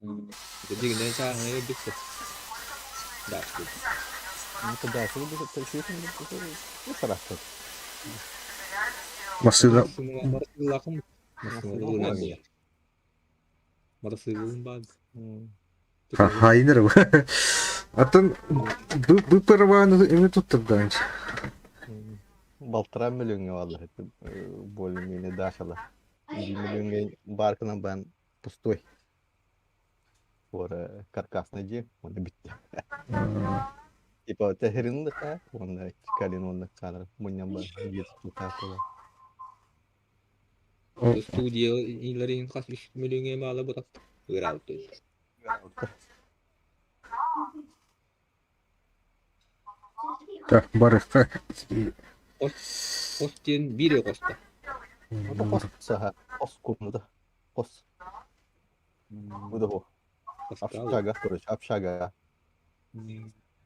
Дьиҥинэн чааһынай өлбүт да. Даача. Массыына Матасыылаахым массыына Матасыылын баар. Хаайынар Атын бу парабааны эми туттардаан. Балтараа мөлүөҥҥэ бааллар более-менее дашала. Биир мөлүөҥҥэ бааркынан баан пустой. Уора каркасный дьиэ уонна бүттэ. Типа тэһэрин да уонна калин уонна хаалар мунньан бар дьиэ тутуутаах буолар. Студия илэрин хас үс мөлүөҥҥэ маала бутат ыыраабыт. Так, барыхха. Хос хос диэн биир хосто. Это хос саха хос комната. Хос. Выдоху. Общага, короче, общага.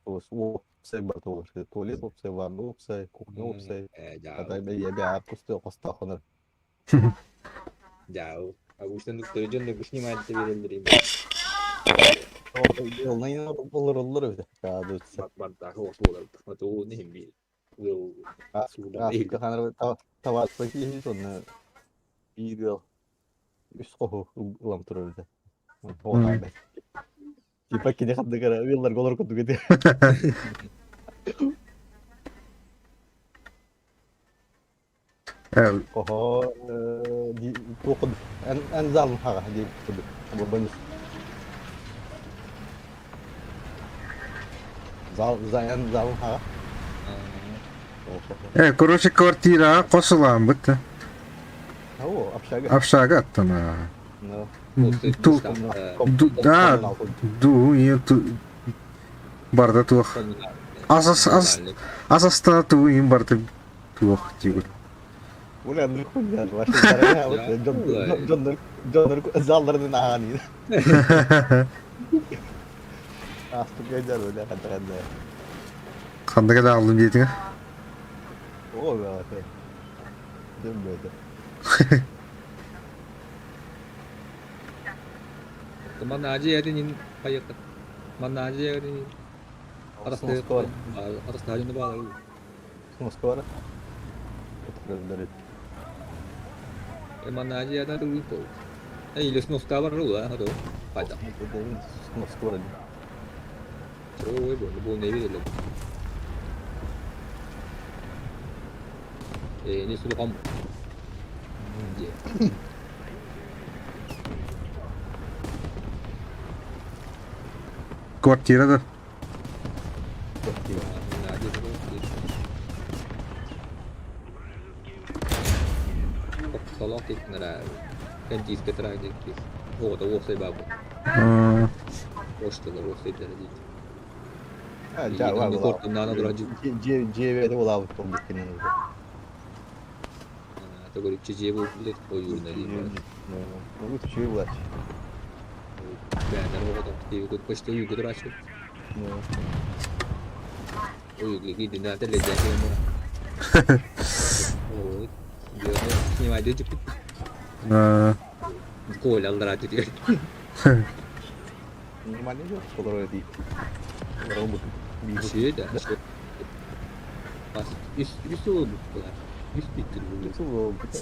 Уопсай бар туалет уопсай, ванна уопсай, кухня уопсай. Атай бэйэ пустой хостоохонор. Дьаабы. Обычно дьон снимает береллер Олороллор эбит. Бардааҕы буолар. Отуун иһин биир. Табаатта киһи сонно биир ыал үс хоһу ылан турар этэ. Типа кини хандыгара ыалларга олор курдук этэ. Оһо туох эн эн залын хаҕа диэбит курдук. Бу Зал эн залын хаҕа. Короче, квартираҕа хос ылааммыт да. О, общага. Общага аттана. Ту, да, ду, барда туох. Ас ас ас астана туу иин барда туох диигин. Уля хуйня, дьоннор дьоннор залларын ааҕан Астык дьар уля ханна Ханныга да ааллым диэтиҥэ? Оо, баҕата. Дьон бөтө. Манаажы эрин хайыхыт. Манаажы эрин арастаһын баалар. Москвара. Манаажы яда тугу Или сноска бар рула, а то пайда. Москвара. Ой, бу бу не видели. Не сулукам. Квартира да. Солох тикнера кэнтиискэ трагик оҕото уопсай баабы оштылар уопсайдара диит Дьиэ улаабыт буолбут кинини Төгүрүччү дьиэ буолбут ойуурна диир. Үчүгэй булааччы. Бээнэр оҕото почти уйгу турааччы. Уйгу киирдинэ тэллэйдээн кэлэн баран. Ой, снимайды дьиппит. Коля аллараа түтүгэр. Нормально же, олорор дии. Олорор Үсүө да. Бас үс үс сыл буолбут Үс бүттүр Үс сыл буолбут.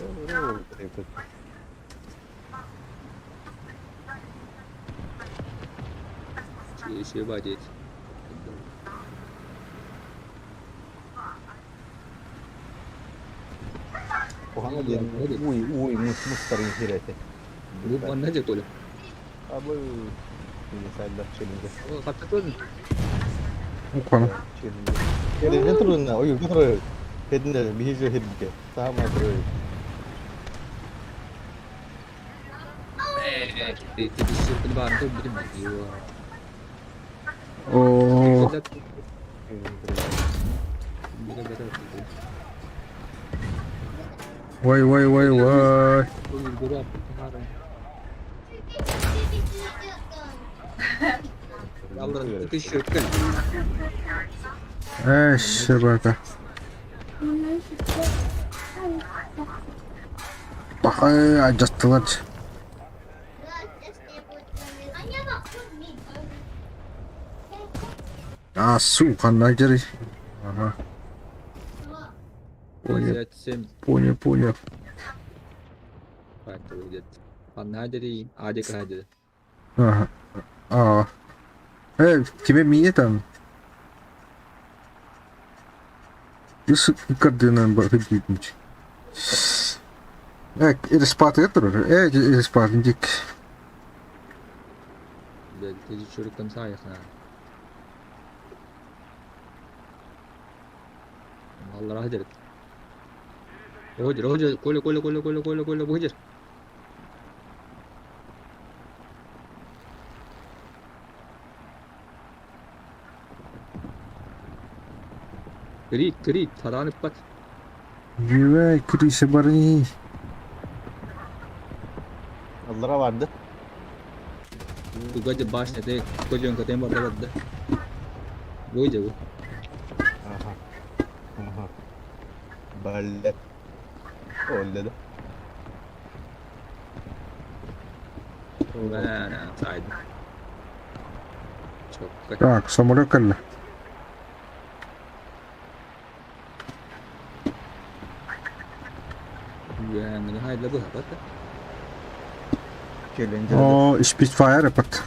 Еще бадет. Куһаҕан диэн уй уй мустарын хирэтэ. Бу манна же Коля. Абы сайдар челинге. Хаттатын. Укана. Челинге турунна, ой туру. Хединде биһиже хединге. Саама туру. О. Ой, ой, ой, ой. Э, собака. Бахай, адьастылар. А, сука, нагеры. Ага. Понял, 57. понял, понял. Ханна дери, адик хадери. Ага. А. Тебе мне там. Үс кардынан барыт. Респат турар. Респат дик. Бэл чурыктан саайахна. Аллара хадер. Ходер, ходер, Коля, Коля, Коля, Коля, Коля, Коля, ходер. Крик, крик, таранып бат. Жүвэй, курисе бары. Аллара барды. Тугадя башня, те кожон катем барда бадда. Бойжа бу. Ага. Ага. Балет. Ол да. Бана, сайд. Чокка. Так, самолет кэллэ. Яңны хайда бу хапат. Челленджер. О, Spitfire апат.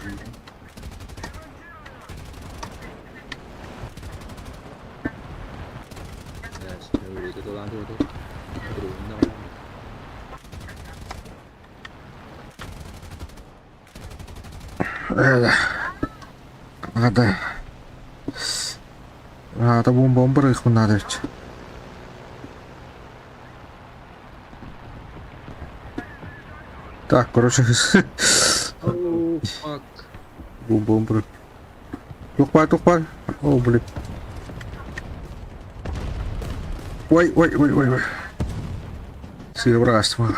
Надо. Надо бомба их надо. Так, короче, Oh, fuck. бомба. Тухпай, тухпай. О, блин. Ой, ой, ой, ой, ой. Сыебраство.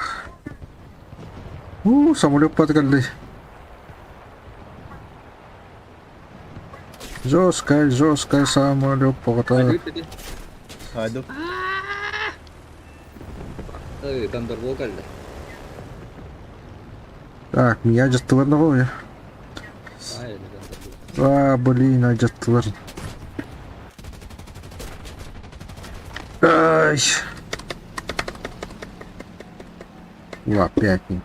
У, самолет подкалли. Жесткая, жесткая самолет пота. Хайду. Ой, Thunderbolt кэллэ. Так, меня жаттылар на Ай, Thunderbolt. А, блин, а жаттылар. Ай. Ла, опять не.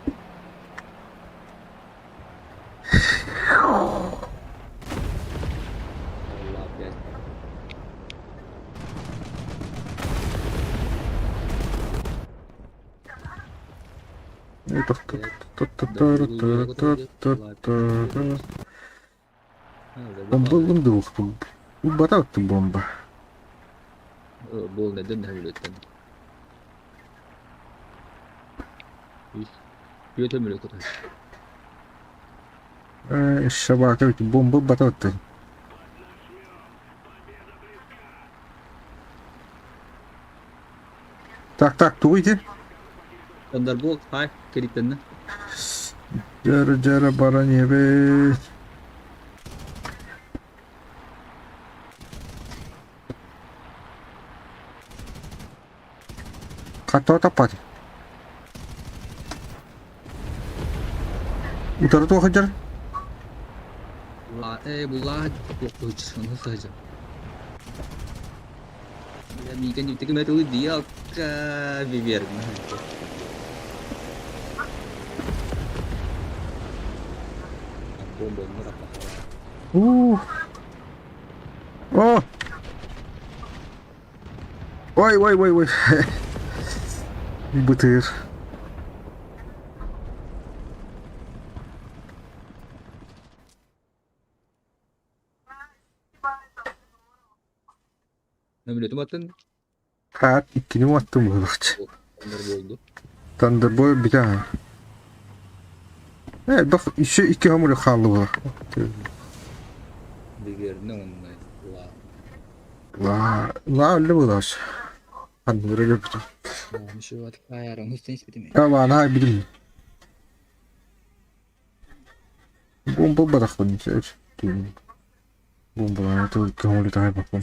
Allah опять. Там был двух. Батал ты бомба. Бол neden hömürөттөн. Үт hömürөт. Собака бомба батал ты. Так, так, туйте. Thunderbolt хай кериктен. Жара, жара, баранья, Хато тапать. Утары туохаджар? Ла, була onu sayacağım. Я миген юптеки металы диалка бибер. Бомба У. О! Ой, ой, ой, ой. Бытыр. Нөмүлөтүм аттын Хат иккини уаттым булач. Thunderbolt. Thunderbolt бita. Бak еще икки хамыр халды була. Биберне оннай. Ла. Ла, ла öyle булаш. Ханныр öyle. Şu at ayarın hüsnü ismetimi. Ya ла билим. Бомба барахпын. Бомба, это кому летает бакон.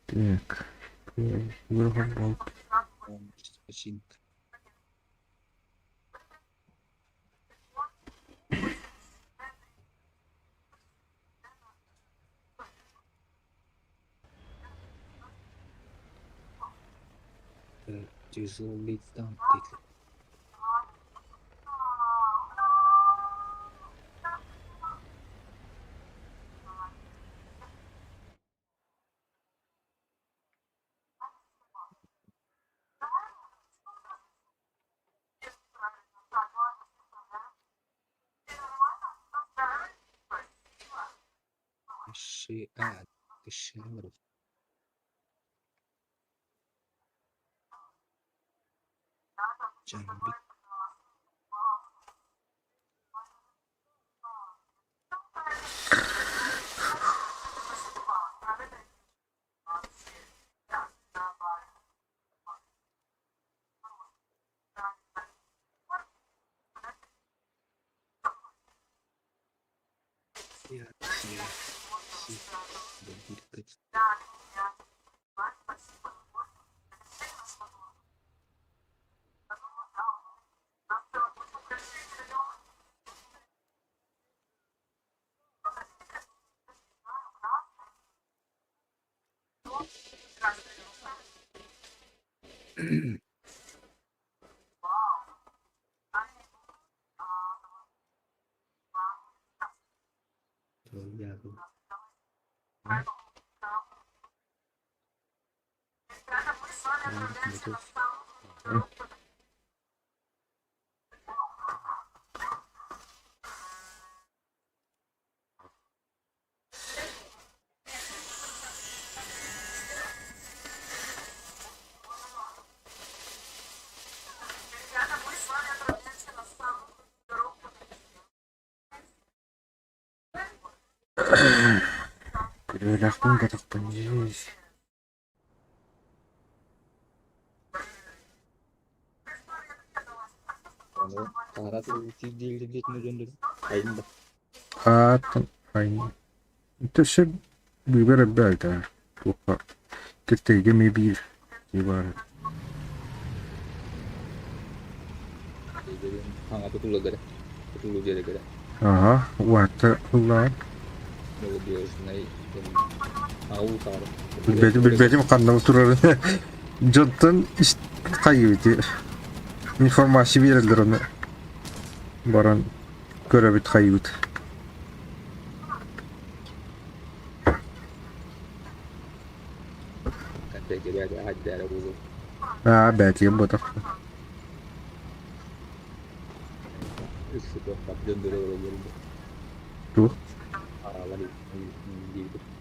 Так. Починка. Тяжелый танк. Ши, Ши, Джамби. Күрүөлээхпин кэтэхпин дии. Ааттан Өссө быыбар элбэх этэ туохха Киртийгэ эмиэ биир дии баар этэ. Аһа, уһатта ыллаҕын. Билбэтим, билбэтим ханна турарын. Дьонтон хайыы информация биэрэллэр ону баран көрөбүт хайыыбыт. Аа, бээтигин ботох. Туох?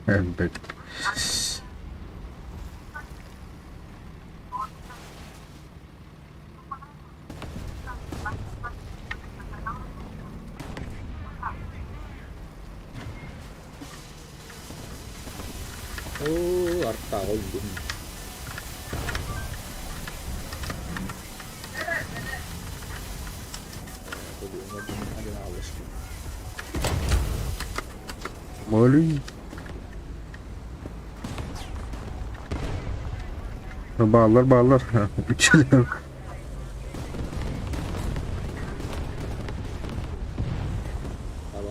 Элбэт. Оо, артааҕа өлбүтүм. Молюй. Бааллар, бааллар. Үчүгэй.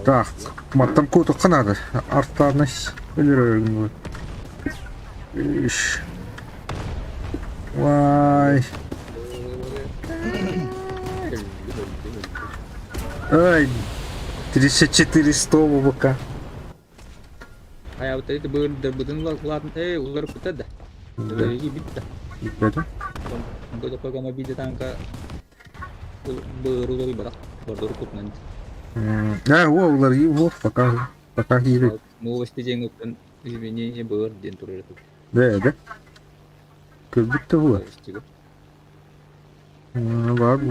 Так, маттан куотухха наада. Артаанас өлөрөрүн Иш. Вай. Ай, 34 100 ВК. Хайа это быырдарбытын ладно, эй, уларыппыта да. Өлөрүгү битта. Битпэтэ. Онто пока мобильный танка быыр уларыйбатах. Бордор кутунан. Да, о, уларыйыы вот, пока, пока киирит. Новости диэн оттон изменение быыр диэн турар тут. Да, да. Көрбүт да була. Бар бу.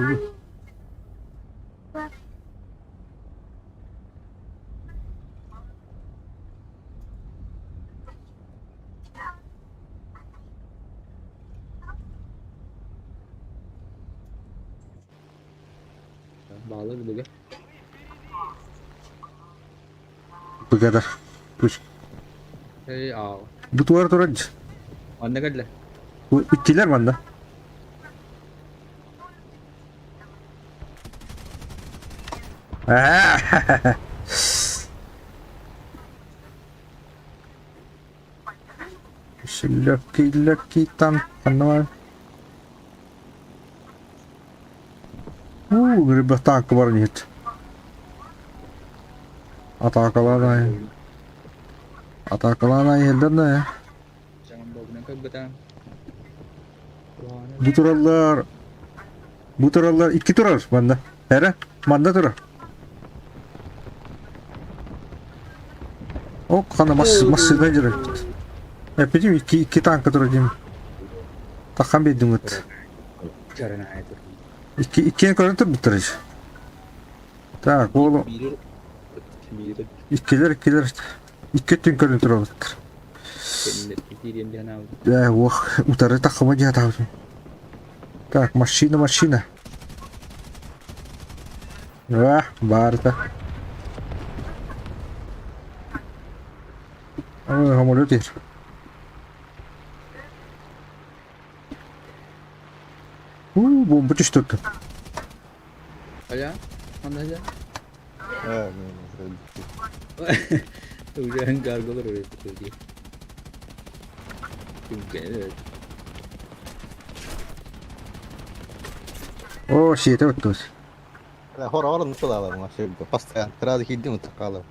Баалар быга. Быгада. Пусть. Эй, аа. Бу туар турар. Манна кэллэ. Иккилэр манна. Легкий, легкий танк, ханна Уу, ребят, танк бар нет. Атаакалаан Атаакалаан иһэллэр да. Бу тураллар. Бу тураллар. Икки турар манна. Эрэ, манна турар. Ок, хана массыына дьөрөппүт. Эппитим икки, икки танка турар диим. Таххан биэрдиҥ Икки, иккиэн көрөн турбуттар Так, ол иккилэр, иккилэр, икки өттүн көрөн турабыттар. Ээ, уох, утары таххыма дии сатаабытым. Так, машина, машина. А, баарыта. Ой, самолет иһэр. Уу, бомба түстэ оттон. Хайа? Ханна сылдьар? Ээ, Уйан гарголар öğretti diye. Evet. О, сиэтэ оттуос. Хороҕор оннук сылаалар машина постоянно сразу киирдим ытыккаалар.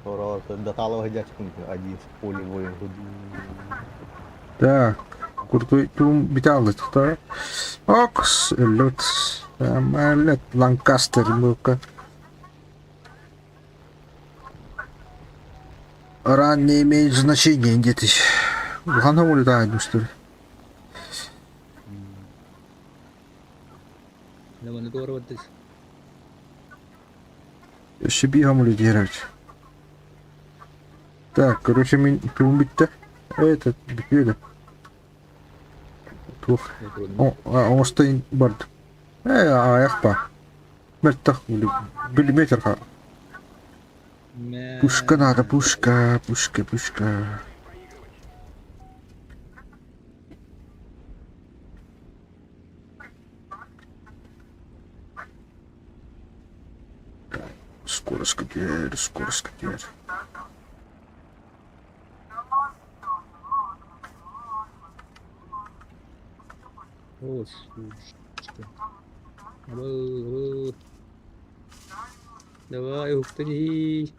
Хороҕор датаалаба сылдьааччыккын один в поле воин. Так, куртуй туум битааллытта. Окс, өллөт, Самолет, Ланкастер, ну-ка. Ран не имеет значения где-то. Ханна улетает, что ли? Өссө биир хамулетировать. Так, короче, мин тугум бүттэ. Этот бүтүө да. Туох. Оҥостон бардым. Ээ, аайах ба. Мөлтөх миллиметр Пушка надо, пушка, пушка, пушка. Скорость теперь, скорость теперь. О, сучка. Абы, Давай, ух ты.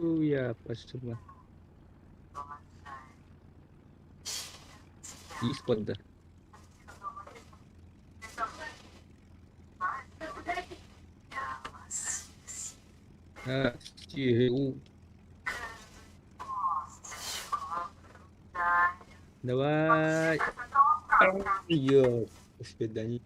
Уя, спасибо. Из-под. А, Давай. Ё, свидание.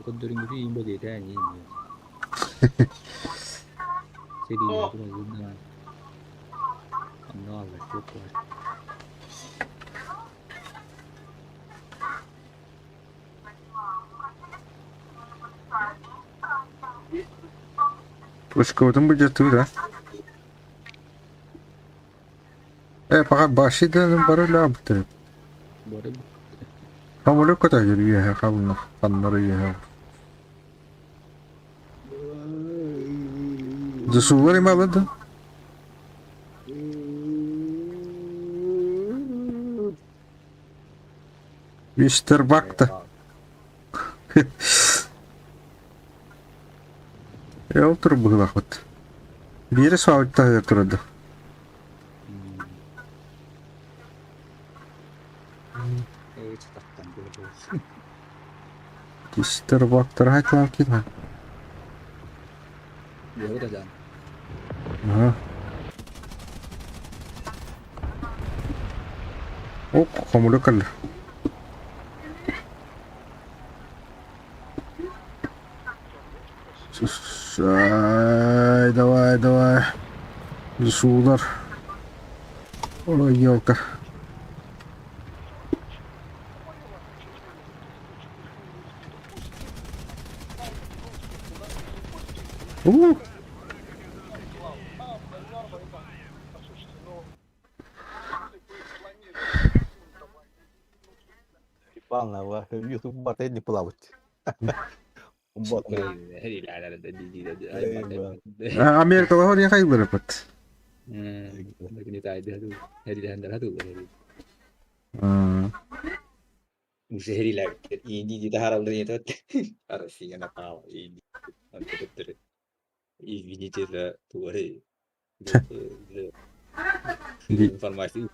Көрдөрүҥҥүтү иин бэлиэтээн иин Сэриилээх онно ааллар. Точкабытын былдьаттыбыт а? Э, пока башидан бары үлэҕэ Бары Самолет көтөһүөр үөһэ халына ханнары үөһэ. Засулар им алады. Мистер Бакта. Э, ол тур быһылахпыт. Биэри суабыттаһыгар турады. Мистер Бактар хайтылан кин Ага. О, хомура кэллэ. Ай, давай, давай. Суулар. Ой, елка. У! Иванова, YouTube барта не плавать. Америкалар не хайдырыпыт. Извините за информация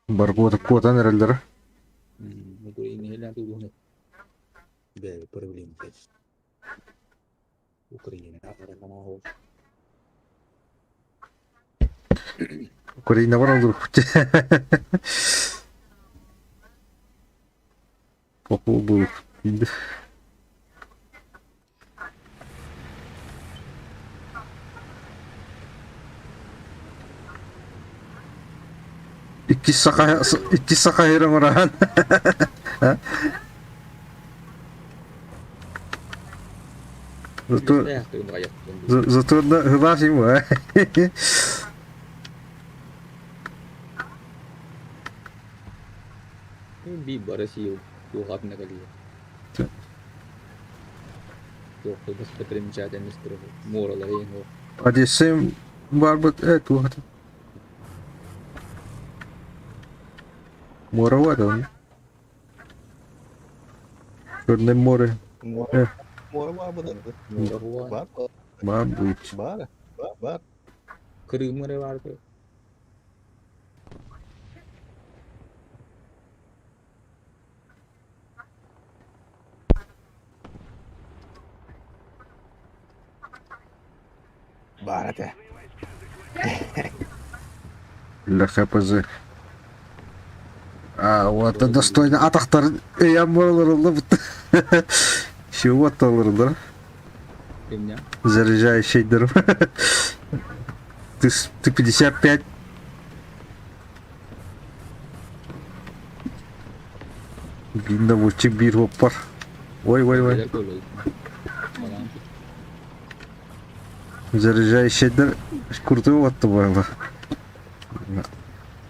Баргуота куотан эрэллэрэ. Украина бар олорбут. Попробую. Иккис саха иккис саха иһэр оҥораһан. Зато зато гылаас ему а. Би бары сиил туохатына кэлиэ. Туох достопримечательность муоралары иһин Одессем барбыт туох Муора он. Черное море. Море. Море бар Муора Бар. Мабуть. Бар. Бар. Крым эрэ баар Бар этэ. Для ХПЗ. А, вот это достойно. Атахтар я олорулла Чего олорулла? Кимня? Заряжающий дров. Ты, ты 55. Биир биир хоппар. Ой, ой, ой. Заряжающийдер куртуы батты буолла.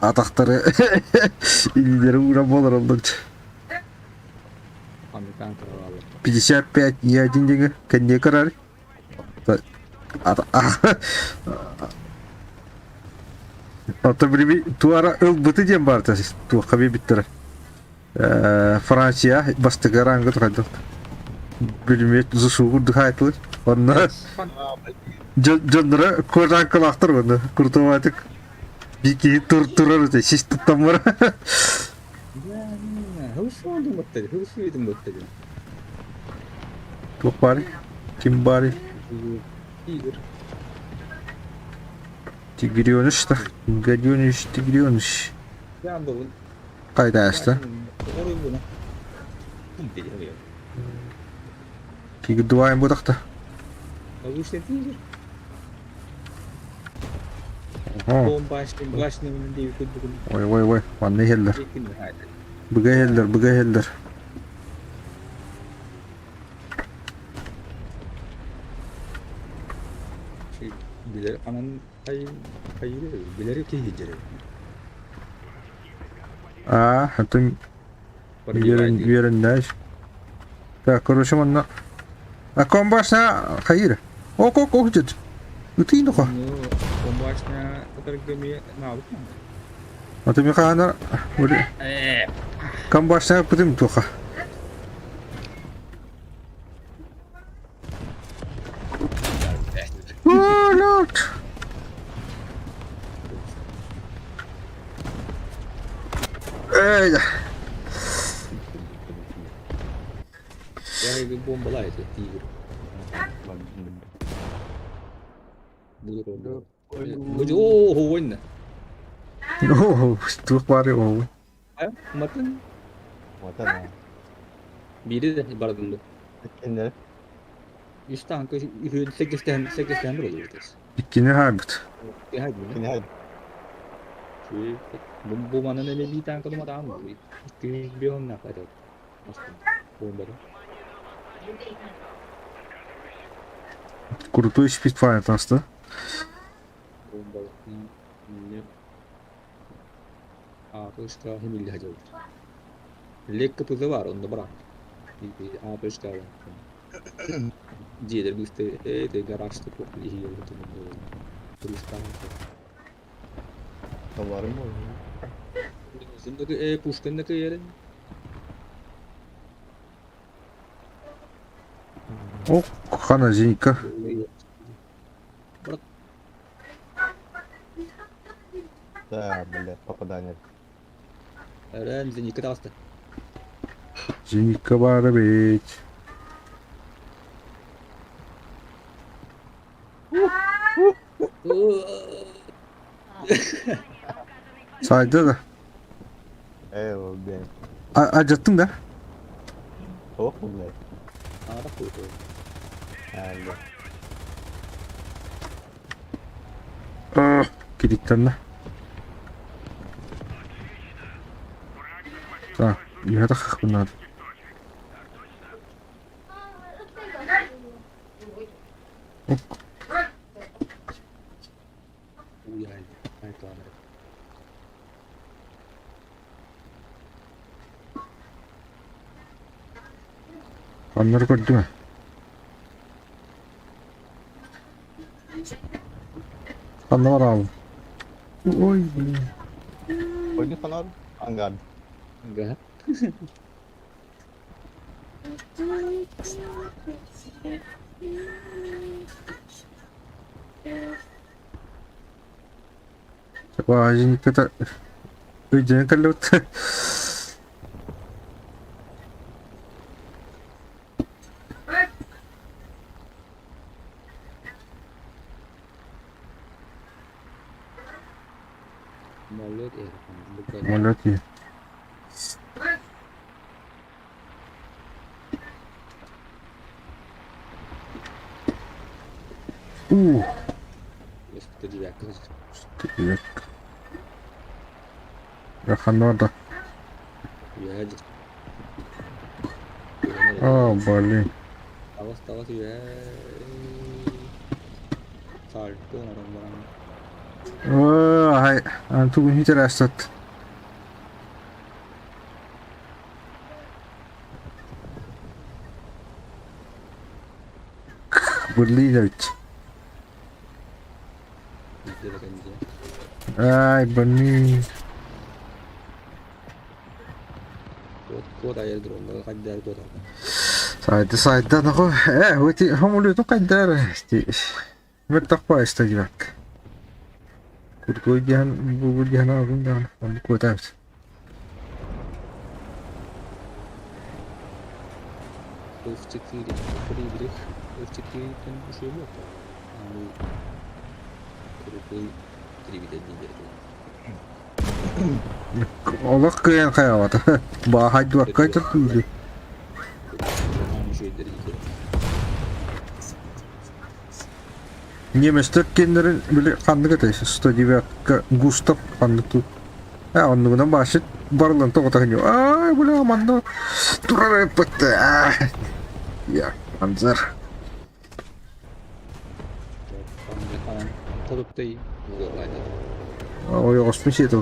Атахтары илиилери уура буолар оннук. 55 и один диэҥэ кэнниэ көрөр. Ото билими туара ылбыты диэн баарта туохха биэбиттэрэ. Франция бастакы ранга тухайдах. Билимет засугур дыхайтылар. Онно дьонноро кожанкалаахтар онно куртуматык бики тур турар өте сис туттан бар. Туох баарый? Ким баарый? Тигр. Тигреныш да. Гаденыш, тигреныш. Қайда ашты? Тигр бу тахта. Научный тигр. Ого. Бомбашный, башный диye курдук. Ой, ой, ой, манна иһэллэр. Быга иһэллэр, быга иһэллэр. Билэр анан хайыр билэр киһи дьэрэ. А, это үөрэн Так, короче, манна. А комбашня хайыр. Ок, ок, ок, дед. Ытыйын доха. Ну, бомбашня которая навык. А ты механа. Комбашня пытым тоха. О, лед! Эй! Я бомбалай это тигр. Буду Оо, ойна. Оо, туох баары оо. Матын Вот она. бири де бардым. Кинилэр Үс танка 8 тен 8 тен olur. Иккини хаабыт. Кинилэр Бу манан эме би танка дума таам. 200 на кадar. Бомбары. Крутой спидфайр таста. Бомба. А, точка химилли хажал. Лекка пызы бар, онда бар. А, точка. Дьиэлэр бысты, э, гаражты ихи туриста. товары можно. Э, пушкандакы ерин. О, хана зенитка. Брат, Да, блядь, попадание. Рен зенитка таста. Зенитка баар эбит. Сайды да. Эй, блядь. Ажаттың да? Ох, блядь. А, бак А, блядь. Кириттенне. Так, я так надо. Уй, ай, ай, камера. Аннар көрдү ме? Анна бар ал. Ой, блин. Пойди фонарь. Ангар. Ага. Ва, зенитка Өйден каллыбыт. Молот Молот. У, 109. Так. Раханорда. Я О, блин. Тавас тавас я. Сальто наран. О, хай, анту интересат. Блин, ведь. Ай, блин. Код аэродромда кайдар код. Сайды сайда нахуй. Э, вот хамулю кайдар. Мертакпа истагивак. Куртой диhan бу диhan агын дан. Он котабс. F4 Фридрих F4 там еще вот. А крутой 3 1 Олох кыйын каябат. Баха дуакка туртуду. Еще и. Немецтэр киэннэрин били ханнык этэй 109-ка Густав ханнык туу э оннугунан баашыт барылан тоҕотоһунньу аа бля манна турар эппэттэ я анзар ойоҕоспун сиэтэ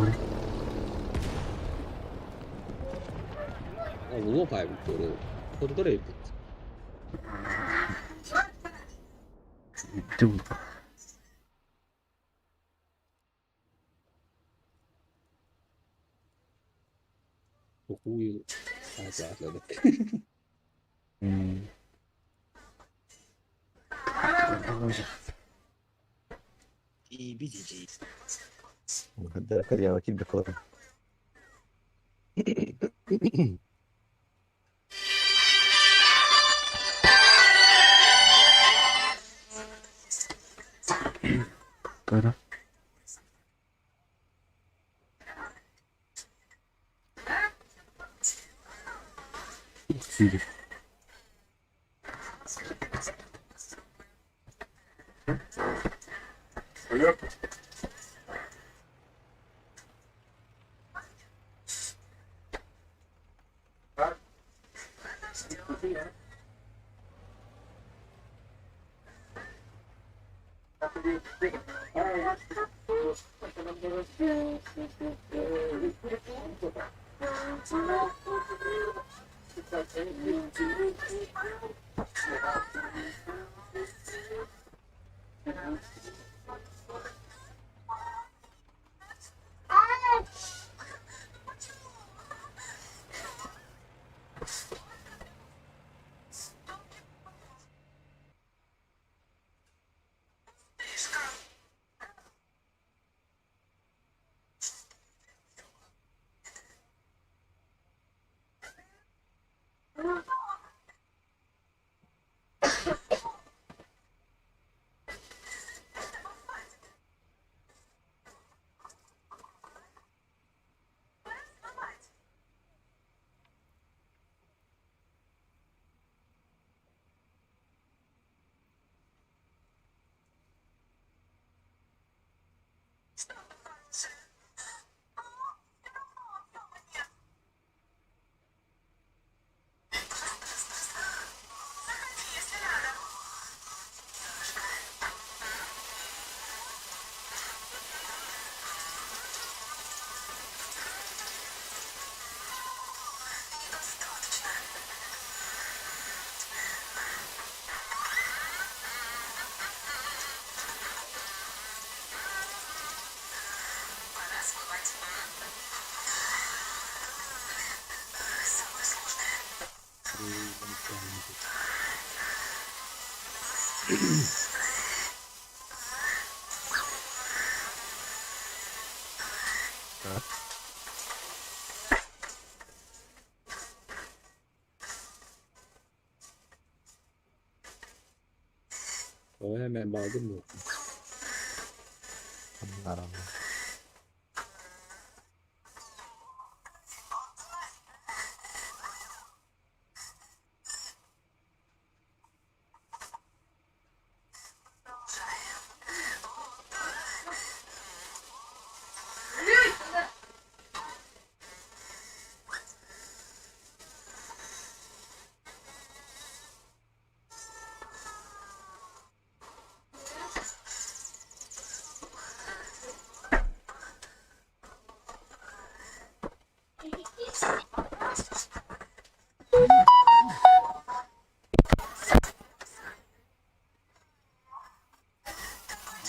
O hemen bağladın mı?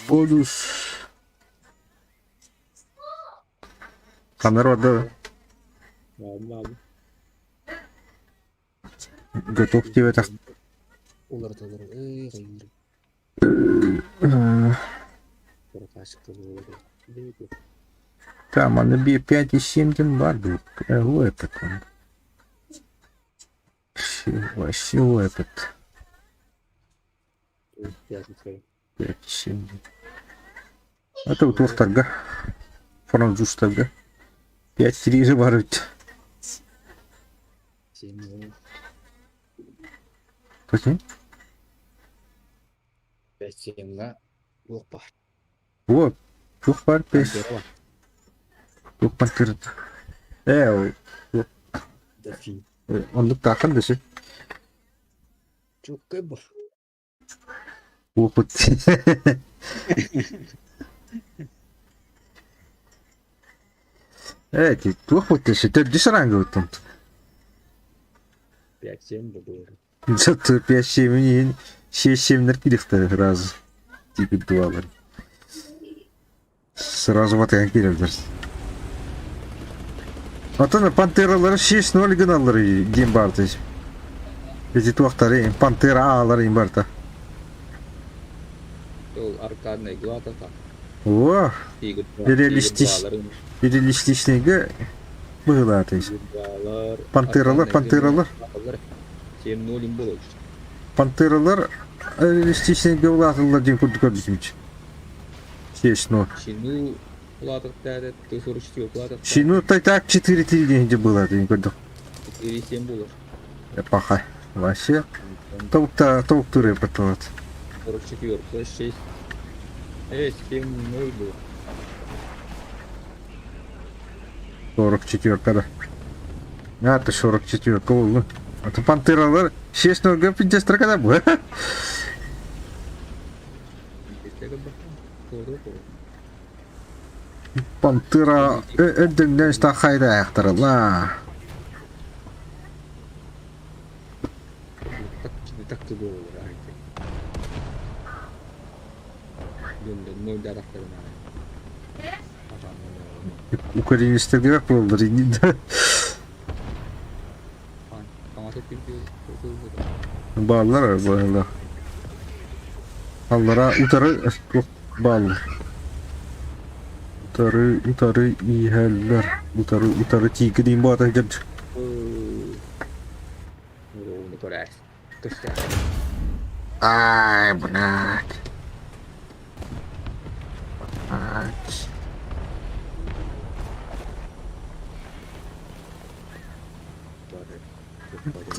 Бонус. Камера да. Готов диэбэтэх. Там, аны биир 5,7 диэн баар дуу? Этот он. Всего этот. 5,7. Это вот туохтарга. Французтарга. 5,3 же бар эбит. Точно? 5-7 га. Туох баар. Вот, туох баар пес. Пантера бар. Туох пантера. Ээ, Дофин. оннук тааххан да сөп. Чууккай бар. Опыт. Ээ, ти туох бутта төрдүс ранга быттым. 5-7 было. Зато 5-7 иһин 6-7 кириэхтэрэ сразу. Типа дуалар. Сразу ватыган киирэллэр. Оттон пантералары 6-0 гыналлар диэн баарта. Эти туохтары пантера аалар им барта. Ол аркадный глата так. О, Тигр реалистич, реалистичныйга быһыылаатый. Пантералар, пантералар. 7-0 им было. Пантералар реалистичныйга улаатыллар диэн курдук көрдүм. 6-0. Чину улаатыктаады, 44 улаатыктаады. Чину так 4-3 диэн было диэн көрдүк. 4-7 булар. Паха. Вообще. Толк-то, толк туры потом. 44, 6. 7-0 было. 44 да. А, это 44 буолла. А то пантералар 6-0 50 когда был. Пантера өддөҥнөн стахайда аяқтарыла. Так было, Украинецтерге буоллар иннин. Бааллар бааллар. Аллара утары бааллар. Утары утары иһэллэр. Утары утары тиикидин баата дьэ. Ай, блядь. Блядь.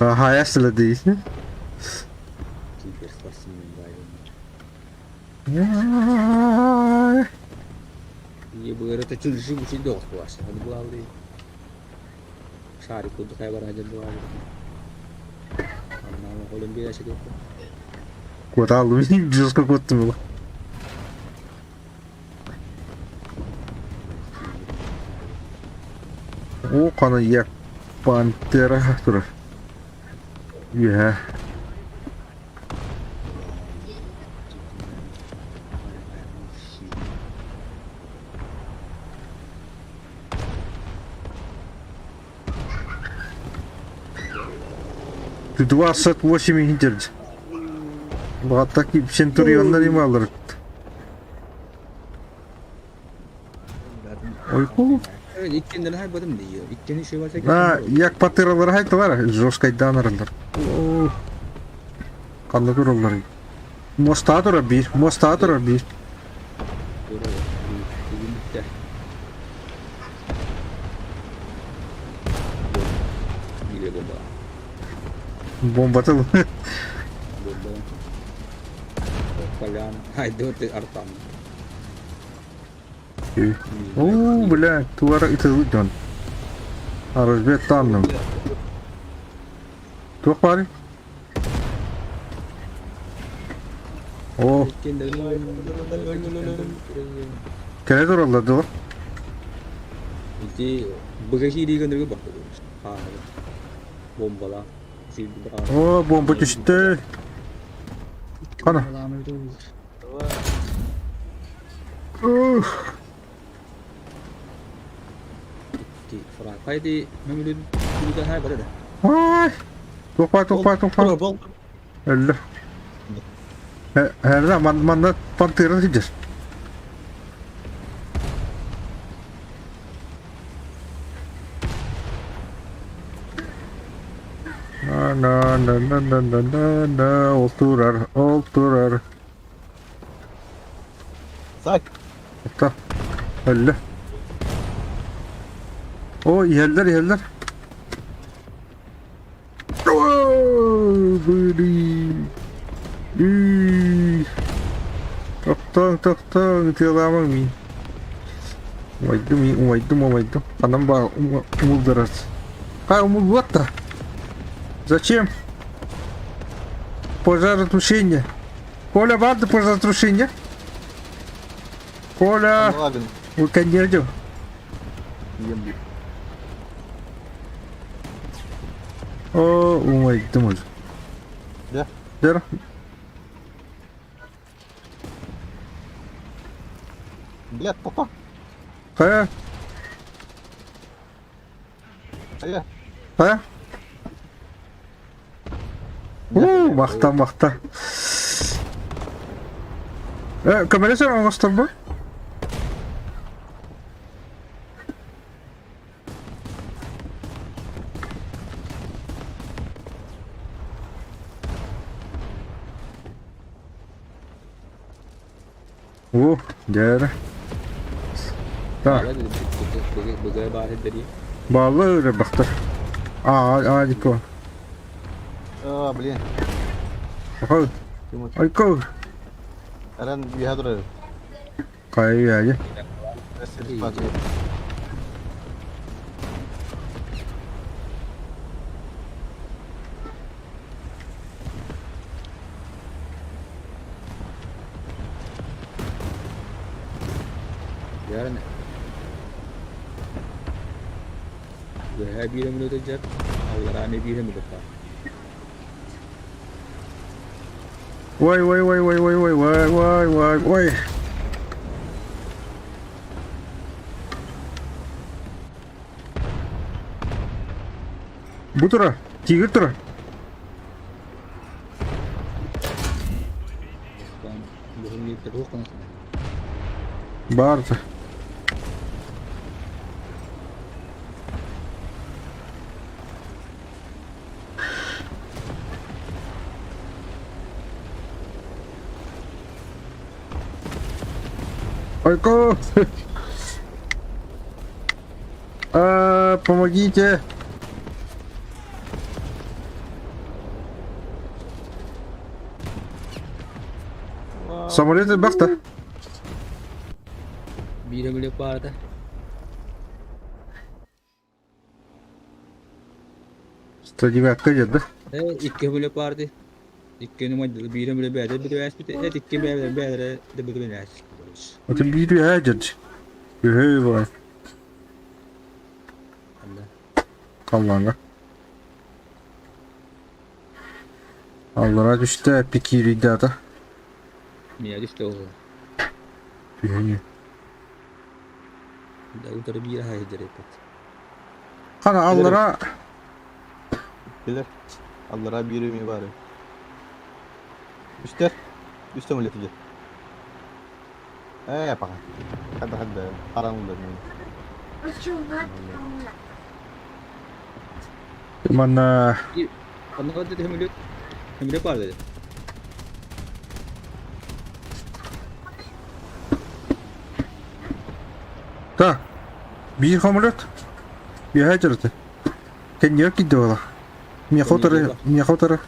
Хайа сылы дейсің? Ай. Это чужие учитель главный. Шарик курдук хайбар ажыр Анна холон бир ашык. Куоталлым, жестко куоттум. О, қана як пантера турар. Иә. Ты 28 хинтердь. Бағаттaki Центурионнар им алыр. Ой, кул. Иккенден хай бадым дейі. Иккені шөй барса. А, як патыралар хайтылар, жестко данырылар. Қанды туралар. Моста тура бир, моста тура бир. Бомба тыл. Бомба. Поляна. Ай, ты артан. О, бля, туара итылы дон. Арызбет танным. Туох бары? О, кэлэ тураллар дуо? Ити быгахи дигендерге бакты. Бомбала. О, бомба түстү. Қана. Ух. Хайди хай барада. Ай. Туох бар, туох бар, туох бар. Бол. Өллө. Эрда ман манна пантера сидер. На на на на на на на на ол турар, ол турар. Так. Та. Өллө. О, иһэллэр, иһэллэр. О, блин. И. Тохтооҥ, тохтооҥ, ытыалаамаҥ миин. Умайдым, умайдым, умайдым. Ханан баар умулларар? Ха, умуллуот да. Зачем? Пожаротушение. Коля, баар да пожаротушение? Коля! Кэнниэрдю. О, умайдым уже. Да. Дэр. Блядь, папа. Хайа? Хайа? Хайа? Уу, махта, махта. Көмөлөсөр оҥосторбу? Уу, дьэ Так. Баалла ырбахтар. Аа, аа, А, блин. Айко. Айко. Аран үөһэ турар. Хайа үөһэ. Yani Үөһээ биир өҥүлү сылдьар, аллараа эмиэ биир өҥүлү баар. Ой, ой, ой, ой, ой, ой, ой, ой, ой, ой. Бу тура, тигр тура. Баар. Айко! А, помогите! Самолет элбэх да? Биир өҥүлүк баарда. 109 дед да? Э, икки өҥүлүк баарды. Икки өҥүлүк биир өҥүлүк бэйэтэ бүтүбээспит. Эт икки бэйэлэрэ бэйэлэрэ да бүтүбэнээс. Это биир үһэ дед. Үһэ бар. Халлааҥҥа. Аллараа түстэ, пикиирийдэ ата. Миэ түстэ ол. Түһүнү. Утары биир аһа сылдьар эппит. Хана аллараа Билэр. Аллараа биир эмиэ баар. Үстэр. Үс самолет идет. Ээ, пока. Хадда хадда. Хараҥылар. Манна Онно да хөмүлүк хөмүлүк баар dedi. Так. Биир самолет. Үөһэ дьарыты. Кэннигэр киирдэ буола. Миэхэ утары, миэхэ утары.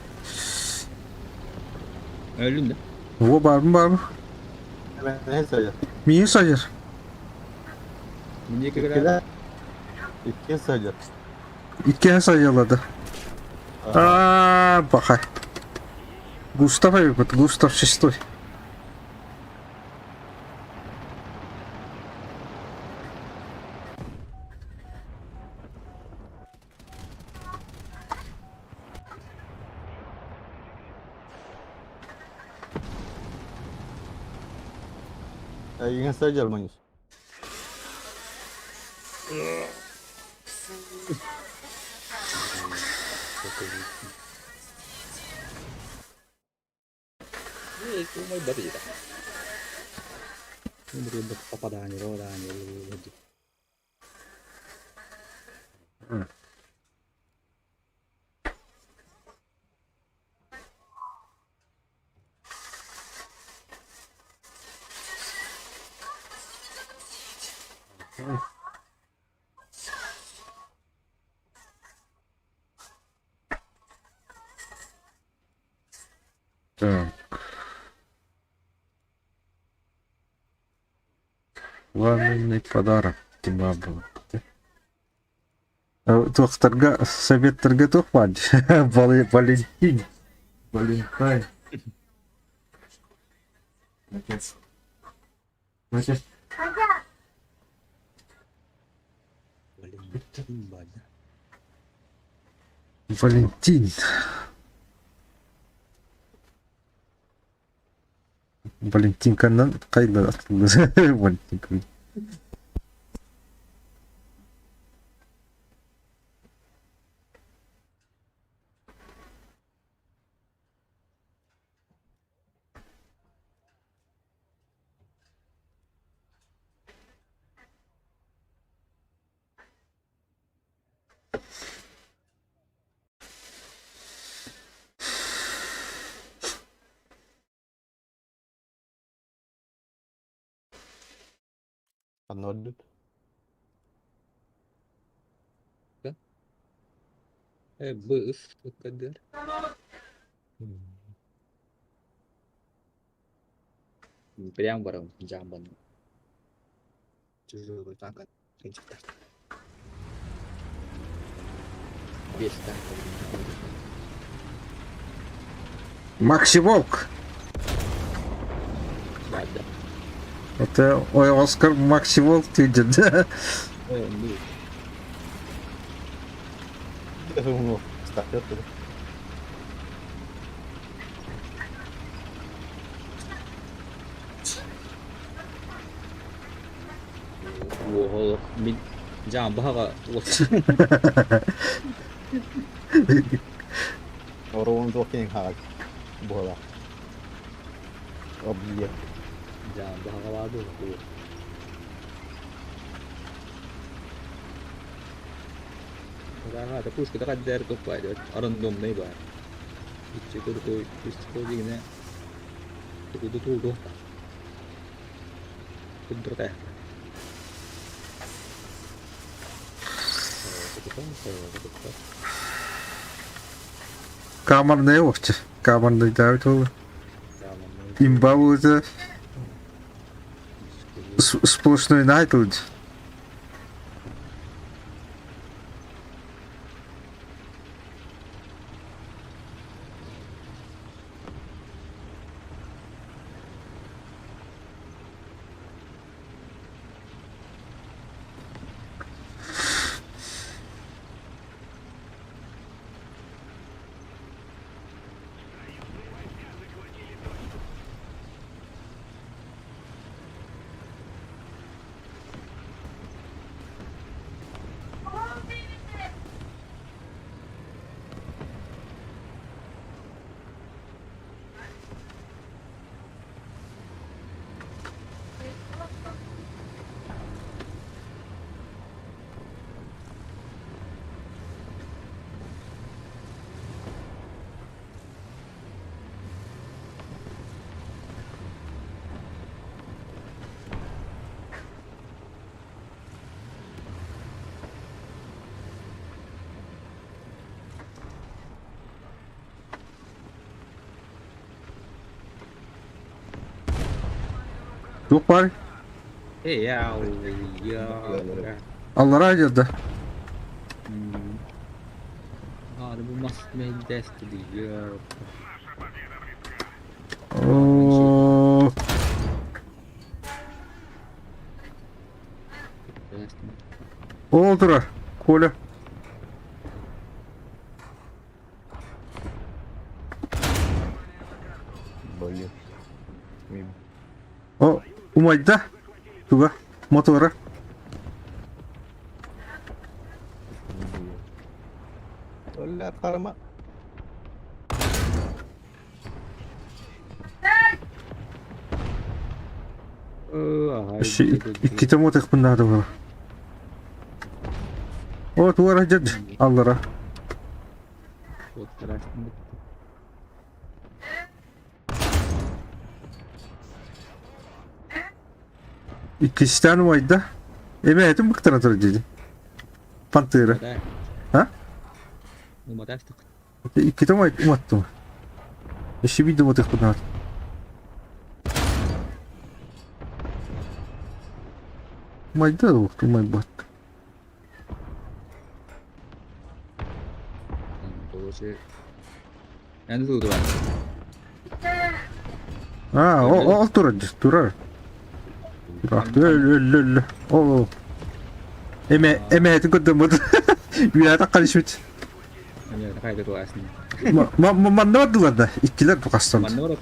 Өлүн да. Во баарбын баарбын. Мен сайар. Миин сайар. Мине кегеле. Икки сайар. Иккиһэ сайалады. Аа, бахай. Густав эбит, Густав шестой. Эйигин сайар маньыс. Так. Пламенный подарок тима буолбут. Туохтарга, советтарга туох баар Валентин. Валентайн. Отец. Отец. Валентин баар да? Валентин. Валентинканан хайда Валентинка. Анордут. Б ыс ыккардыгар. Прям барам жаамбан. Чужой танк Без танка. Макси Волк. Да, да. Это ой, Оскар Макси Волк түйден. Уоһолох мин жаамбаҕа Оруон туох киһин хаҕа буола. Объект. Жаамбаҕа баады. Аха, пушка қаддер топпайды. Рандомный бар. Иччи курку үс дигине. Тугу тулду. Кудурта. Камерный овче. Камерный давит ол. Имба уже сплошной найтылд. Туох баар? Аллараа дьадда. Оо. Ол турар. Коля. Блин. О, умайда. Туга. Мотора. Оля, карма. Иккитэ муотахпын наада буолар. О, туора дьад аллара. Иккистээн умайда. Эмээтин быктара турар дии. Пантыра. А? Иккитэ уматтым. Өссө биирдэ уматыахпын наада. Умайда дуо? Умайбат. Короче, эн тутула. А, ол турар дии, турар. Өллө, өллө, өллө. Ол, ол. Эме, эмээтин көрдөммүт. Үөһэ таххан ишпит. Эмэ хайда туасны. Манна бардылар да, иккилэр букастан. Манна барат.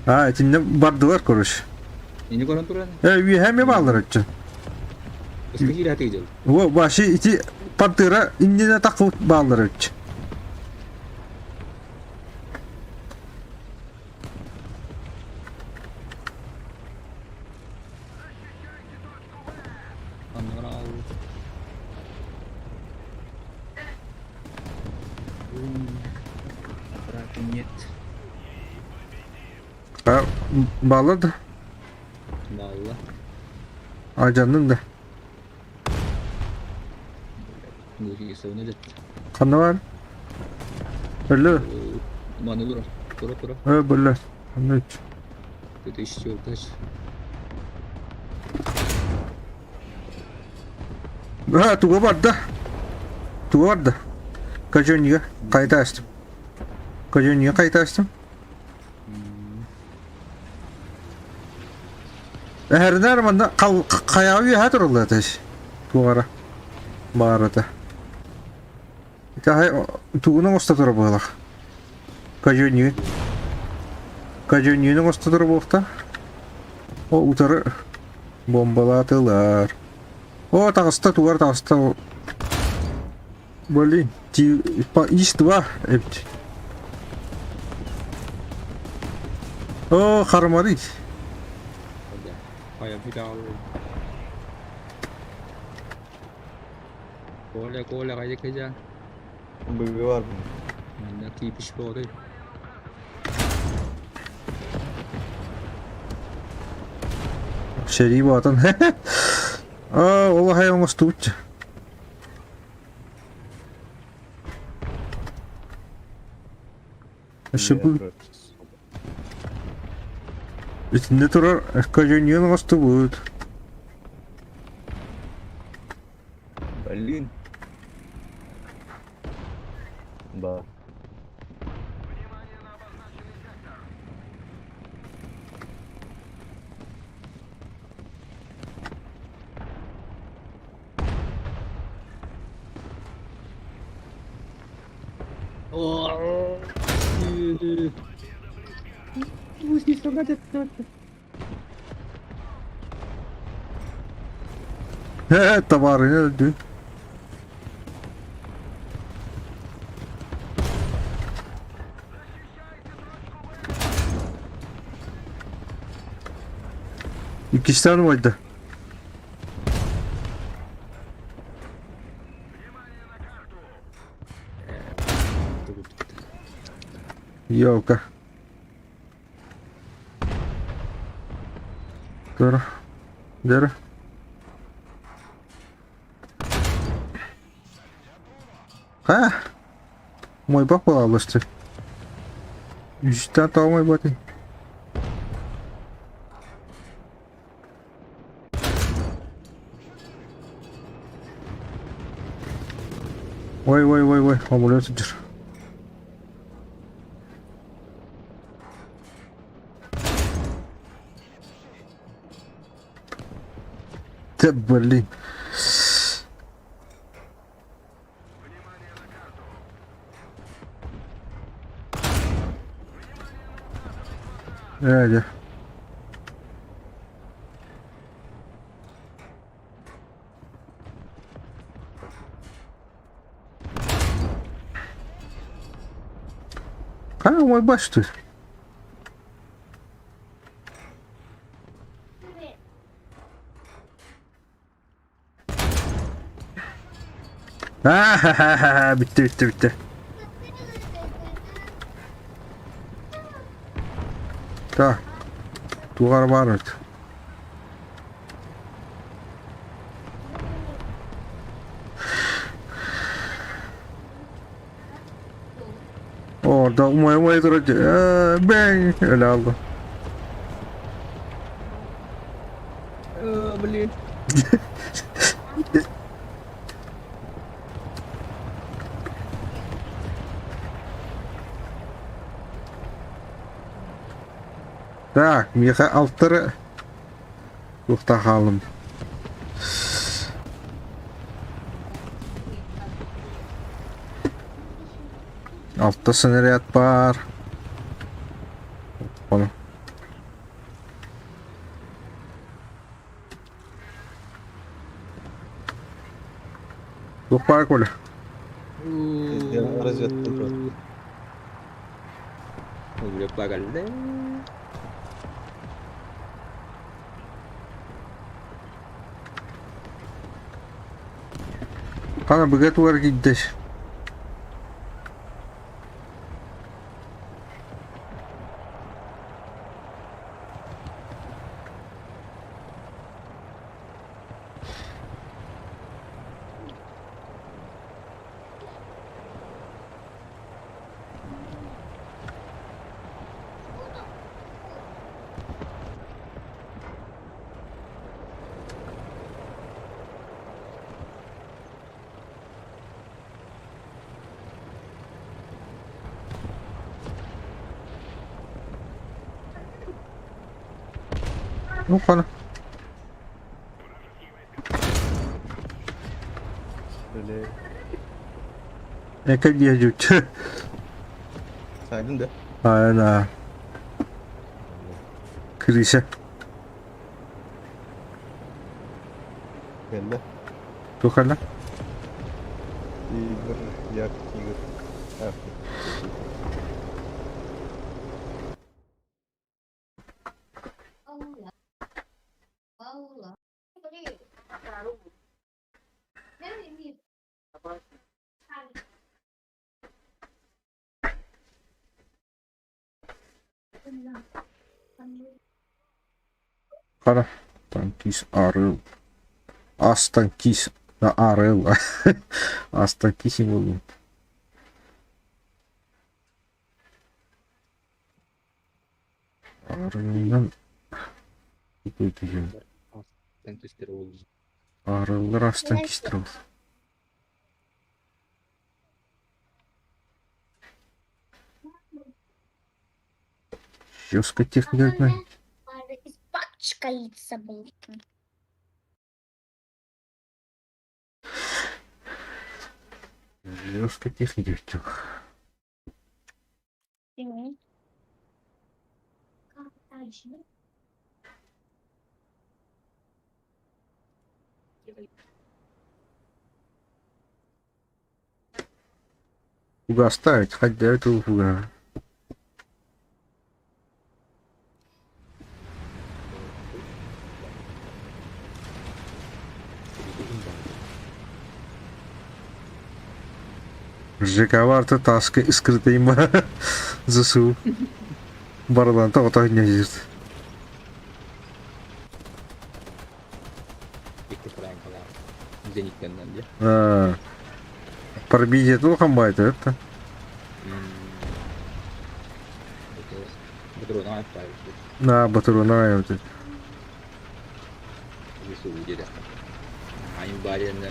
А, итиннэ бардылар, короче. Ини көрөн туран. Э, үөһэ эмиэ бааллар өччө. Өскө киирэ хатыйдыл. Во, вообще ити пантера иннинэ таххыбыт бааллар өччө. Нет. А, бааллар да? Баалла. Алдьанныҥ да? Ханна баар? Өллө. Маны турар. Тура тура. Э, бөллө. Ханна үч. 2004. А, туга барда? Туга барда? Казеннига хайта астым. Казеннига хайта астым. Эһэринээр манна хайаҕа үөһэ тураллар этэ туох эрэ баар этэ. Ити аһай тугун оҥосто турар быһыылаах. Казеннига. Казеннигын оҥосто турар буолта. О утары бомбалаатылар. О таҕыста тугар таҕыста. Блин, типа ИС-2 эбит. О, хармарый. Коля, Коля, хайа кэжа. Быгы бар. Манна кипиш буолуй. Сэрии буолан. Аа, ол аһай оҥостубут. Өссө бу итиннэ турар казеньон оҥостубут. Блин. Да. Ээ, табаарыны өлдүү. Иккистээн умайда. Елка. Дара. Дара. А! Мой бак буолалласты. Үстэн тоҕо батын. Ой, ой, ой, ой, хомуруйа сылдьар. Да блин. Ээ, дьэ. Хайа умайбаштыр. Аа, бүттэ, бүттэ, бүттэ. Так, туох баар эбит. Orada умай умай турар. Бэң өлө алды. Блин. Так, миэхэ алтары туохтаах хааллым. Алта снаряд баар. Ону. Туох баар Коля? Разведка просто. Угрепагалле. Хана быга тугар киирдэ. Ну, хана. Бля. Эка диэдьүт. Сайдын да? Айна. Кирисе. Кэллэ. Туох кэллэ? Тигр, як тигр. Ах, Хара. Танкист Арыл. Ас танкист. Да, Арыл. Ас танкист буоллум. Арылынан Танкистер ол. Арыллар ас танкистер ол. Жесткая техника знаю. Испачкается, блин. Жесткая техника. Угоставить, хоть для этого уга. Жековарта таска скрыта има ЗСУ. Барлан тоҕото ньэжирт. Икки франкалаах. Зениттэннэн дьэ. Пробитие улахан баайта это. Батаруна отправишь. На батаруна вот это. ЗСУ диэтэххэ. Айн баарыанна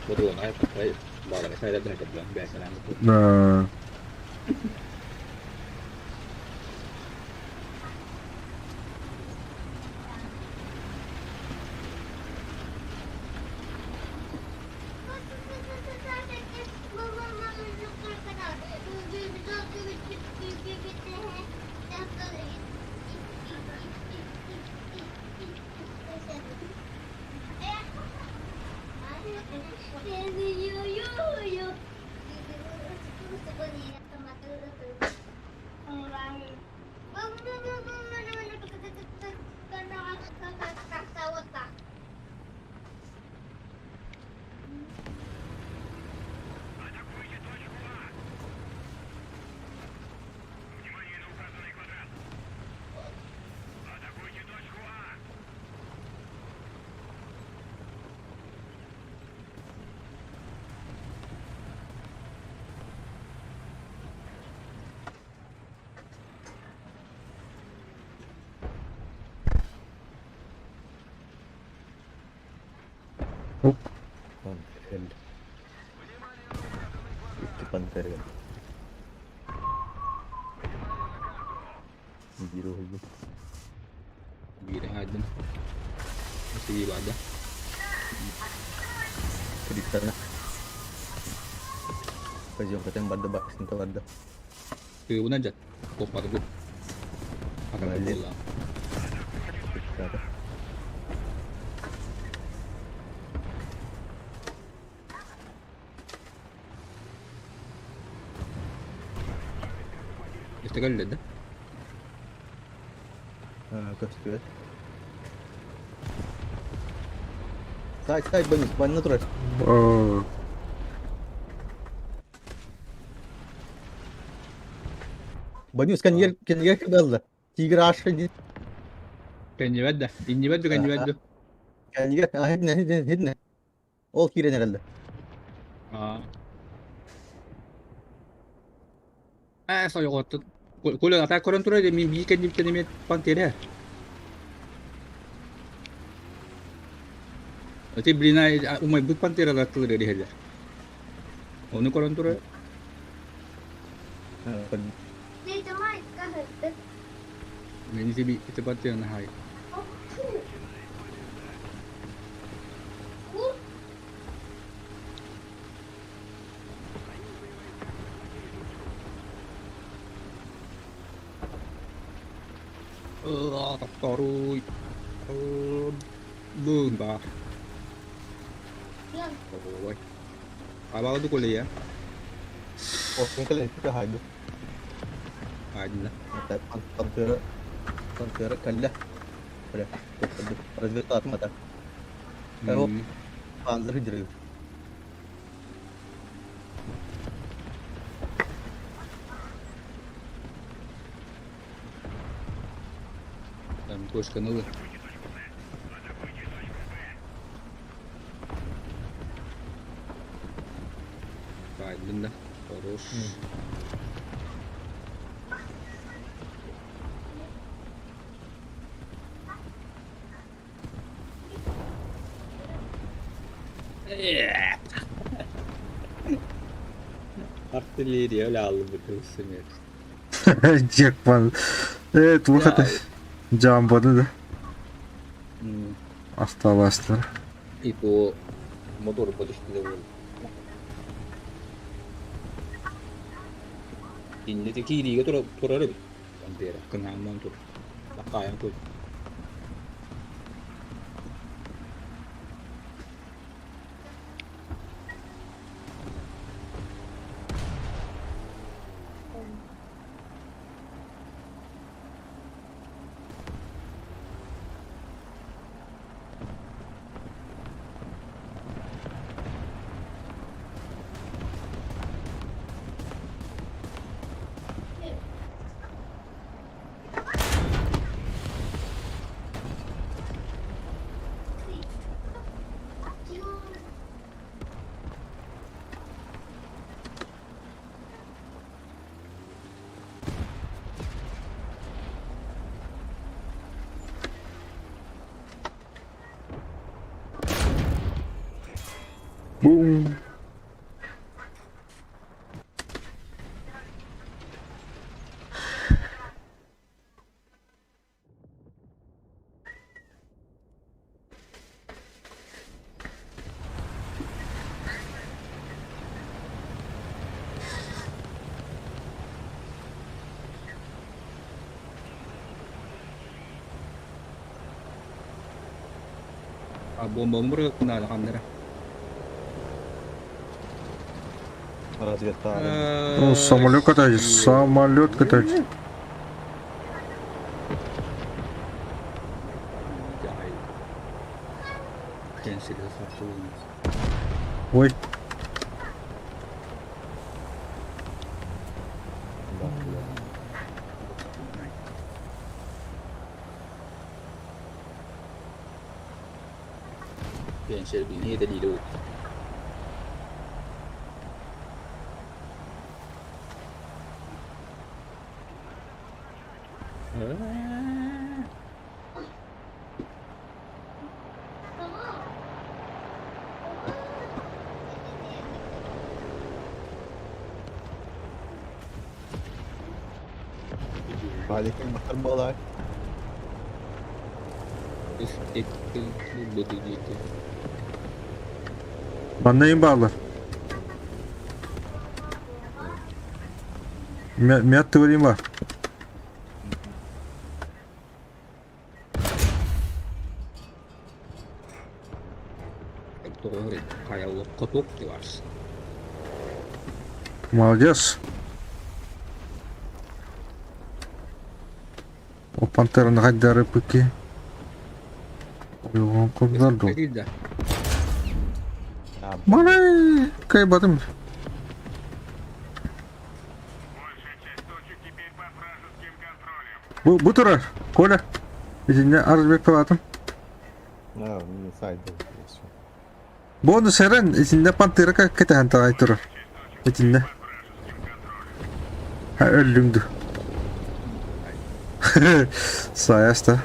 батаруна отправить. Баалага сайда бэһэ бэсэлээн. На Оп. Пантерель. Икки пантерель. Биир уһуйбут. Биир аһаайдым. Сибии баада. Кредиттарына. Поземкатын барда, баксинта барда. Тыыбынан дьат. Коппатыгыт. Атака Блин. буолла. Кредиттата. Итигэллэ да? Көстүбэт. Стай, стай, Бонис, банна турар. О, Бонус, кэннигэр, кэннигэр кыбалла. Тигр аша ди. Кэннибэт да. Иннибэт да кэннибэт да. Кэннигэр, хидне, хидне, хидне. Ол киирэн эрэллэ. Ээ, сойоҕоттун. Коля атаа көрөн турар мин биир кэннибиттэн эмиэ пантерэ. Ити блин умайбыт пантералар тылыр иһэллэр. Ону көрөн турар. Мен ити ити пантераны хай. Тохторуй. Бүүн баар. Ой. Абаҕа кулия. Ол кэлэн хаайды. Аадна. Пантера Пантера кэллэ. Бля, развертатым ата. Панзер дыры. Там кошка нула. Баайдын да. Хорош. Артиллерия öyle aldı bu kız. Джекпан. Туох это? Джамбоны да. Осталось-то. И по мотору подошли. Иннете киириигэ турар эбит. Пантера. Кыҥаамман тур. Такаайан тур. Бум. А бомба муры ханнара. Развертали. Ну, самолет катается, самолет катается. Ой, Алик бахар балай. Манна им бааллар. Мят тыварим бар. Молодец. О пантераны хайдары пыки. Ойоҕон курдар ду. Маны кайбатым. Бу, бу турар, Коля. Итиннэ разведкалаатым. Бу ону сэрэн, итиннэ пантера кэтэһэн таҕай турар. Итиннэ. Ha өллүҥ ду. Саяста.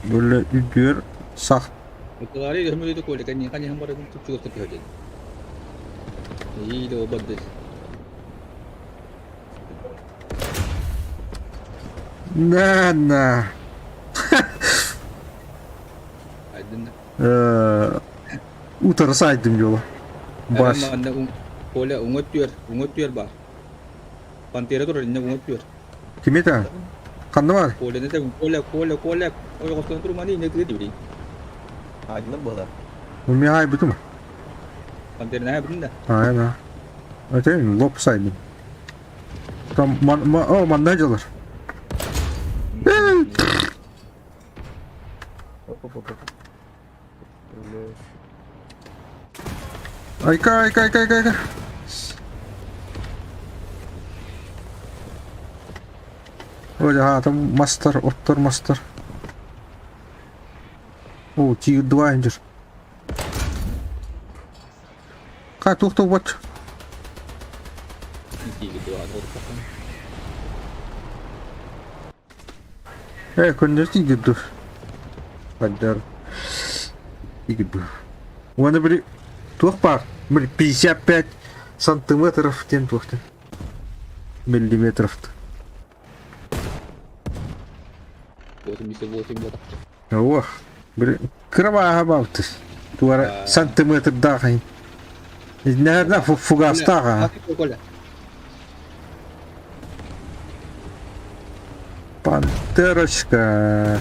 Бөлө үдүөр сах Николай өһмөлөдө Коля кэнниин ханьыһан баран чугастык түһэрдин. Иилэ обарды. На на. Айдын. Утары сайдым дьоло. Баш. Коля уҥа өттүгэр, уҥа өттүгэр баар. Пантера турар иннэ уҥа өттүгэр. Кими этэ? Ханна бар? Коляны этэ, Коля, Коля, Коля. Ойоҕостон туруманы иннэ тыа дибри. Айдын была. Мин айбытым. Пантераны айбытын да. Айна. Этэ лоп сайдым. Там ман, ма, о, манна дьалар. Айка, айка, айка, айка, айка. Ой, ага, там мастер, оттор мастер. О, тигр 2 инжир. Хай, туох вот. Тигр 2 Ээ, көннөрү тиийдир дуу? Хайдар тиийдир дуу? Уонна били туох баар? Били 55 сантиметров диэн туох диэн? Миллиметров. 88 буолар. Ох, били кыра бааһа баалты. Туара сантиметрдаах Наверное, фугастаах аа. Пантерочка.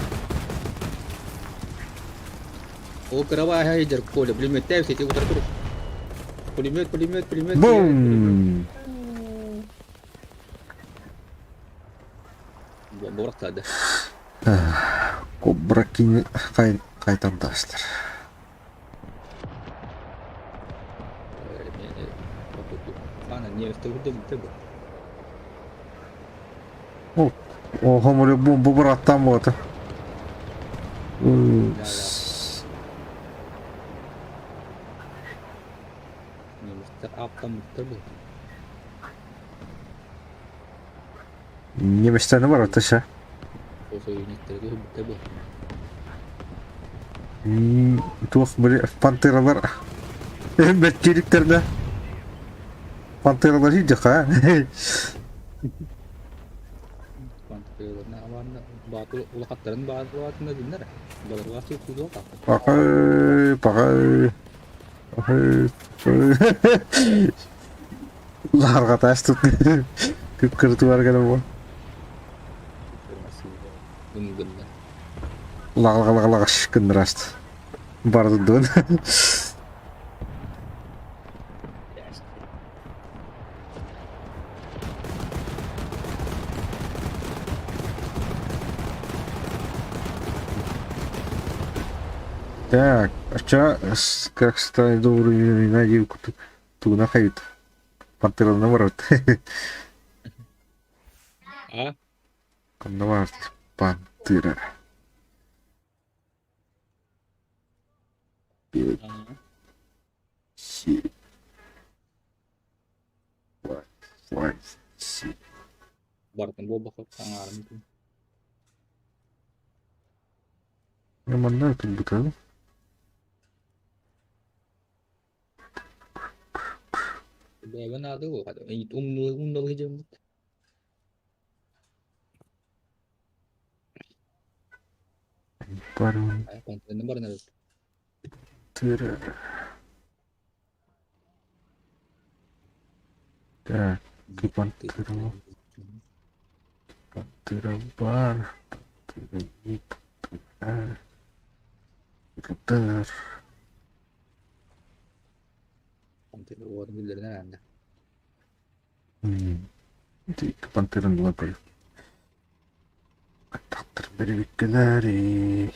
Ол кыра бааһа Коля, пулеметтээбит сети утары тур. Пулемет, пулемет, пулемет. Бум! Бомба Кобра кини қайтардаштыр. О, хомури бомба быраттан болот. Немецтерни бар аташа. Туох пантералар бэттириктэрдэ пантералар хидьаха. Пахай, пахай, пахай. Ларга тут. Күккыртуар гана бу. Лаҕ-лаҕ-лаҕ гынныраст. Барды дун. Так, а ча, как стать добрый найди тугуна хайыт. Пантераны барат. А? Ханна Пантера. Пять, семь, восемь, семь. Бартын буолбахха аҥаарым. Манна турбута. Бэйэбин аады умнулы дьоммут. Барон Пантены баран эбит. Тыра. Так, Пантера. Пантера бар. Пантера Пантера. Пантера. Пантера уотун биллэринэн аанда. Пантераны булан көрү. Тахтар бэрибиккэлээри.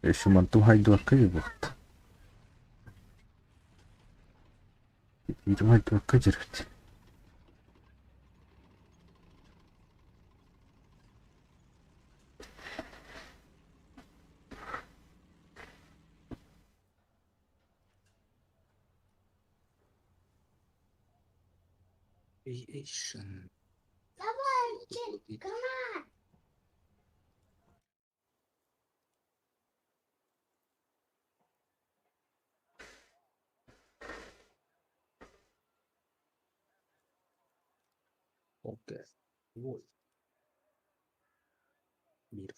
Еще манту хайдуакка буолта. Биирим хайдуакка дьэрбит. Creation. Окей. Вот. Мир.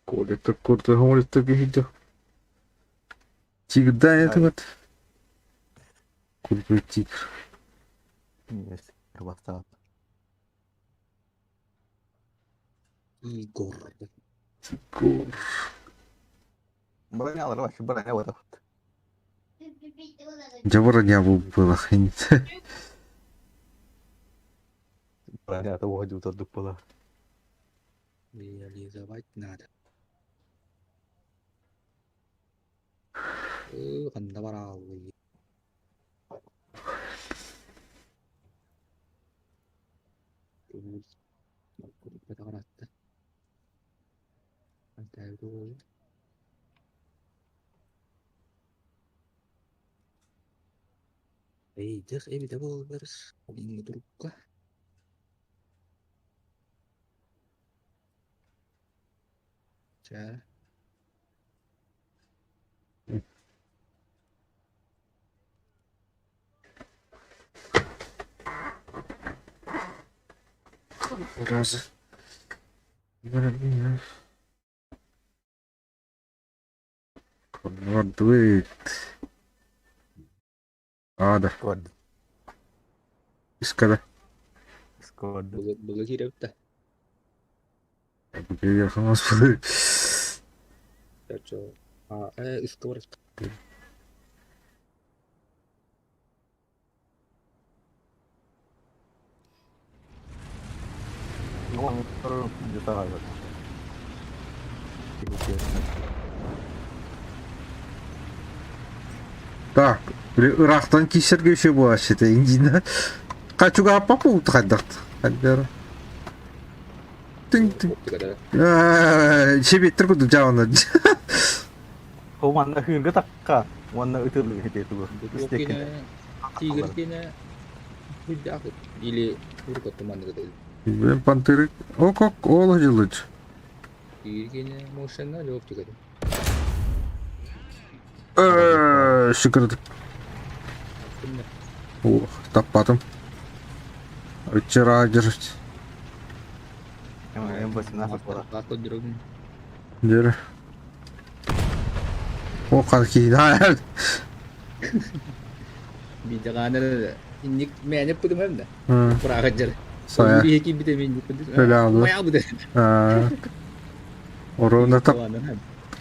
Коля курда говорит видео. Тигр, да, это вот. Курдуй тигр. Есть. Рвастаат. Игорь. Тигр. Бронялар вообще броня вот. Дьабара было хэнит. Броня того одюта была. Реализовать надо. Ханна барааллы. Эйдэх эбитэ буоллар, билиҥҥи турукка Чэ Раз. Конвертует. А, да. Сквад. Искада. Сквад. Былы киирэбит Господи. да. А, исковар. Ну, он где-то Так, Ирактан кисерге еще была это Индина. Качуга папу тхаддарт. Хаддар. Тынь тынь. Себеттер куду жауна. Манна хыырга такка, уонна ытырлыгы хитетугу. Тигр кине или уркоттуманныгы Блин, пантеры. О, как ола делать. Тигр кине машина или оптика. Шикард. Ох, таппатым. Вчера держать. М18 была. Дер. О, какие, да. Бидаганы инник мәне пудум да. Прагажар. Сая. Хеки бите мен пудум. Бля, Орона так,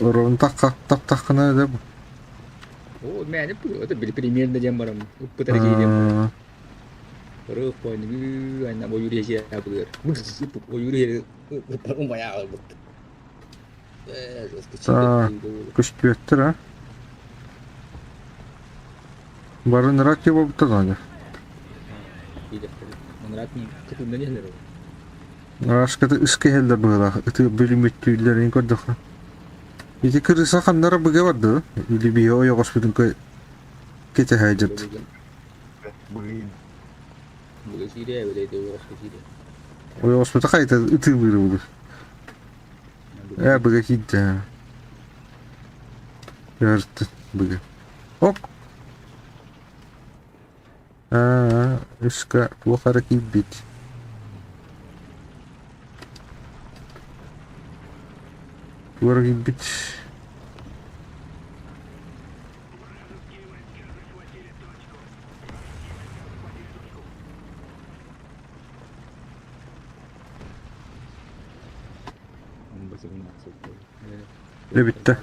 орона так так так кына да. О, мәне пудум. Это били примерно дем барам. Уппутар кейдем. Рых пойны, айна бо юрие я булыр. О юрие умая бут. Так, күшпеттер, а? Барын рак его бутадан. Манрат не кытында нелер. Рашката ыска иһэллэр быһыылаах, ытыы бүлүмүттүүллэрин көрдөххө. Ити кырыса ханнара быга барда или биһи ойоҕоспутун кэтэһэ дьыт. Блин. Быга киирээ, бэлэйдэ ойоҕоско киирээ. Ойоҕоспута хайта ытыылыыр буолур. Ээ, быга киирдэ. Өрт быга. Ок. Аа, үска туох эрэ киирбит. Туох эрэ киирбит. Дьэ бүттэ.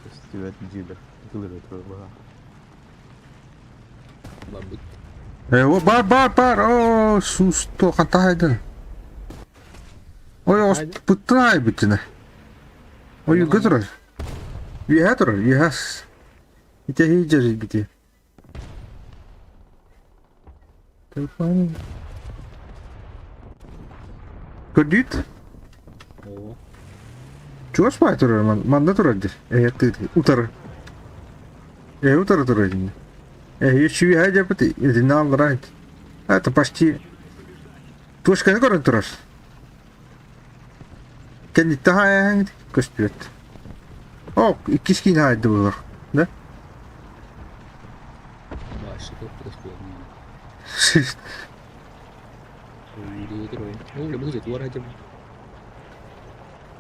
Көстүбэт дьиибэ. Ытылыра турар Э, бар бар бар оо суусто хантаһайдын. Ой, оспуттан айбытына. Ой, үйгэ турар. Үөһэ турар, үөһэ. Ити дьэрийбити. Телефон. Көрдүүт? Чугас баай турар, манна турар дии. Э, утары. Э, утары турар дии. Э, үөһэ дьэппит, итиннэ аллараа. Это почти Точканы көрөн турар. Кэнниттэн хаайаһаҥ көстүбэт. О, иккис киин хаайда буолар. Да?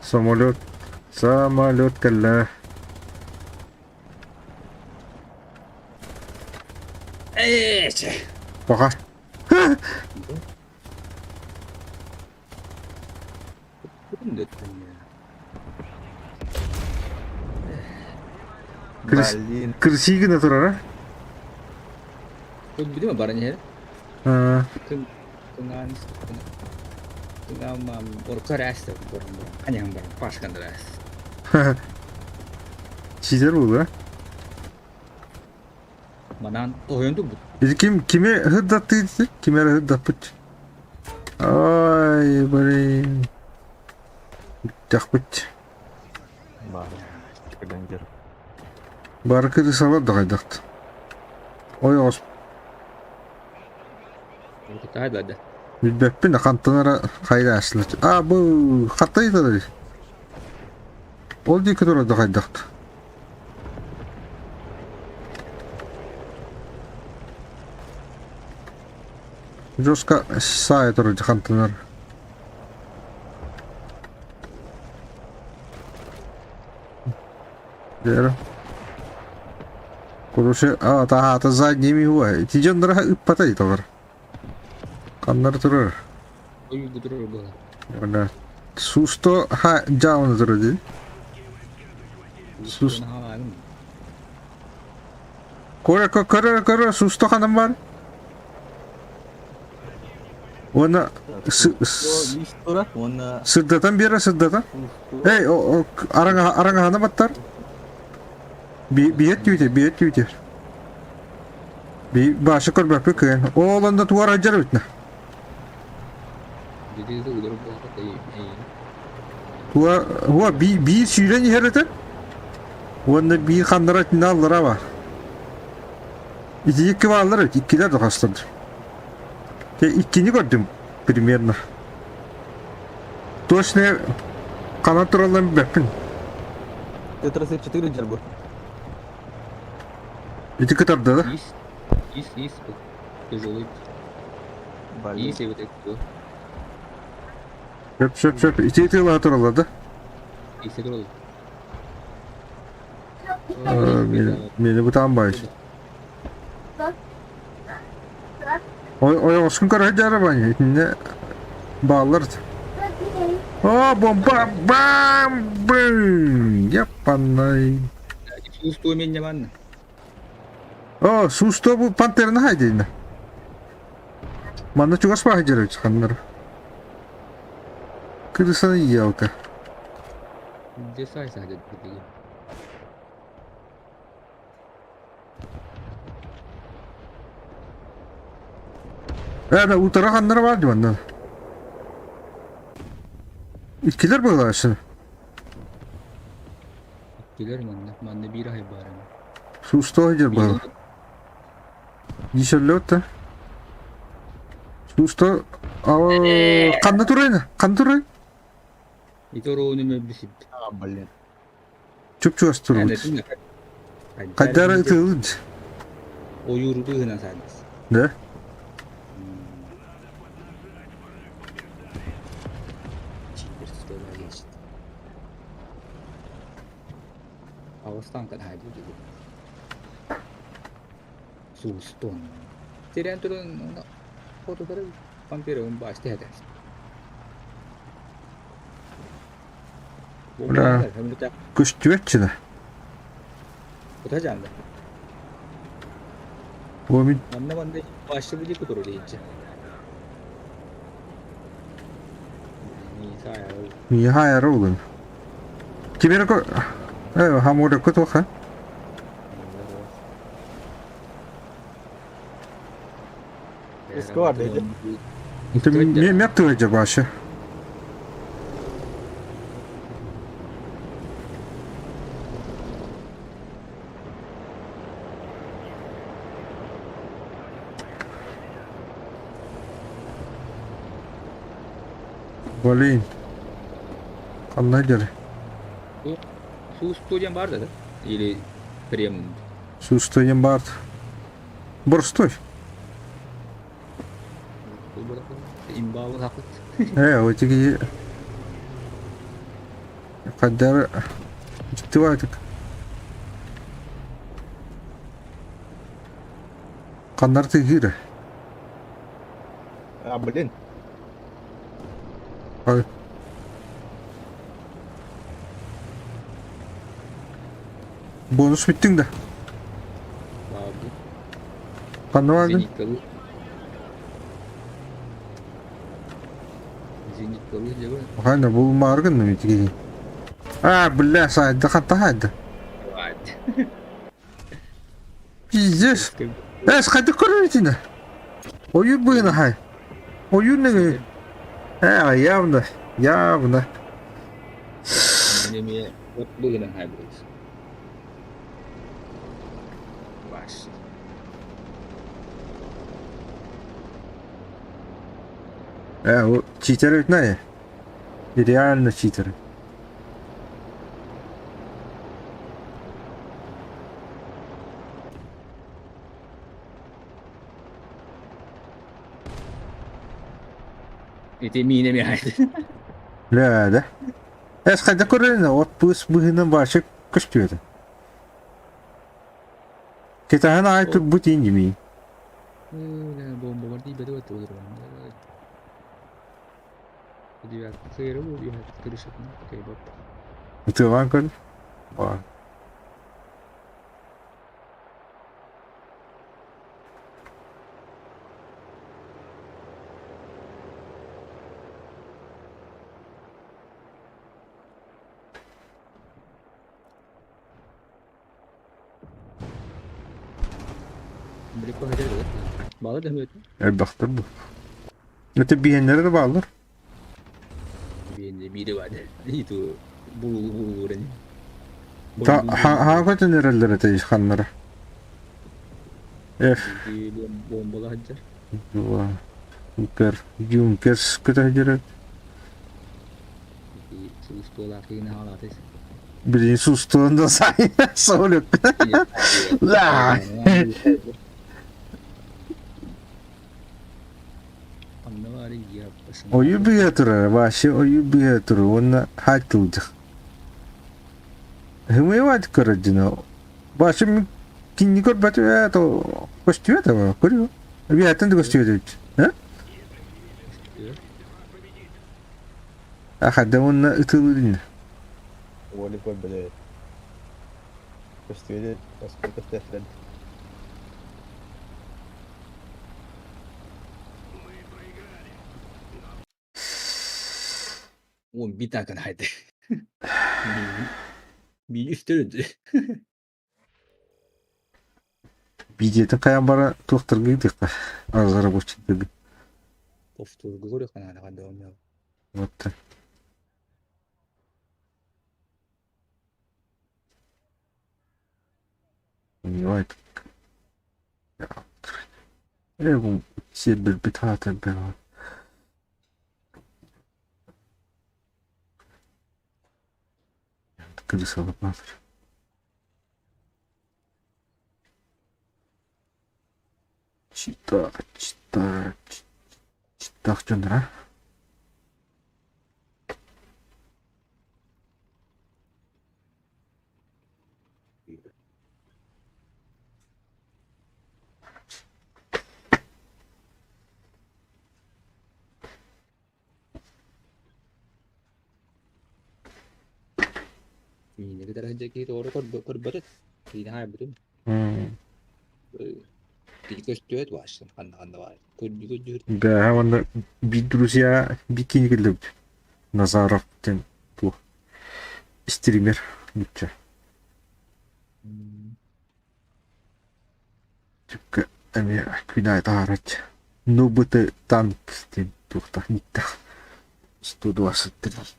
Самолет, самолет кэллэ. Пока. Блин. Кырсыы гына турара. Видимо, баран иһэр. Аа, Кыҥаан орка рәс баран баран пашкан рәс. Сидер буолуо. Манан тоһуйан турбут. Ити ким кими ыһырдаттыы кими эрэ ыһырдаппыт. Ай, блин. Бүттэхпит. Баар. Кэлэн Бары кырысалар да хайдахт. Ойоҕос Таайда. билбэппин хантан эрэ хайдаасылар. А бу хаттайдалар. Ол диэки турар да хайдахт. Жестко саайа турар хантанар. Вера. Короче, а, таһаата задними huwa. Ити дьоннора ыппата италар. Ханнар турар. Ой, турар была. Ана. Сусто ха жауна турар дии. Сус. Көрө көрө көрө сусто ханан бар. Уонна Турар, уонна сырдатан биэрэ сырдатан. Эй, араҥаһа араҥаһана баттар. Биэт түүтэ, биэт түүтэ. Би башы көрбөппү кыайан. Ол онно туар ажар бүтнэ. Туа хуа би биир сүүрэн иһэр этэ. Уонна биир ханнара итиннэ аллара бар. Ити икки бааллар эбит, иккилэр да хастар. Те иккини көрдүм примерно. Точно ханан туралларын билбэппин. Т-34 дьэр бу. Ити кытарда да? Ис, ис, ис, тяжелый. Блин. Ис эбит кто? Сөп, сөп, сөп. Ити ытыалаһа тураллар да? Ис турал. Мени бытаан баай. Ой, ойоҕоскун көрө сылдьара баанньа итиннэ бааллар. О, бомба бам бым! Яппаннай. Суустуо мен манна. О, суустуо бу пантерны хайдейна. Манна чугас баһа дьарыч ханнар. Кырысаны ялка. Десай саадьат битиги. Ээ, утара ханнара бар дии манна. Иккилэр быһылааччы. Иккилэр манна. Манна биир аһай баар ами. Суустоо дьэр быһыла. Дисөллөт да. Суусто ханна турайын? Ханна турай? Ити ороону мөлбүсүт. А, блин. Чуп-чугас турбут. Хайдара ытыылыд. Ойууру быыһынан саадыс. Да? Аҕыс танка хаайбыт Суустун. Тирэн туран хотутары памперын баасты этэ. Бля. Көстүбэт Кута жаанда. О мин Манна манна баасты били кутуру дейчи. Миха яролын. Теперь хамура кутуха. Исковар dedi. Это мертвый баша. Блин. Ханна дер. Суусту диэн баар да или прем Суустуйан баар. Борстой. Имбаабын хакыт. Э, отиги Каддар дьиктибаатык. Ханнар тыгыра. А, блин. Ай. Бонус бүттүҥ да? Баабы. Ханна баардын? Зениткалы. Зениткалы дьэбэ. Ханна булмааргын итиги. А, бля, сайда хатта хайда. Пиздец. Эс, хайда көрөр итини. Ойуур быына хай. Ойуур неге? Э, явно, явно. Неме от быгынан хай буолс. Ваш. Э, читер ведь Реально читер. Ити миинэ миһайд. Бля, да? Эс, хайда көрөр от быс быһынан башы көстүөтэ. Китаһын аай турбут индими. Бомба бар дии бэдэ туолар. Девятка сыра бу крышатны кайбап. Ытыалаан көр. Ба. Биликко хажар Бала да хөт. Элбэхтэр бу. Это биһэннэри да бааллар. Биэнде биире бар. Иту бу бу Та хаакатын эрэллэр этэ ханнара. F. Бомбала хаджар. Два. Юнкер. Юнкерс көтө Суустуолаакыйна хаалаатыс. Блин, суустуон да сай. Солюк. Да. Ойуу быһа турар, вообще ойуу быһа турар, уонна хаайтылдьах. Хымыйват көрөдүнө. Башым кинни көрбөтү э то көстүбэт аба көрү. Биһаттан да көстүбэт. Э? Ахада уонна ытылырын. Оли көрбөдө. Көстүөдө, осколка көстүөдө. Уон битакан хайды. Миин үстөрүдү. Видеотын хайаан бара туохтарга ыытыахха разработчиктарга. Повторга көрүөххэ наада ханна Вот. Понимает. Э, сиэрдэрбит хаата элбэх. Крысалапатор. Чита, чита, читах дьоннора. Миинэги тараһыдьа киһи тоҕо көрбөтөт. Киинэ хаайбытым. Киһи көстүөт баашсын ханна ханна баар. Көрдүү көрдүүр. Бэҕэһээ уонна биир друзья биир киһини киллэрбит. Назаров диэн туох стример нуучча. Түккэ эмиэ күн аайы таһаараччы. Ну бы танк диэн туохтаах никтээх 123.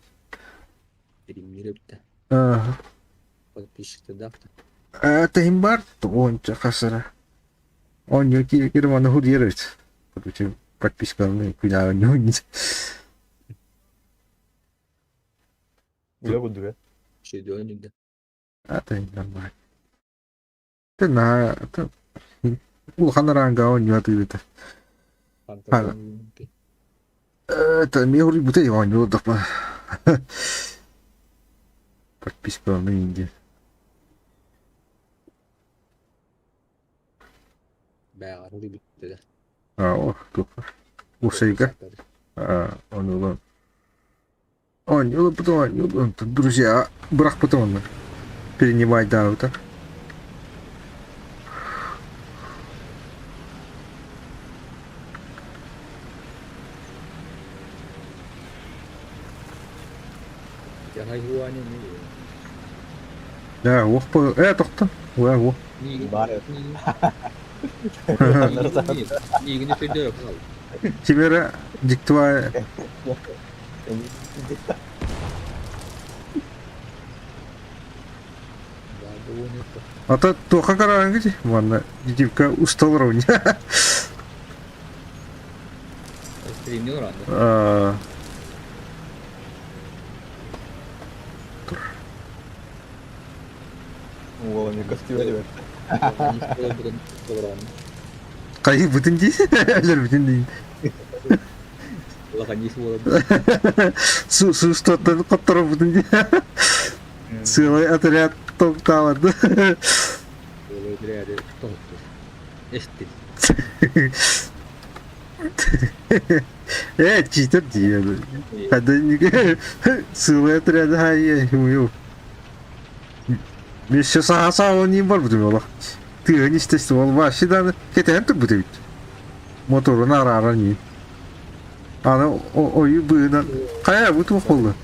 Стримнир эбитэ. Ааһа. Подписчиктардаах да. Тэһин бар уонча хасара. Оонньуу киирэ маны хуруйар эбит. Короче, подписканы күн аайы оонньуу. Үлэ курдук ээ. Шедевр да. Это нормально. Ты на это улахан араанга оонньуу атыыта. Это эмиэ хуруйбута оонньуу олордохпуна. Подписканы диэн. Бээҕэр хуруйбуттара. Аа, туох Усайга оонньуулан оонньуулбут оонньуулбут друзья бырахпытым онно принимайдаабыта. Ээ, уох ээ тохто. Уэ уох. Баар Ким эрэ диктуа А то туохха карааҥҥыт манна дивка устал ровня. Аа Уола не костюме Хайы бүтүн дии өлөрбүтүн дии. Суустуоттан хотторобутун дии. Сыалай отряд топтаабарды. Э, читер дии. Хада сыалай отряд хай хую. Еще саха не бар бутум олох. Тыын естественно ол вообще да кэтэһэн турбут эбит. Моторун арааран нии. Аны ойу быынан хайа бу туох буолла?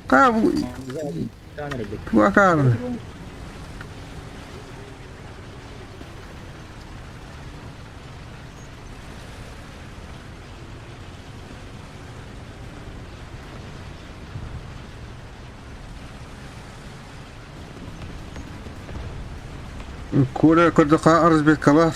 Хайа бу туакааны. Коля көрдөххө разведкалар.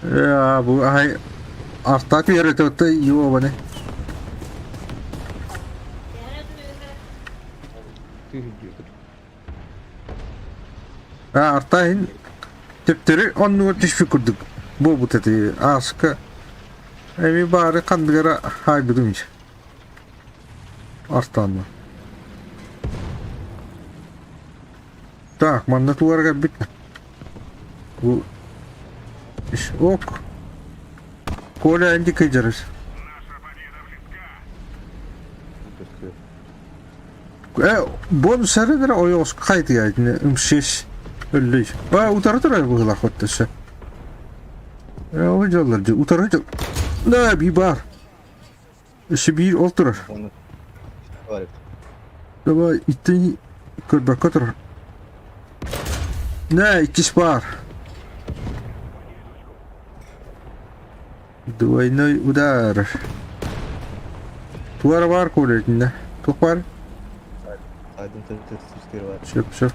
Ээ, бу ай артак үөрэтэ юобаны. Артаһын төптөрү оннугар түспүт курдук буолбут этэ. Ааска эми баары ханныгара хаайбытым ич. Артаанна. Так, манна тугар кэлбит. Бу ок. Коля энди кыдьарыс. Э, бонус эрэ ойоҕос хайтыга ымшиш өллүй. А, утары турар быһыылаах өттөсө. Э, ол дьоллор дьэ утары дьол. Да, би бар. Өссө биир ол турар. Давай, итти көрбөккө турар. Нэ, иккис бар. Двойной удар. Туара бар куритинэ. Туох бар? Сөп, сөп.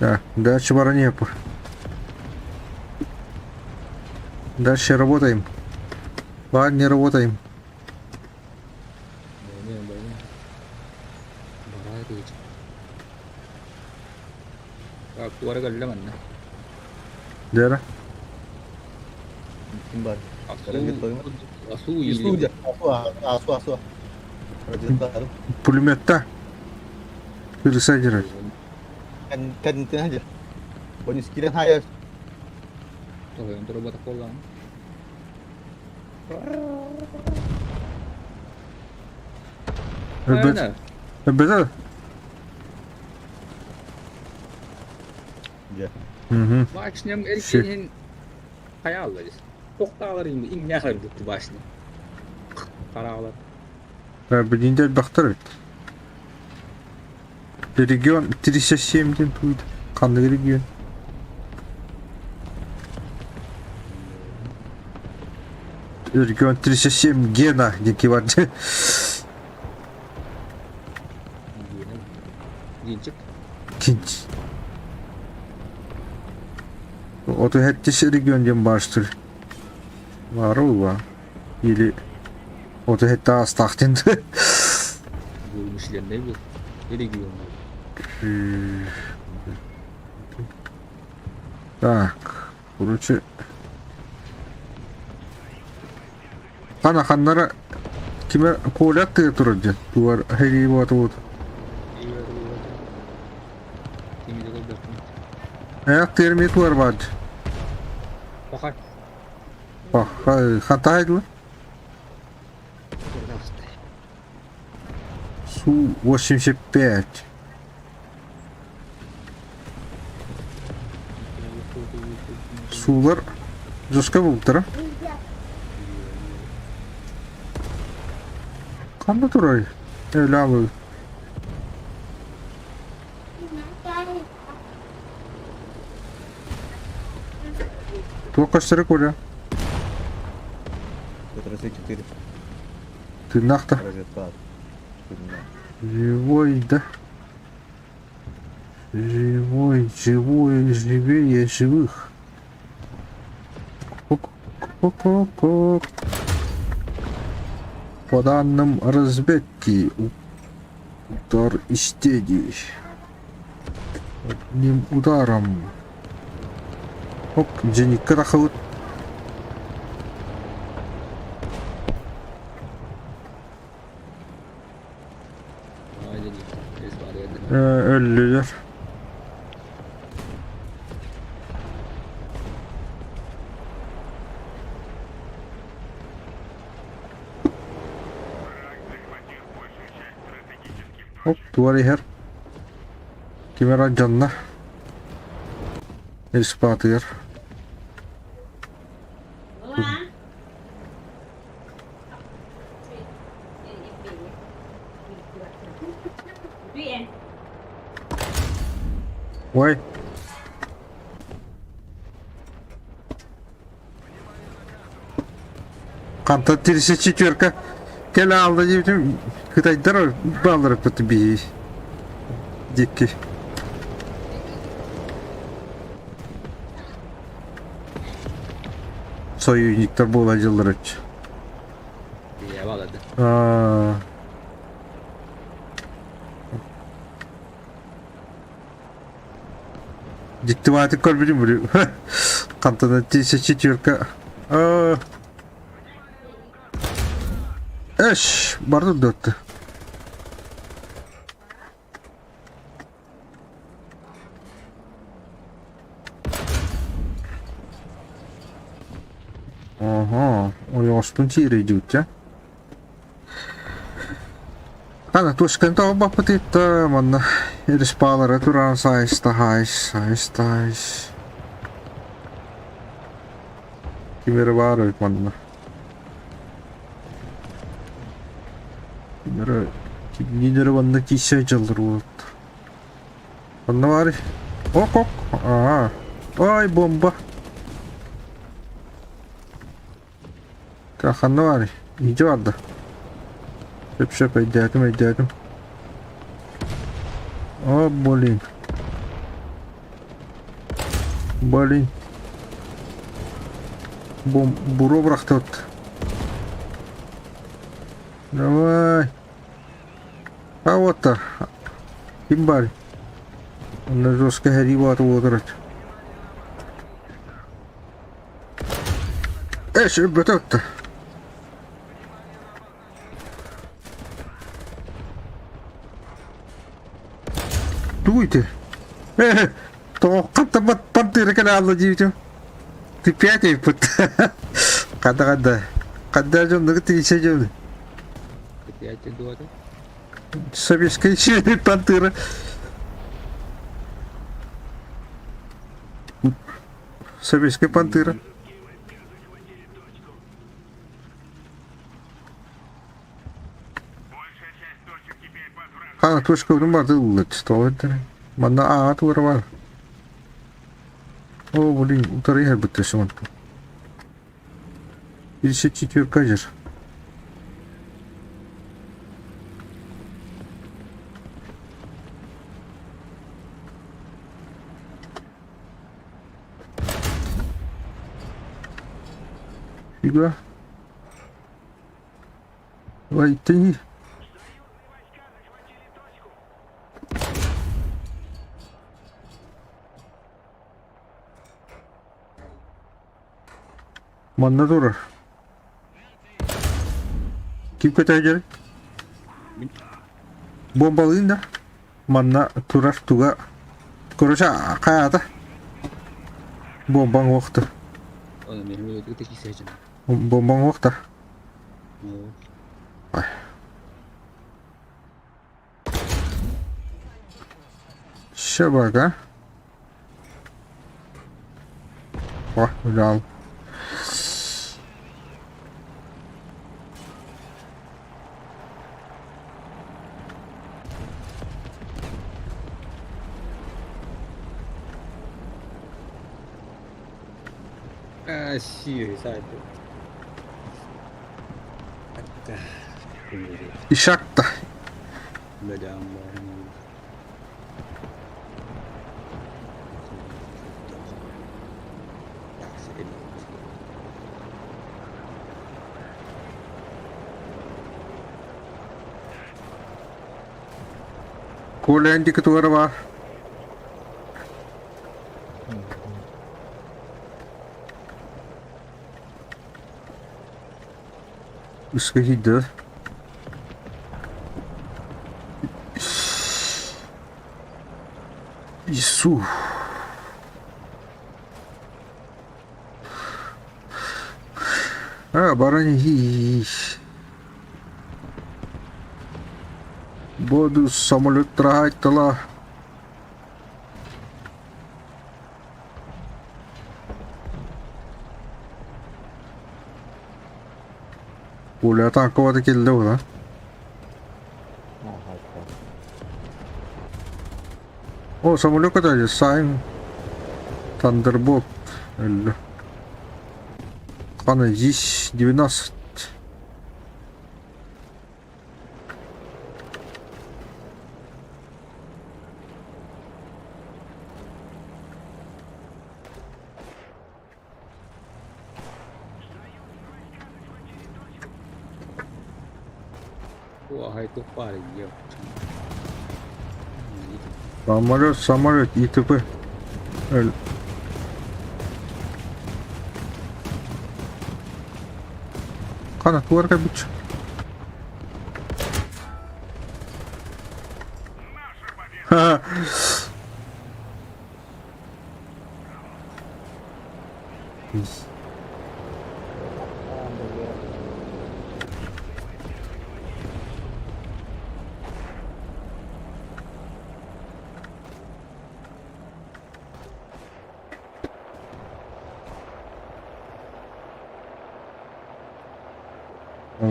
Так, дальше баране Дальше работаем. Парни, работаем. Туора кэллэ манна. Дера. Ким бар? Асу Асу, асу, асу. Пулеметта. Пересадирать. Кэннитин хадыр. Бонус кирен хайыр. Тоһойон туруботах буоллаҕым. Өлбөт. Өлбөтө. Мгм. Башням эркинин хайааллар. Тохтаалар иҥнээхлэр бутtu башня. Хараалар. Билинде элбэхтэр эбит. Регион 37 диэн туйда. Ханнык регион? Регион 37 Гена диэки бар. Генчик. Кинч. Оту хэттис регион диэн баштыр. Баара ула. Или оту хэтте астаах диэн. Вымышленный был. Регион. Так, короче. Хана ханнара киме Коля тыа турар диэн туар хэгии буотубут. Э, терми туар баар. Пахай. Пахай, хантаайдылар? Су-85. Суулар жестко бултара. Ханна турай? Өлөмүй. Туох көстөрө көрө? 34. Тыыннаах да? Разведка. Живой, да? Живой, живой, живее живых. Ко-ко-ко-ко. По данным разведки, удар из тени. Одним ударом. Оп, дьэниккэ тахсыбыт. Өллүлэр. Оп, туар иһэр. Ким эрэ дьонно. Испаатыгар. Ой. Хантан 34 кэлэ аалла диэбитим кытайдар бааллар эппит биһи диэки. Союзниктар буола дьыллар өччө. Аа. Дьиктибаатык көрбүтүм били. Хантан 34 Аа. Эш, барды дөттү. Ага, ойоҕоспун сиирэй дьүтчэ. Ана туоскан тоҕо манна респалара туран сайыс таһайс сайыс таһайс Ким эрэ баар эбит манна. Ким эрэ кимниин эрэ манна киирсэ дьаллар уолаттар. Онно баарый? Ок ок. Аа. Ой, бомба. Так, ханна баарый? Иһдьэ барда. Сөп сөп өйдөөтүм өйдөөтүм. О, блин. Блин. Бом буруо бырахтыбыт. Давай. А вот Ким баар? Онно жестко хэрии баата буолар. Эш, өлбөтө Тугуй ити? Э, тоҕоххо табат пантыыра кэлэ хаалла диэбитим. Ты пять эппит. Хада хада. Хада дьоннору тиийсэ дьон. Ты пять дуота? Советская пантыра. Советская пантыра. Хана точка барды ыллыт, что это? Манна ааҕа туора бар. О, блин, утары иһэрбит өссө 54 жер. Фига. Давай, тяни. Манна турар. Ким көтөөдьөр? Бомбалыын да. Манна турар туга. Короче, хайаата. Бомбаҥ уохта. Бомбаҥ уохта. Щебага. О, взял. А, си, сайт. Ишакта. Коля диэки туора баар. Үскэһийдэ. Иисус. А, барани. Буду самолет трахать-тала. Пуля танковата кэллэ ула. О, самолет это Сайн Thunderbolt. Хана здесь 12. Самолет, самолет, ИТП. Хана, туар кабич. Ха.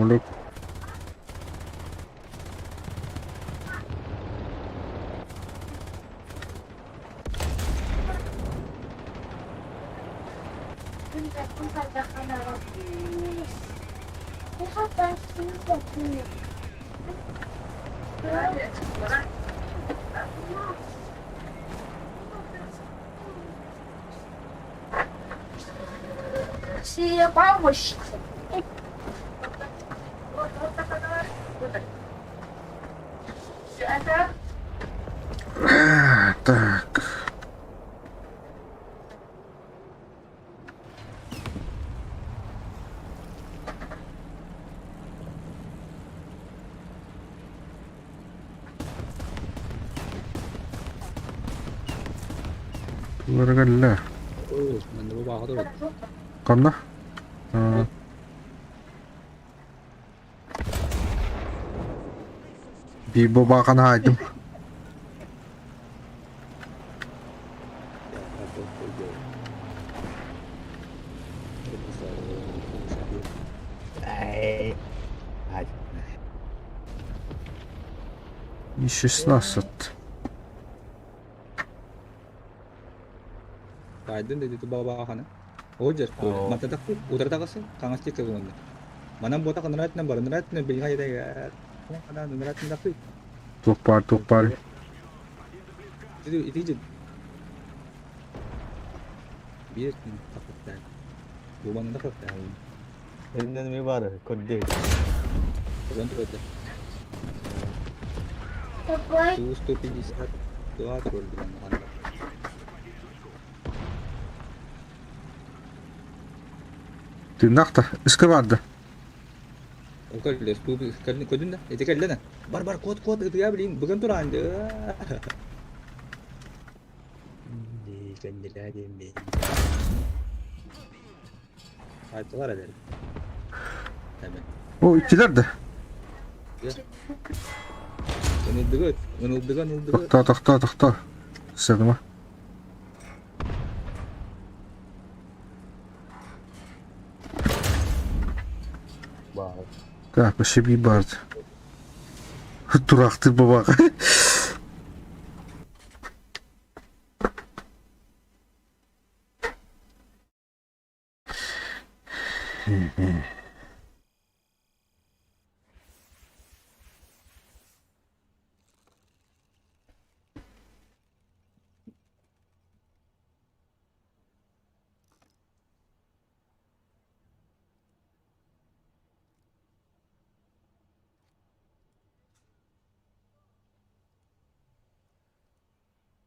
Олег. Так. Тула Ханна? Биир бабаахан хаайдым. И 16. Баайдын да ити бабааханы. О дьэр, мататакпы утары таҕысы, хаҥас диэки уонна. Манан буотах ыныраа өттүнэн бар, ыныраа өттүнэн билиҥ айда ыныраа өттүнэн тахсыы. Туох баар, туох баар. Ити ити дьин. Биир өттүнэн тахсыахтаах. Буубанан тахсыахтаах. Elinden mi var? Көрдө. Көрөн турар. Ту 152 турар ханна. Тыыннаах да, ыска баар да. Ол кэллэ, көрдүн да, ити кэллэ да. Бар бар, куот куот, ытыга билин, бүгүн тураан да. Кэннилээ диэн Айтылар эдэр. О, иккилэр да. Ынылдыгы, ынылдыгы, ынылдыгы. Тохтоо, тохтоо, тохтоо. Сыгыма. Так, вообще би барды. Тураахтыыр бабаҕа.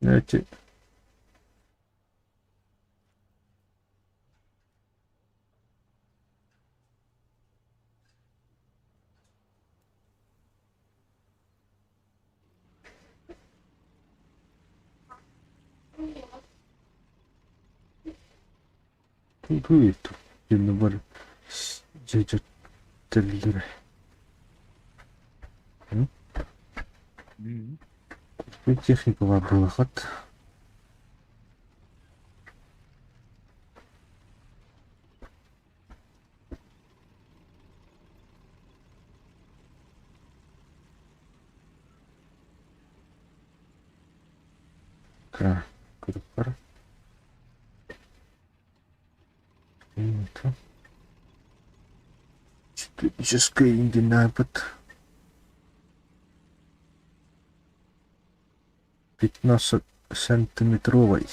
Эти Тут бар дьэ Техника бар буолахат. Так, бар. Техническая ингинапыт. 15 сантиметровый.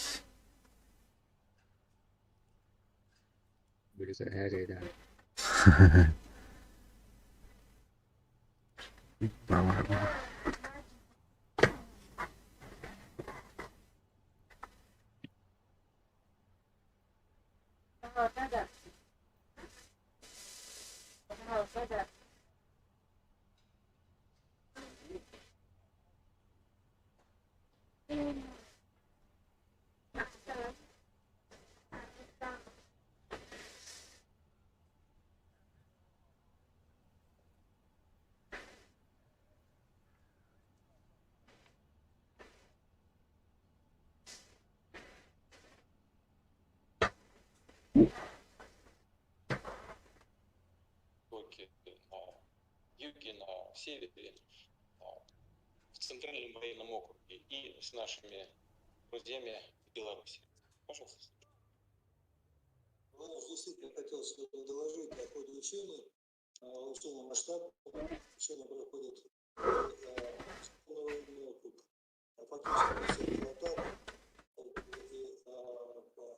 юге, на севере, в Центральном военном округе и с нашими друзьями в Беларуси. Пожалуйста. Ну, действительно, хотел сегодня доложить о ходе учений. Учения масштаб, учения проходят военный округ, фактически все атаку и по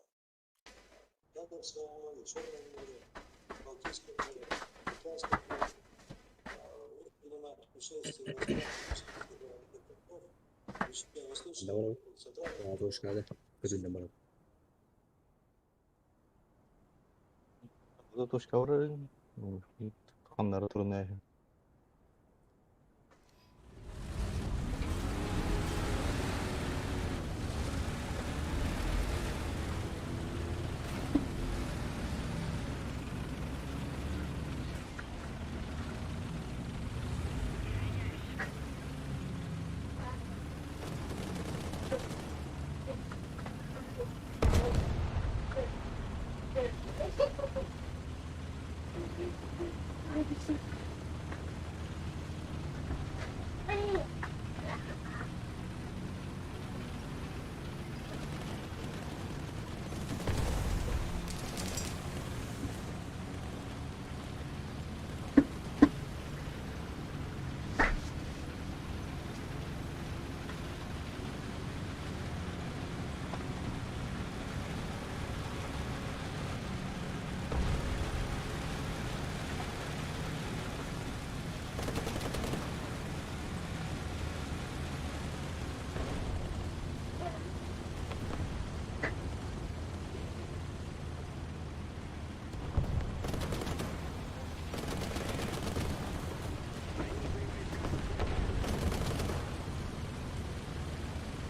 Ядрскому морю, Черному морю, Балтийскому морю, Британскому морю. Принимают участие в Восточном, Точкада. Көтүннэн барар. Точка бар. Ханнары турна.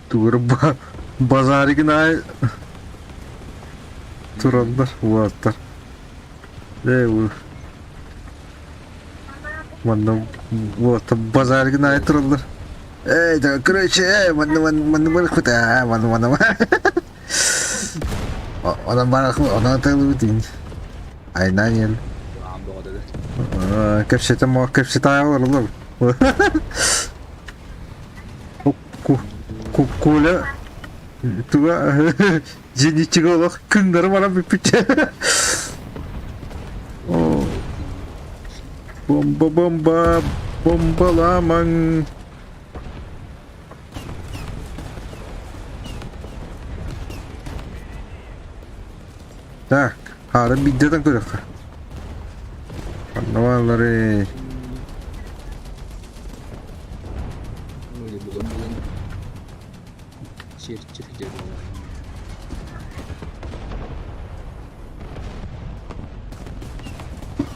Тугур базаригин ай тураллар уолаттар. Ээ манна уолаттар базаригин ай тураллар. Эй, да, короче, эй, манна манна манна хута, манна манна. Онон бар онон тылыбытын. Айнан ел. Аан бөҕөтө Кэпсэтэ мо кэпсэтэ олоролор. Коля туга зенитчиге олох күннері баран бүппүтче. О, бомба бомба бомбаламаң. Так, хары биддетен көрөккө. Аннавалары. Бугун бугун сир чир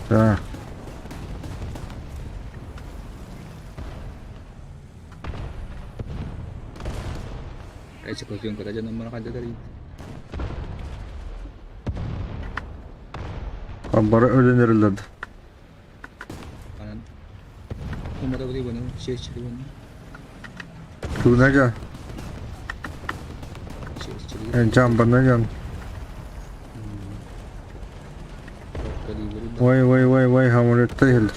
Так. Эчи көтүөн дьонум мана хайда Бары өлөн Анан умата бudi буну сир чир буну Тугунага. сир чир. Жамбана жан. Вай вай вай вай хамырытта хил.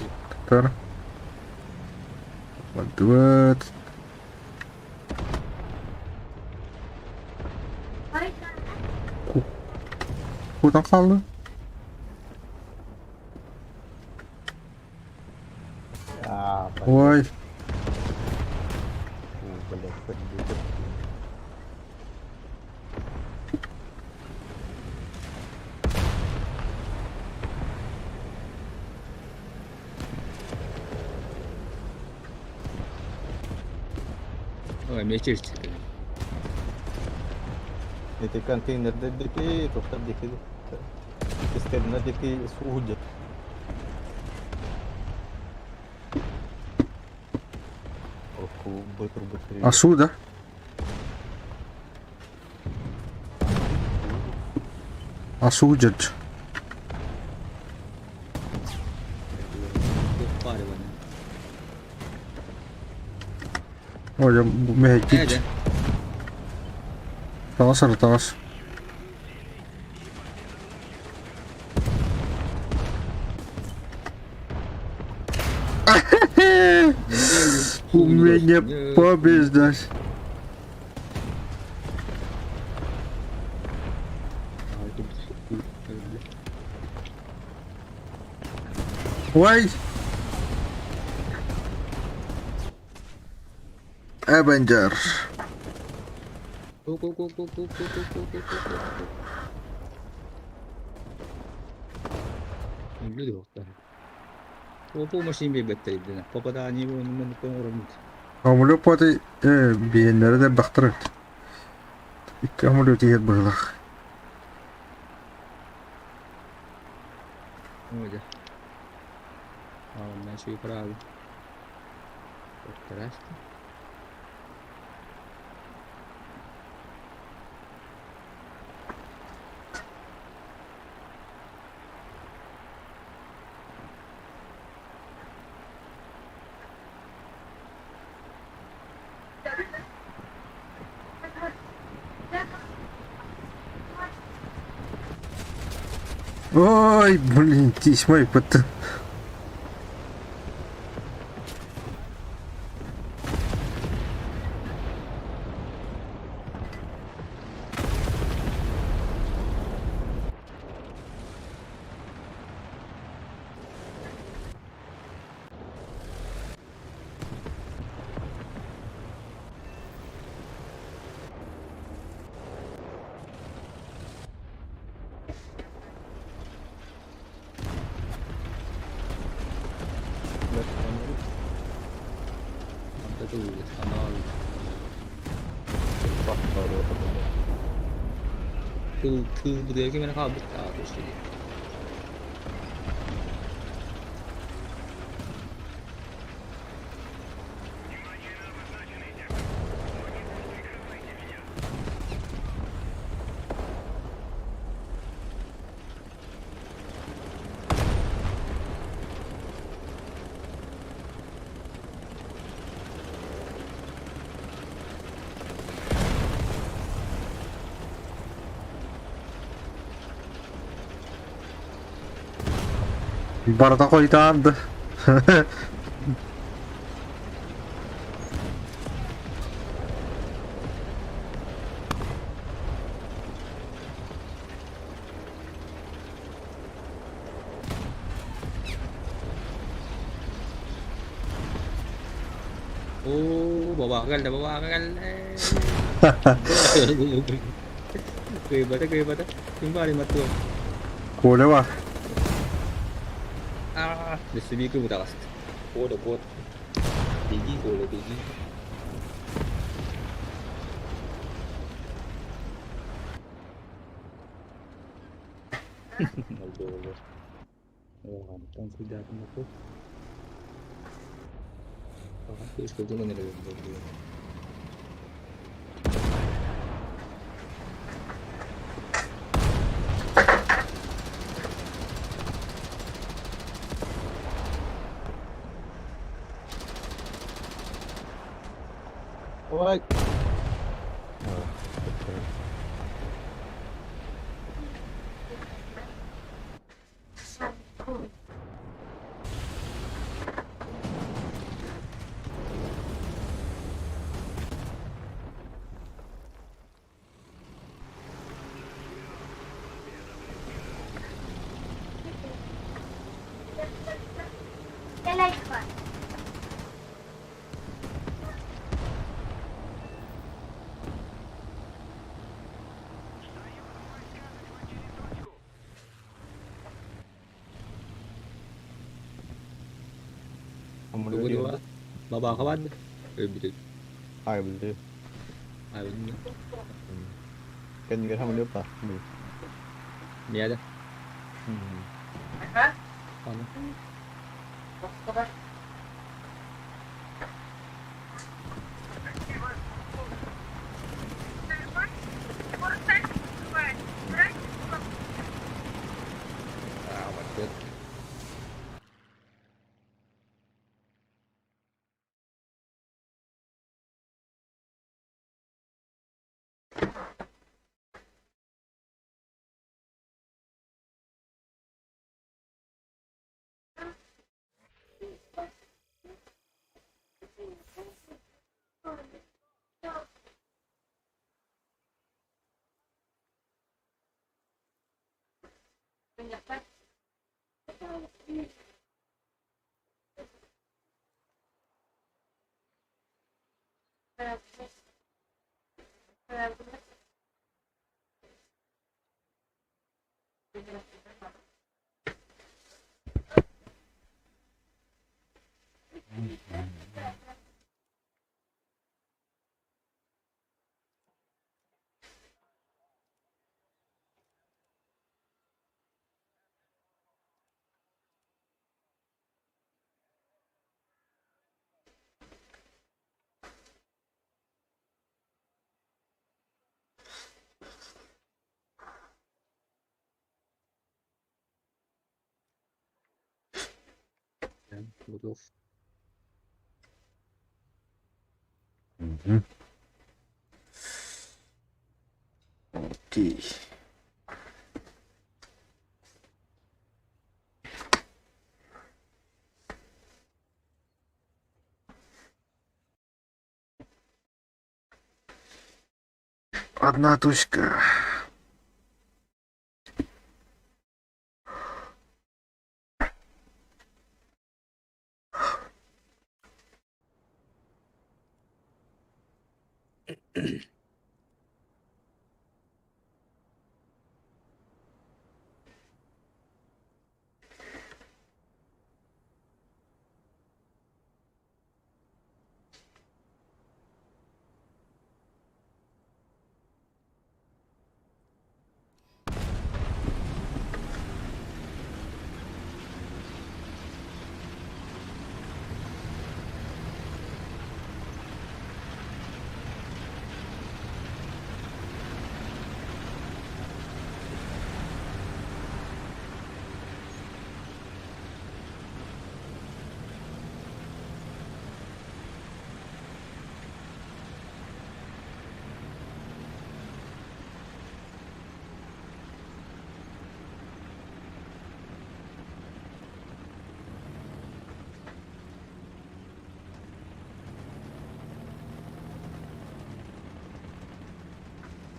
Тар. Вот. Куда қалды? А, Ой, блядь, хоть Ой, мне чир чир. Эти контейнердердики, тухтардики, тестернердики суудят. Бытыр бытыр. а суда? А судят. Ой, мехекит. Талас талас. Умение побеждать. Ой! Avenger. Амулет биһиэннэрэ да элбэхтэр эбит. Икки амулет иһэр быһыылаах. Ой, блин, тисьмой пыт. Барыта хойутаан да. Оо, бабаҕа кэллэ, бабаҕа кэллэ. Кыайбата, кыайбата. Ким баарый маттыга? Коля бар. Аа, Лесовик бытаҕаст. Коля, кот. Беги, Коля, беги. Молдова. Оҕамтан куйдаатым Ой! Бабаха баар өлбүтүт. Ай билди. Ай Кэннигэр хамылыап ба. Миэдэ. Аны. Аа, вот. Готов. Мгм. Окей. Одна точка.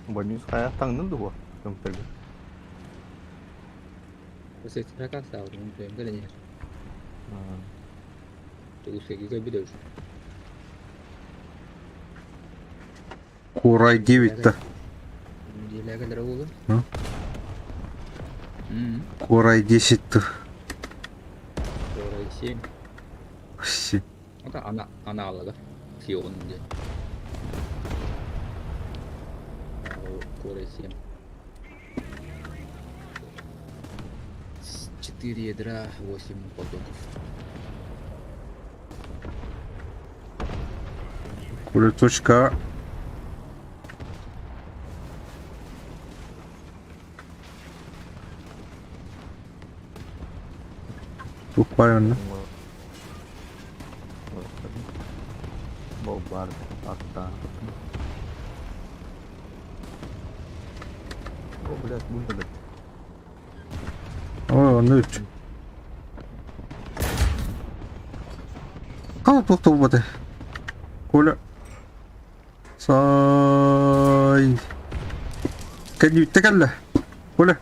Больница хайа таҥнын дуо? Көмтөргө. Курай 9-то. Курай 10-то. Курай 7. 7. Это она, аналога. Сион где. Курай 7. 4 ядра, 8 потоков. Коля точка. Тух баар онно? Болбар атта. О, блядь, будет. О, онно үч. Хала туох буолбата. Коля. Сай. Кэннүүттэ кэллэ. Коля.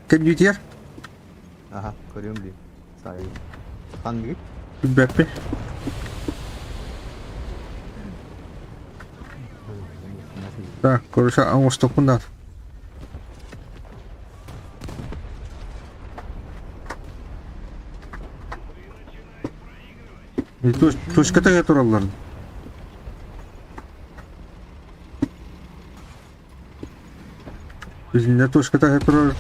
Кэннүүтигэр. Аха, көрүөм дии. Сай. Ханныгый? Билбэппин. Так, короче, оҥостуохпун наада. Точка тэҥэ тураллар. Билиннэ точка тэҥэ турар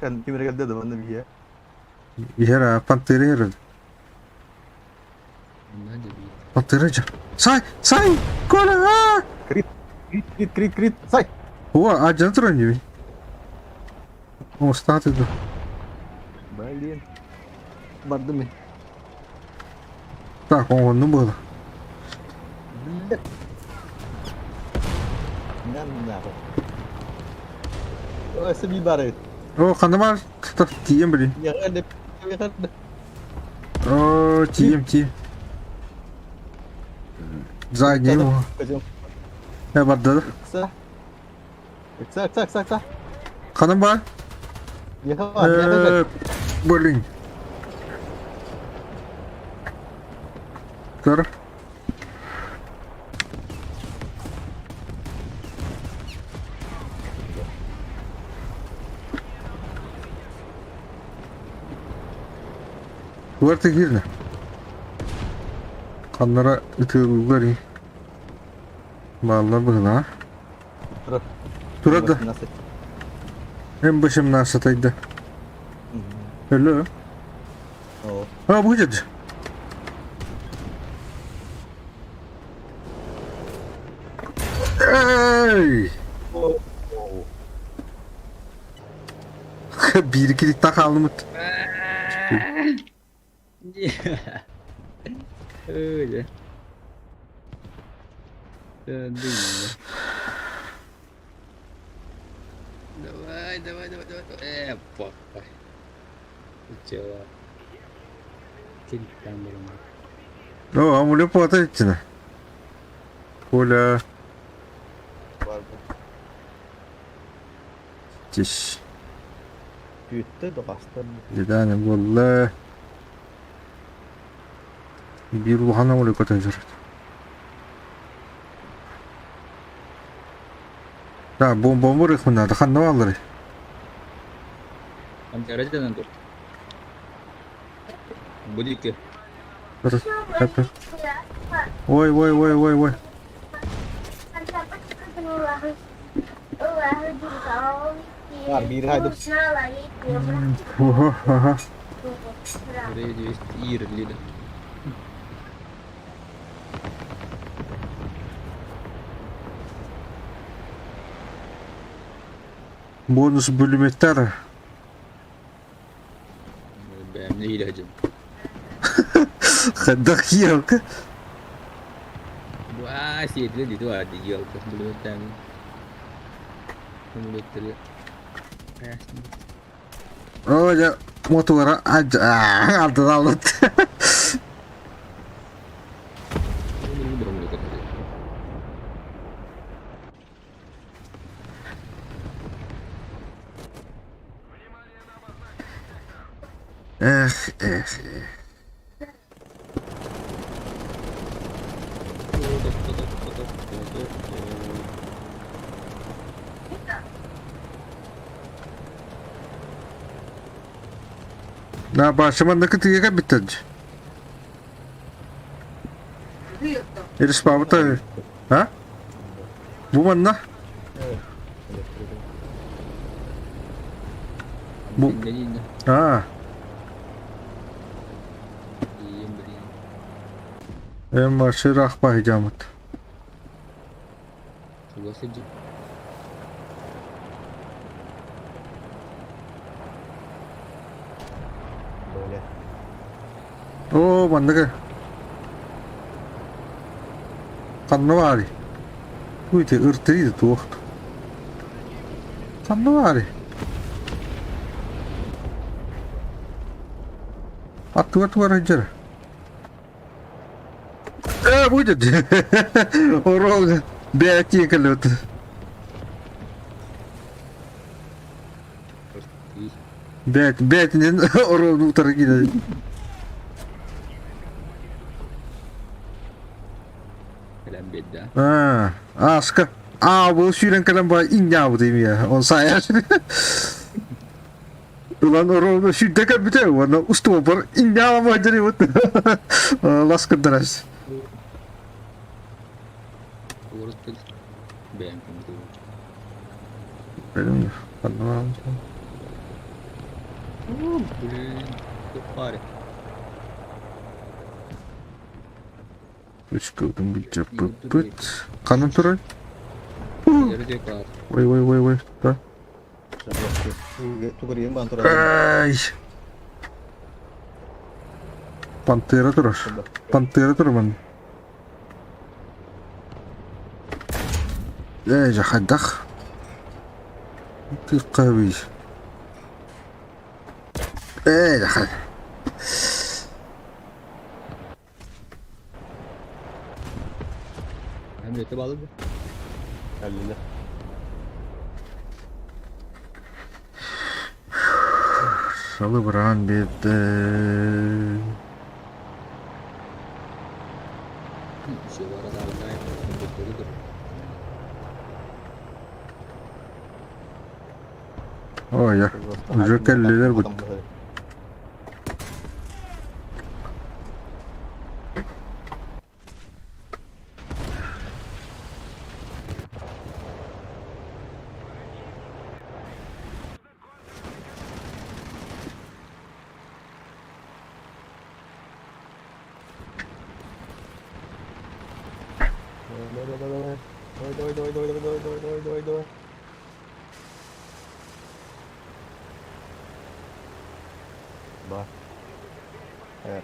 Ким эрэ кэлдэ да манна биһиэ. Иһэр аа, пантера иһэр. Пантера дьэ. Сай! Сай! Коля! Аа! Крит, крит, крит, крит, крит, сай! О, адьан туран дии. Оҥостаат да. Блин. Бардым мин. Так, оҥоннум буола. Блядь. Нам нахуй. Ой, саби бары. О, ханна баар? Тиийэн блин. О, тиийэм, тиийэм. Задний его. Э, барда да. Ыкса, ыкса, ыкса, ыкса. Ханан баар? Э, блин. Көр. Уарты киирнэ. Ханнара ытыалыыллар ии. Бааллар быһылаа. Турар. Турар да. МБ-17 айда. Өлө. А, будет. Эй! Биир киликта хаалымыт. Öyle. Değil. Давай, давай, давай, давай. Папа. Чего? Телефон О, амулет платить. Коля. Тиш. Бүттэ доҕастар. Дедане буолла. Биир улахан амулет көтөн сырыт. Да, бомба их надо, ханна бааллары. Антирадианан тур. Будики. Ой, ой, ой, ой, ой. Бар, биир хайдып. Ого, ага. Ирлида. Бонус бүлүметтер. Бэм не Хадах елка. Waa сиэтилэ дии туа ди елка бүлүметтэн. Бүлүметтери. О, я мотора алдын алыт. Эх, эх, эх. Да, башыман кытыга биттер. Ирис бабыта. А? Бу манна? Бу. А. Эм шырах бахжамыт. О, манныгы. Ханна баары. Уйте ыртыйды туохт. Ханна баары. Аттыга тугар жер. Э, будет. Урол бәти көлөт. Бәт, бәтинен урол утар киде. А, аска. А, бұл сүйрен кәлем ба иння бу дейм я. Он сая. Улан урол сүйдәкә бите, оны усту бар иння ма жери вот. Ласкыдырас. Блин, паре. Үч кылдым бүт. Канын турар. Ой, ой, ой, ой. Да. Ай. Пантера турар. Пантера турар. Эй, жахадах. Ты қави. Эй, жахад. Амулетті балды. Әллі. Салы бұран бетті. Ой, я. Уже кәллелер бұд. Давай, давай, давай. Давай, давай, давай, давай, давай, давай, давай, давай, давай. Ба. Р.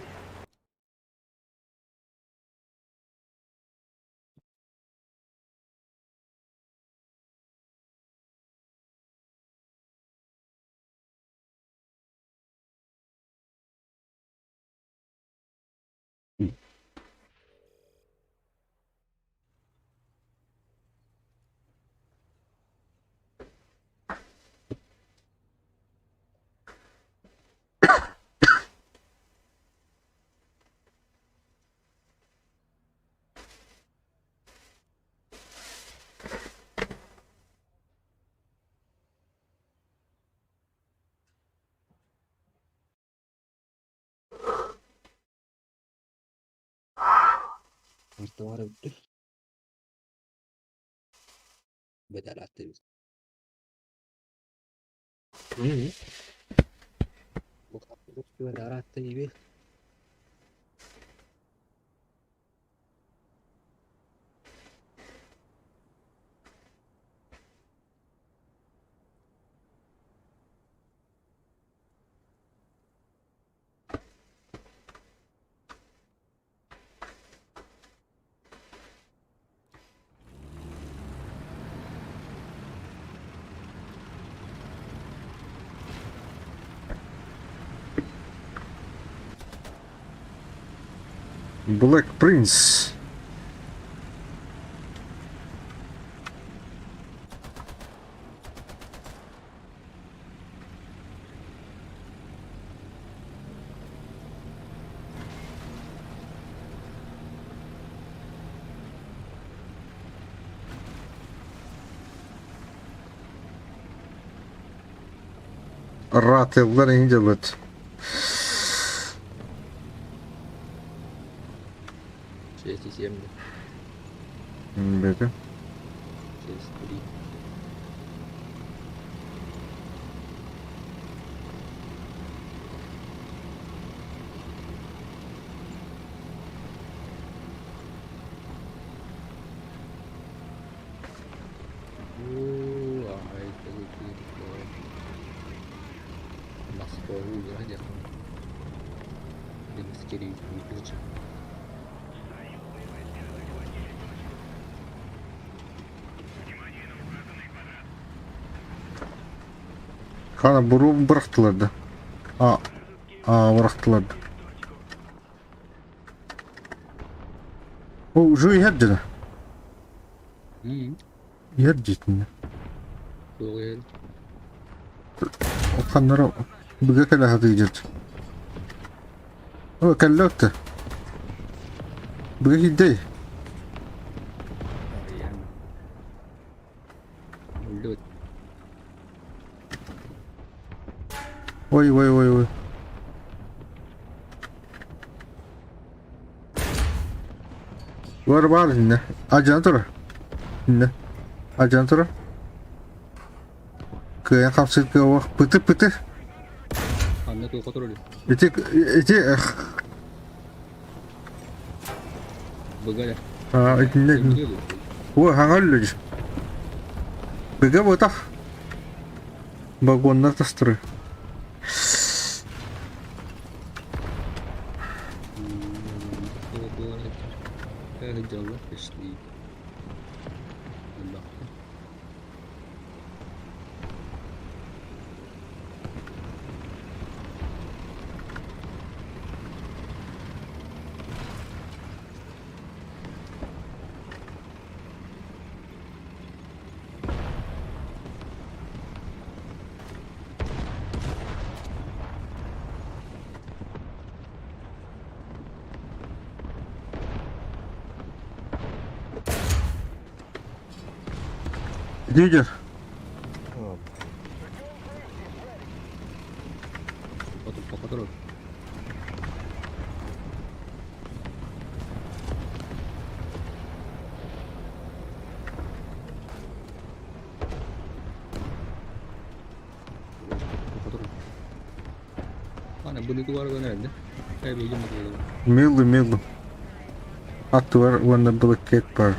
Black Prince. Ратыллар иһин дьылыт. 6,7. Бөтө. 6,3. Хана буруун бырахтылар да. А, а бырахтылар да. О, уже иһэр дьэ. Иһэр дьиэтинэ. Ханнара быга кэлэ сатыыр. О, кэллэ отто. Быга киирдэй. Ой, ой, ой, ой. Бар бар иннэ. Адьан тура. Иннэ. Адьан тура. Кыайан хамсыыр кыаҕа пыты пыты. Анна туохха турар? Ити ити Быга а итиннэ О, хаҥа өллү. Быга буотах. Вагоннар тастыры. Лидер. Милый, милый. Аттылар уонна былыккет бар.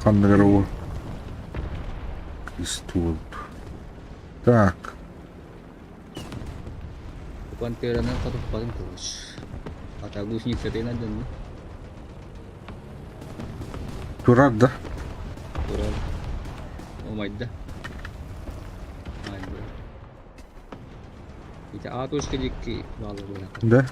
Ханныгар ол Кристуол. Так. Пантеранан хотуппатын кылыс. Ата гусеницатын алдынна. Турар да? Турар. Умайда. Майда. Ити А точка диэки бааллар буоллахха. Да.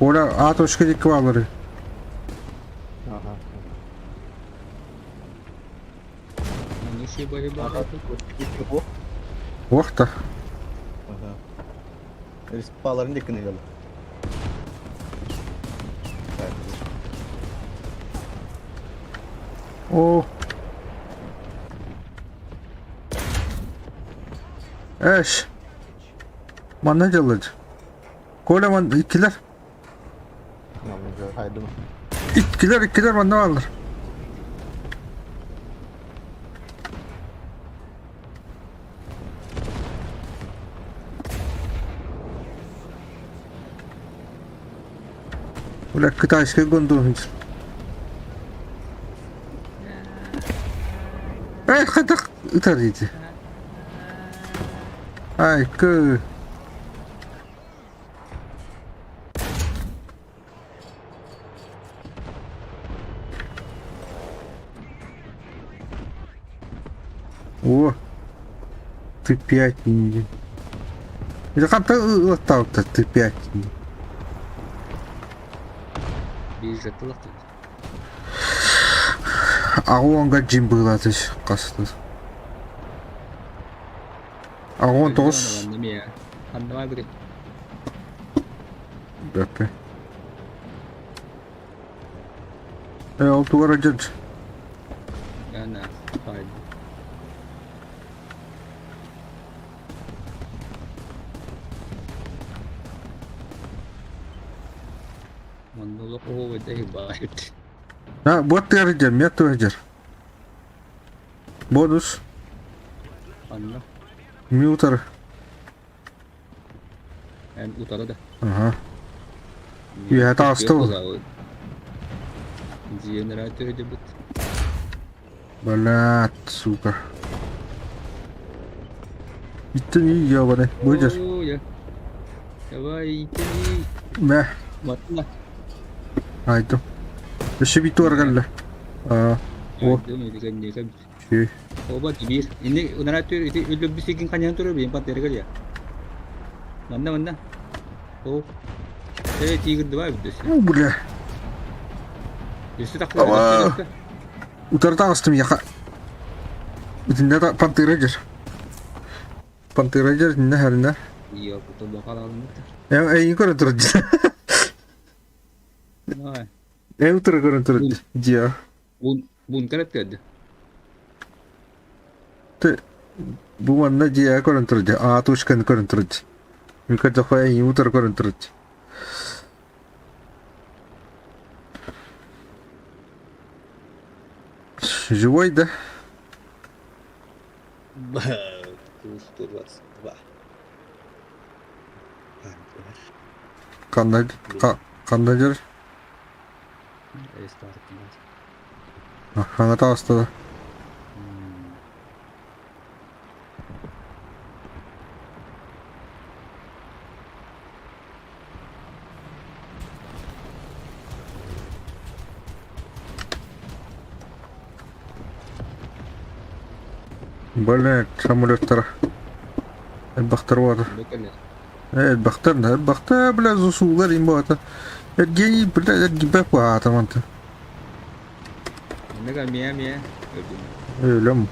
Коля А точка диэки бааллары. Ага. Ону шибаһы Ага. баҕа. Уохта. Ага. Респаларын диэки нылал. О. Эш. Манна дьаллар. Коля ман иккилэр. Хайдым. Иккилэр, иккилэр манна бааллар. Бля, китайская гондон. Эй, хайдах ытар дии. Ай, кы. О, ты пять не. Это ханта ылаттаабыттар ты пять. Биир жатталах Аҕа джим быылаатыш хастас. Аҕа тоҕус. Ханна бiri. Бэппэ. Э, ол тугара дьадж. Яна, хайда. Манна олох оһуобайда баайт. А, вот ты дьэр, мет дьэр. Бонус. Ханна. Мютер. Эн утара да. Ага. Үөһэ таҕыста ол. Генератор дебут. Блядь, сука. Иттен ебаный, будешь? Давай, иттени. Мэ. Матна. Айдым. Өссө битуар кэллэ. А, о, үчүгэй. Оба биир. Инни генератор ити өлөрбүсигин ханьан турар биин пантерга я. Манна манна. О. Э, тигр давай бүттүс. Ну, бля. Өссө Ава. тахта. Утары таҕыстым яха. Итиннэ та пантера дьэр. Пантера дьэр иннэ хэринэ. Ио, потом бакалалымыт. Э, эйин көрөн турар дьэр. Ай. Э, утары көрөн турар дьиэ. Бун бункер эттерди. Ты бу манна дьиэ көрөн турар дьэ. А точканы көрөн турар дьэ. Мүкэ эйин утары көрөн турар дьэ. Живой, да? Ту-122. Ханна ханна дьэр? Хаҥа таҕыста да. Блядь, самолеттара. Элбэхтэр уота. Элбэхтэр, элбэхтэр, бля, зусуулар им боата. Эргений, бля, эргибэк баата манта. Мега мия мия. Өлөм.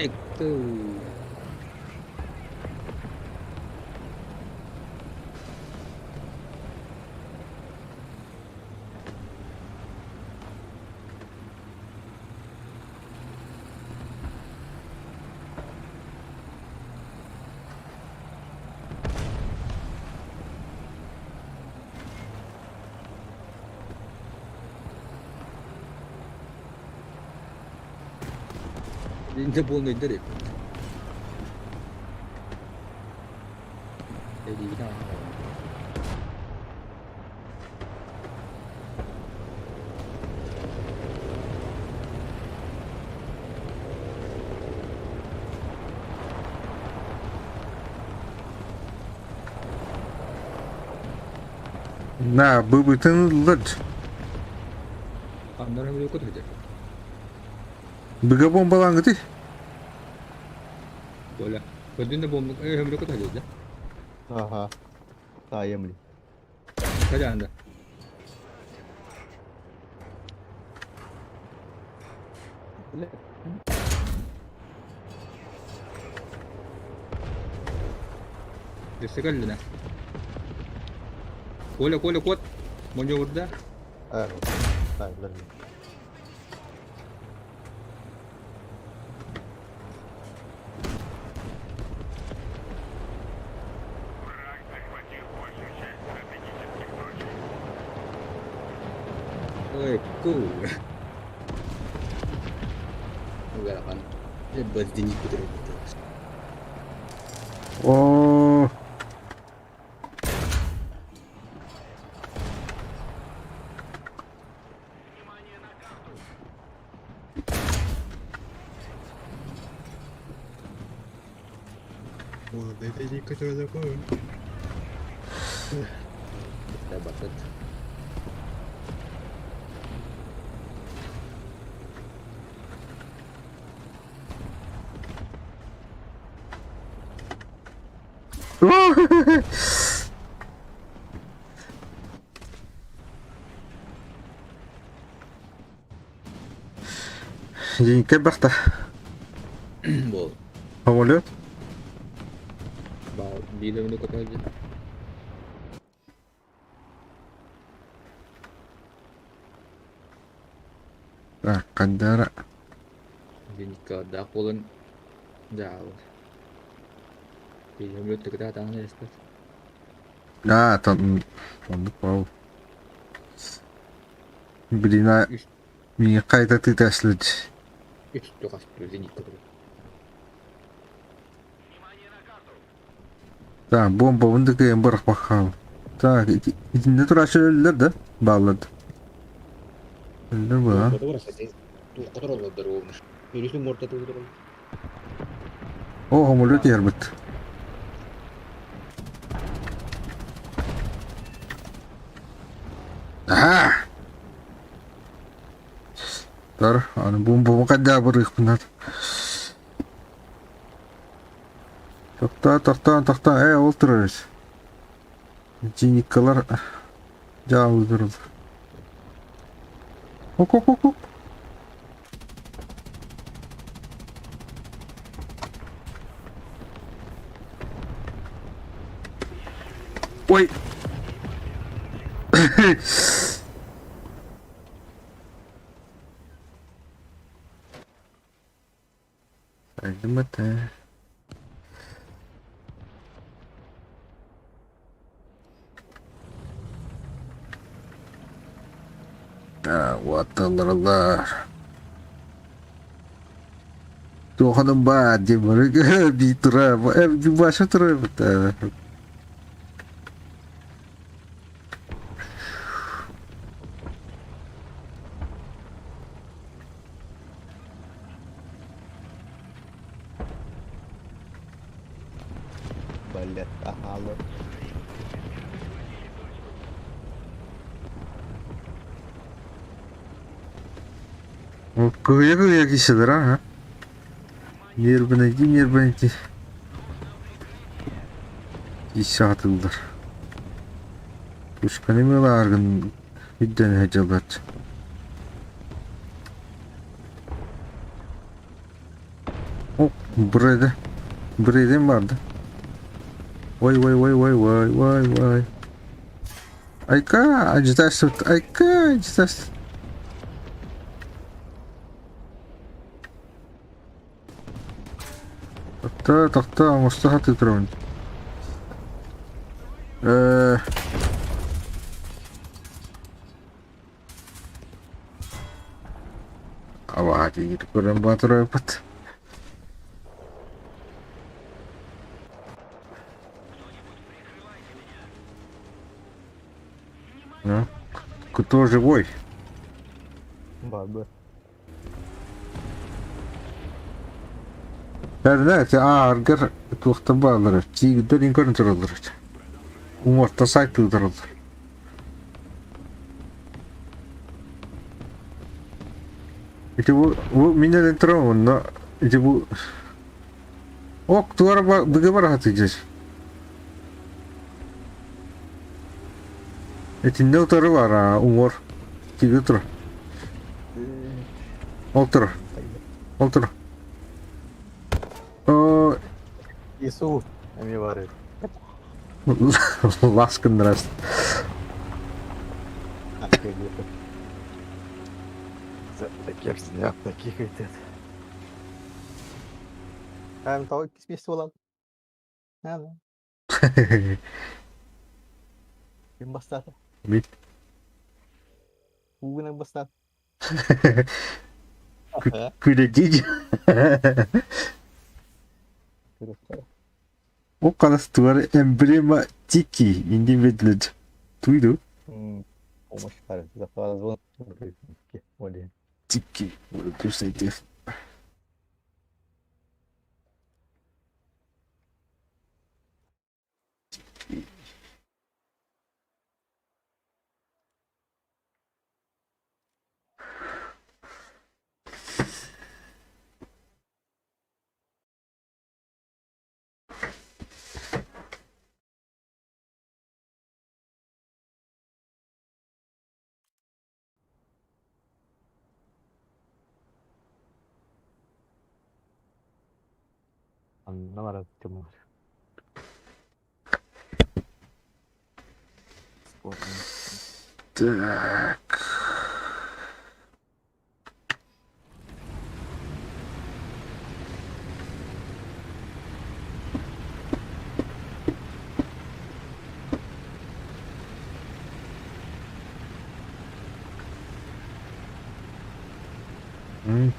Ай, ты. Инде полный дыр. Эдиги На, быбытын ыллар. Аннары өмүрү көтүрдэ. Быга бомбалаангыты. Коля. Көдүн да бомба өмүрү көтүрдэ. Ага. Таемли. Кajanda. Өссө кэллинэ. Коля, Коля, кот. Монньугурда. Ой, ку. Угарахан. Баздини кутурбут. Оо. Батат. Дьиҥкэ бахта. Бол. Самолет. Бал биир көтөдү. Так, Кандара. Дьиҥкэ болон даа. Биир өмүрү тыкта таҥна эспет. А, там оннук бау. Блин, а миҥэ хайта тыытаслыт. Үс тухасту зенитка. Так, бомба вындыкайын бырахпаххал. Так, итиннэ турааччы өллөр да? Бааллар. Өллөр баа. О, самолет иһэрбит. Аха! Тар, аны бомбабын хайдаа барыахпынат. Тохтоо, тохтоо, тохтоо, ээ, ол турар эбит. Зениккалар дьаалы тураллар. Оп-оп-оп-оп. Ой! Сайдым этэ. Уотталлараллар. Туоханын баар диэн бары бии тура, баша тура Блядь, ага. Кыһыйа-кыһыйа киирсэллэр аа. Нервнэйдии нервнэйдии киирсэ сатыыллар. Пушканы мыылааргын үрдэнэ сылдьаллар. О, брэдэ. Брэдем барды. Ой, ой, ой, ой, ой, ой, ой. Айка, ажитаст, айка, ажитаст. Тохтоо, тохтоо, оҥосто сатыы турабын. Э, абаҕа тиийбит көрөн баатырайбыт. Ну, кто живой? Баар Бэрнэ ити ааргар туохтан бааллара, тиигирдэр көрөн тураллар этэ. Уҥуохтан сайтыы тураллар. Ити бу, бу мин эрэн туран онно ити бу ок туора быга бара сатыыр. Итиннэ утары бар аа, уҥуор тиги тур. Ол тур. Ол тур. Оо, Иисус эмиэ баар эбит. Лас гыннарас. Таких таких этет. Эм тоҕо иккис миэстэ буолан. Ким бастаата? Мин. Уугунан бастаата. Күлэдьиij. Ол канастугар эмблема Тики индивидлет. Туйду? Помощь Тики. Анна барар тимур. Так.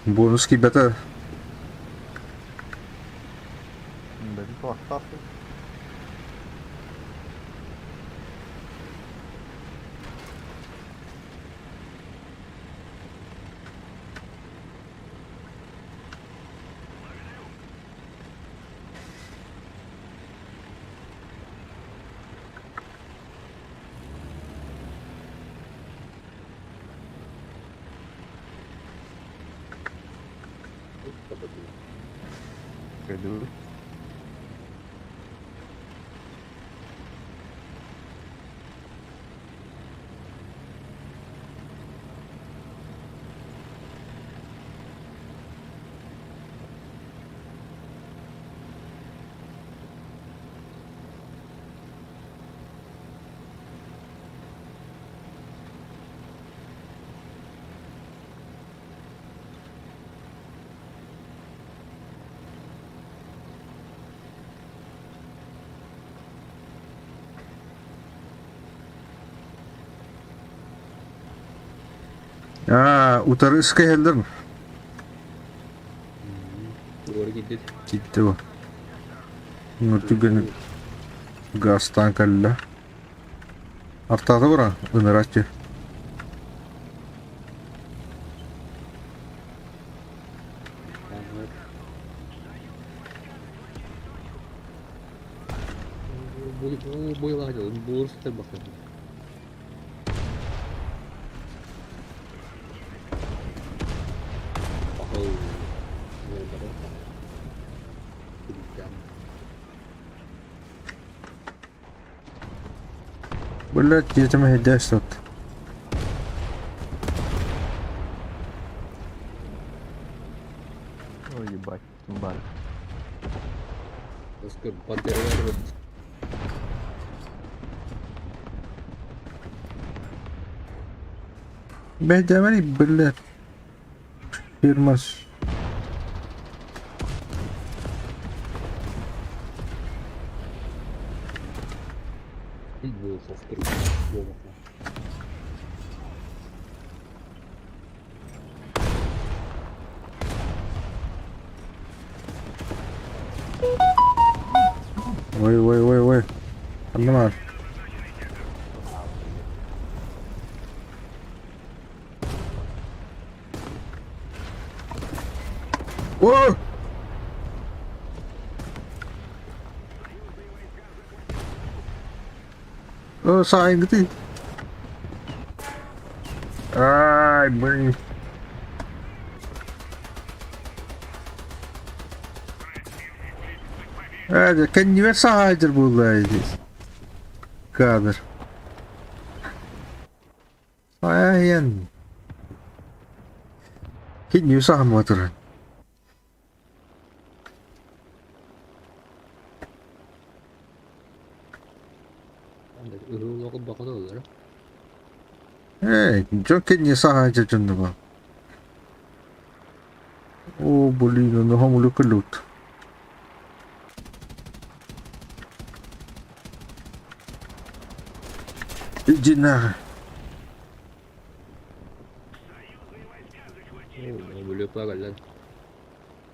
Бонус киирбэтэ. Аа, утары ыскайаллар Doğru gitti. Gitti bu. Түгэн газтаан кэллэ. Артаата баран ыныраччы. Бу буор бакын. Блять, дьиэтим эһэйдээ сыт. Ой, ебать, бар. Оскар Пантера Бэйдэмэри, блять. Фирмас. Волхов. Ой, ой, ой, ой. Аннымар. О, саайгыты. Ай, блин. Ээ, кэннибэр саһаайдыр буолла здесь. Кадр. Айан. Кинни саһамма туран. Ээ, дьон кинни саһаайдыр дьоннуга. О, блин, ону хомулу кылут. Иди нахуй.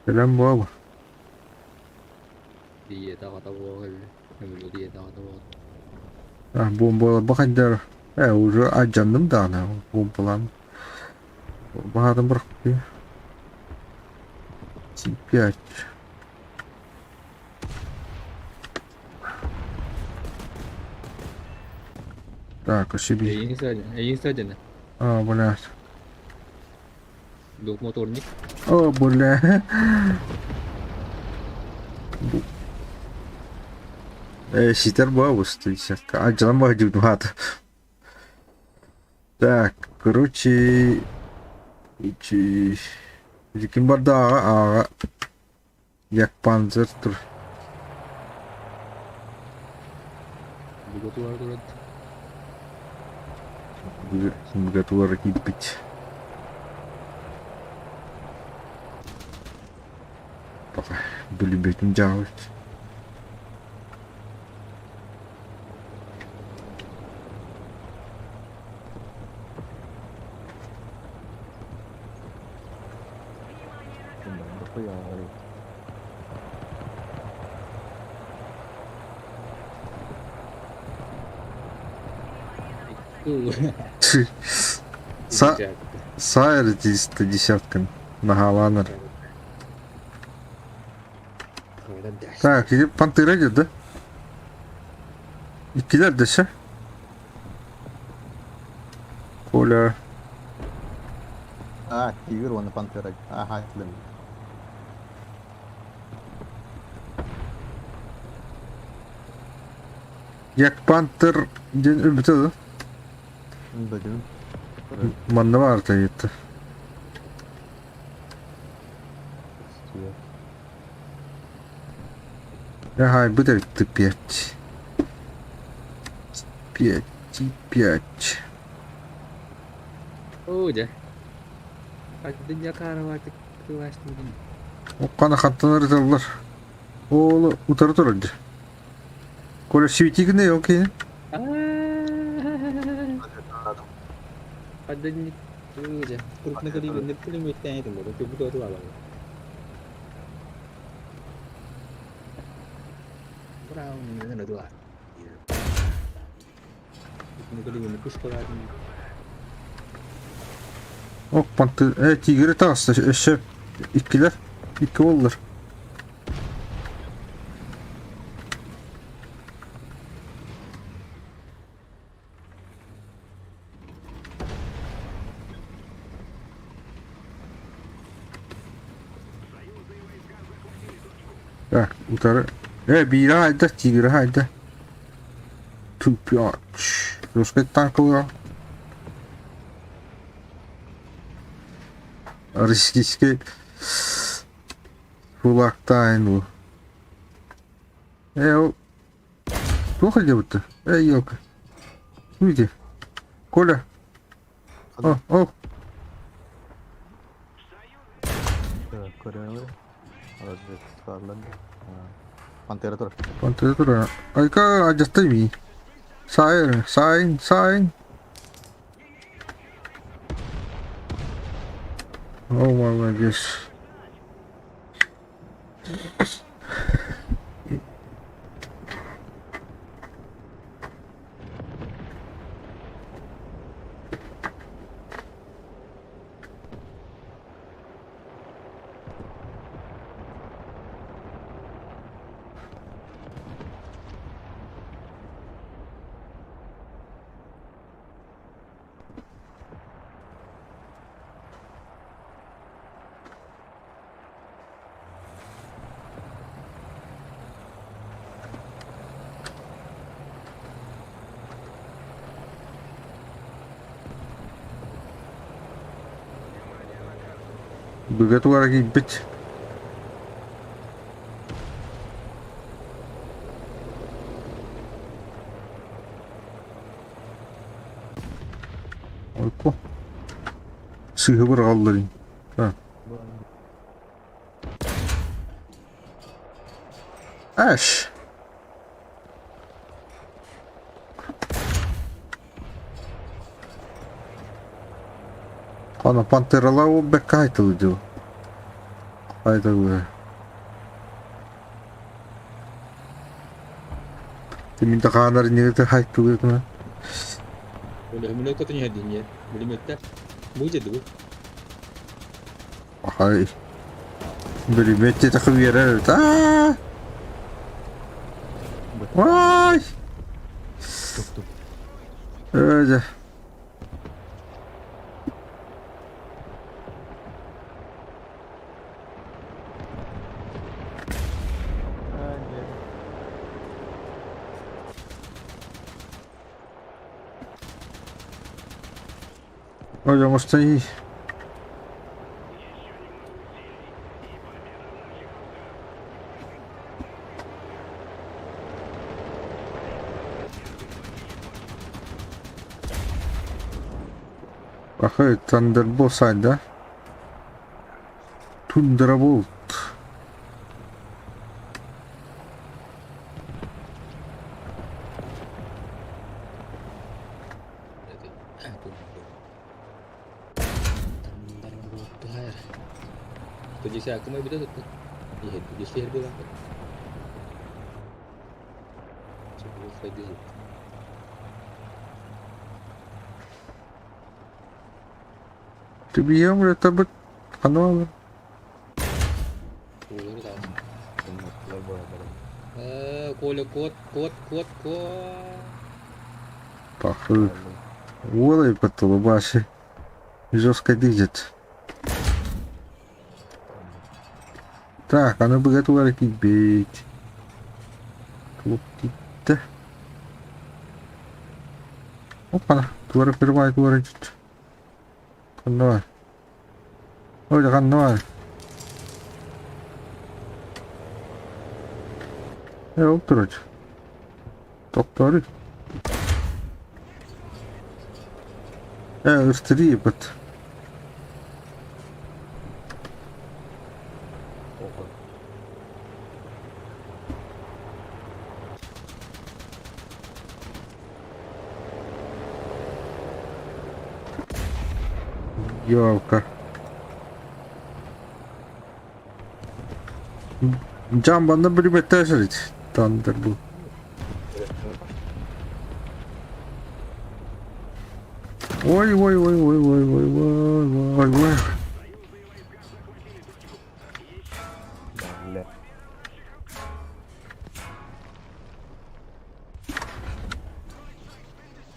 Кэлэн буола. А, бомбаларба хайдар. Э, уже алдьанным даҕаны бомбалаан. Баһаатым бырахпытыы. Пять. Так, о себе. Эйигин саадьана. А, блядь. Двухмоторник. О, бля. Э, ситер буолбус, алдьанан баһдьыбытым хаата. Так, короче, ким барда ааҕа ааҕа Як панцир тур. Богатуара киирбит. Пока бүлүбүтүн дьаабыт. Сайр десяткин наһаалаанар. Так, иди пантера идет, да? Иккилэр дэсэ. Коля. А, тигр уонна пантера. Аха, этилим. Як пантер диэн өлбүтэ да? Бөдүн. Манна баарта етті. Ага, будет пять. Пять, пять. Оо дьэ. Хардынньа кылаастыыбын. Хана хантан ырыталлар. Ол утары турар дии. Коля светигнэ окей. Хардынньа дьэ. Крупно калиберный пулемет тянет ему, ты буду отвалывать. Браун, наверное, два. Крупнокалиберный пушкалар. Ок, панты, э, тигри таҕыста, өссө иккилэр, икки буоллар. Так, утары. Э, биирэ хайда, тигрэ хайда. Тупяч. Русский танковый. Российский флаг тайну. Э, ол... Плохо делают-то? Эй, елка. Видите? Коля. О, о, Көрөҥү. Разведкалар. Пантера тур. Пантера. Айка адьастайми. Сайн, сайн, сайн. О, молодец. Быга туора киирбит. Ойко. Сыыһы быраҕалларын. Аш. Аны пантералар ол бэккэ айтылы дьыл. Айтылы. Тимин тахаанар ньыгыты хайтылы. Өлөһүмүнэ көтөн иһэрдин Бүлүмүөттэр. Бу дуу. Ахай. Бүлүмүөт диэтэххэ үөрэр эбит. Аа! Ай! Ээ дьэ. Ой, оҥостой. Ахы, Thunderbolt сайт, да? Thunderbolt. Түбүйэм ырытабыт хануалар. Коля кот, кот, кот, кот. Пахы. Уолай потолубаши. Жестко дизет. Так, аны быга тугара киирбит. Туох киирдэ? Опа, туора первай туора дьит. Ханна Ой, ханна Э, ол турар. Тохтоору. Э, ыстырыйбыт. Ёлка. Дьаамбанна бүлүмэттээх сырыт. Тандыр бу. Ой, ой, ой, ой, ой, ой, ой, ой, ой.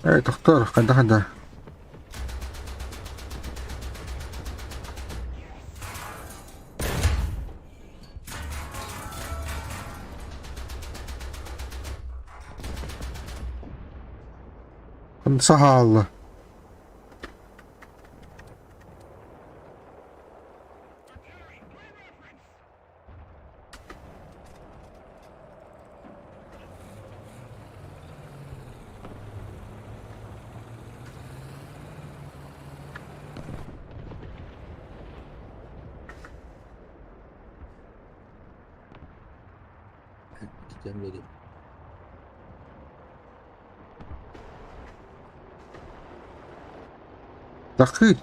Эй, тохтоор, хайда хайда. Сахаалла. Такый.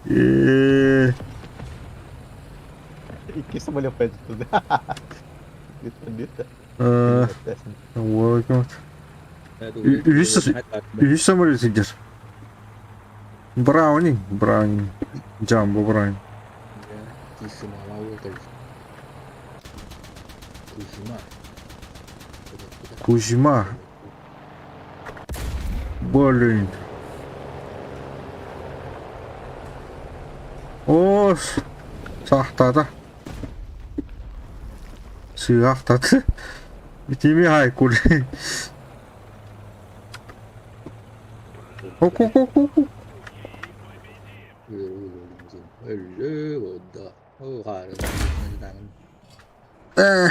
Э, Икки самолет туда. Где-то. Үһүс үһүс самолет сылдьар. Браунинг, Браунинг, Джамбо Браунинг. Кузьма. Блин. Оо, саахтаата. Сыахтат. Итими хайкур. Ку-ку-ку-ку. Э.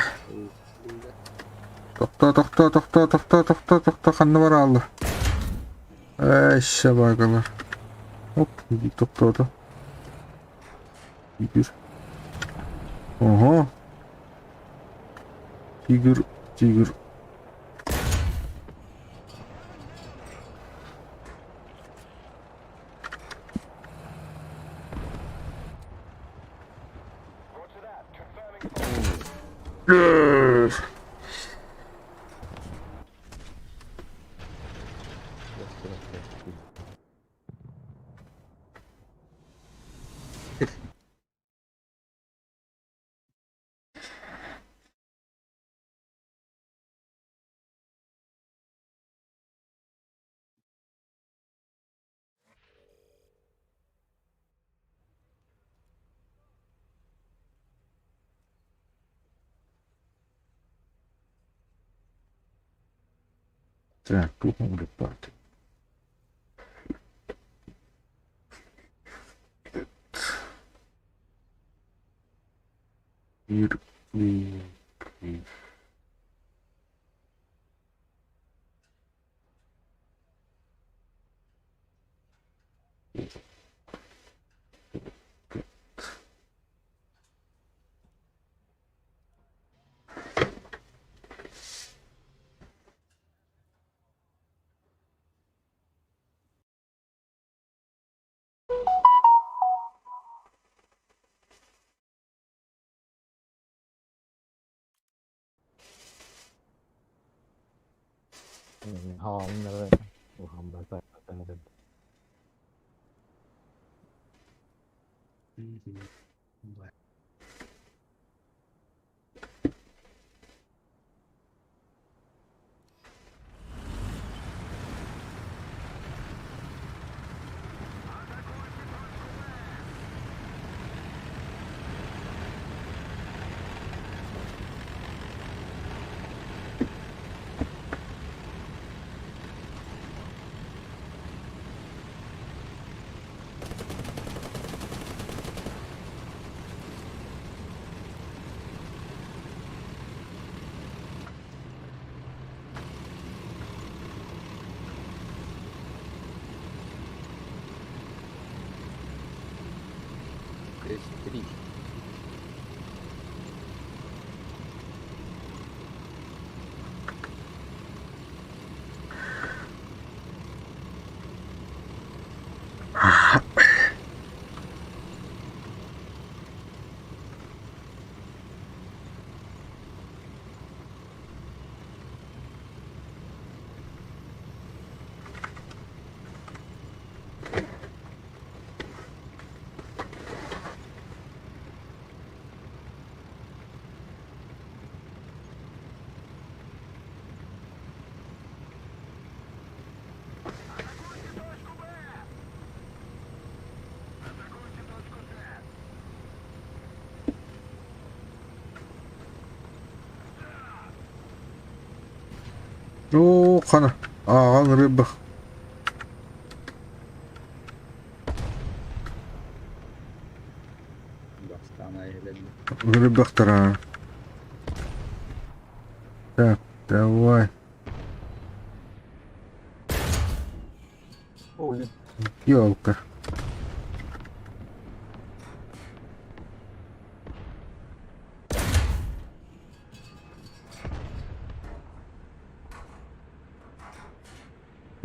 Тохтоо, тохтоо, тохтоо, тохтоо, тохтоо, тохтоо, ханна бараалла? Эй, собакалар. Оп, тохтоото. Тигр. Ого. Тигр, тигр. Так, тут Биир, икки. 6-3. Оо, хана. Ааҕан рыба. Рыбахтара. Так, давай. Ёлка.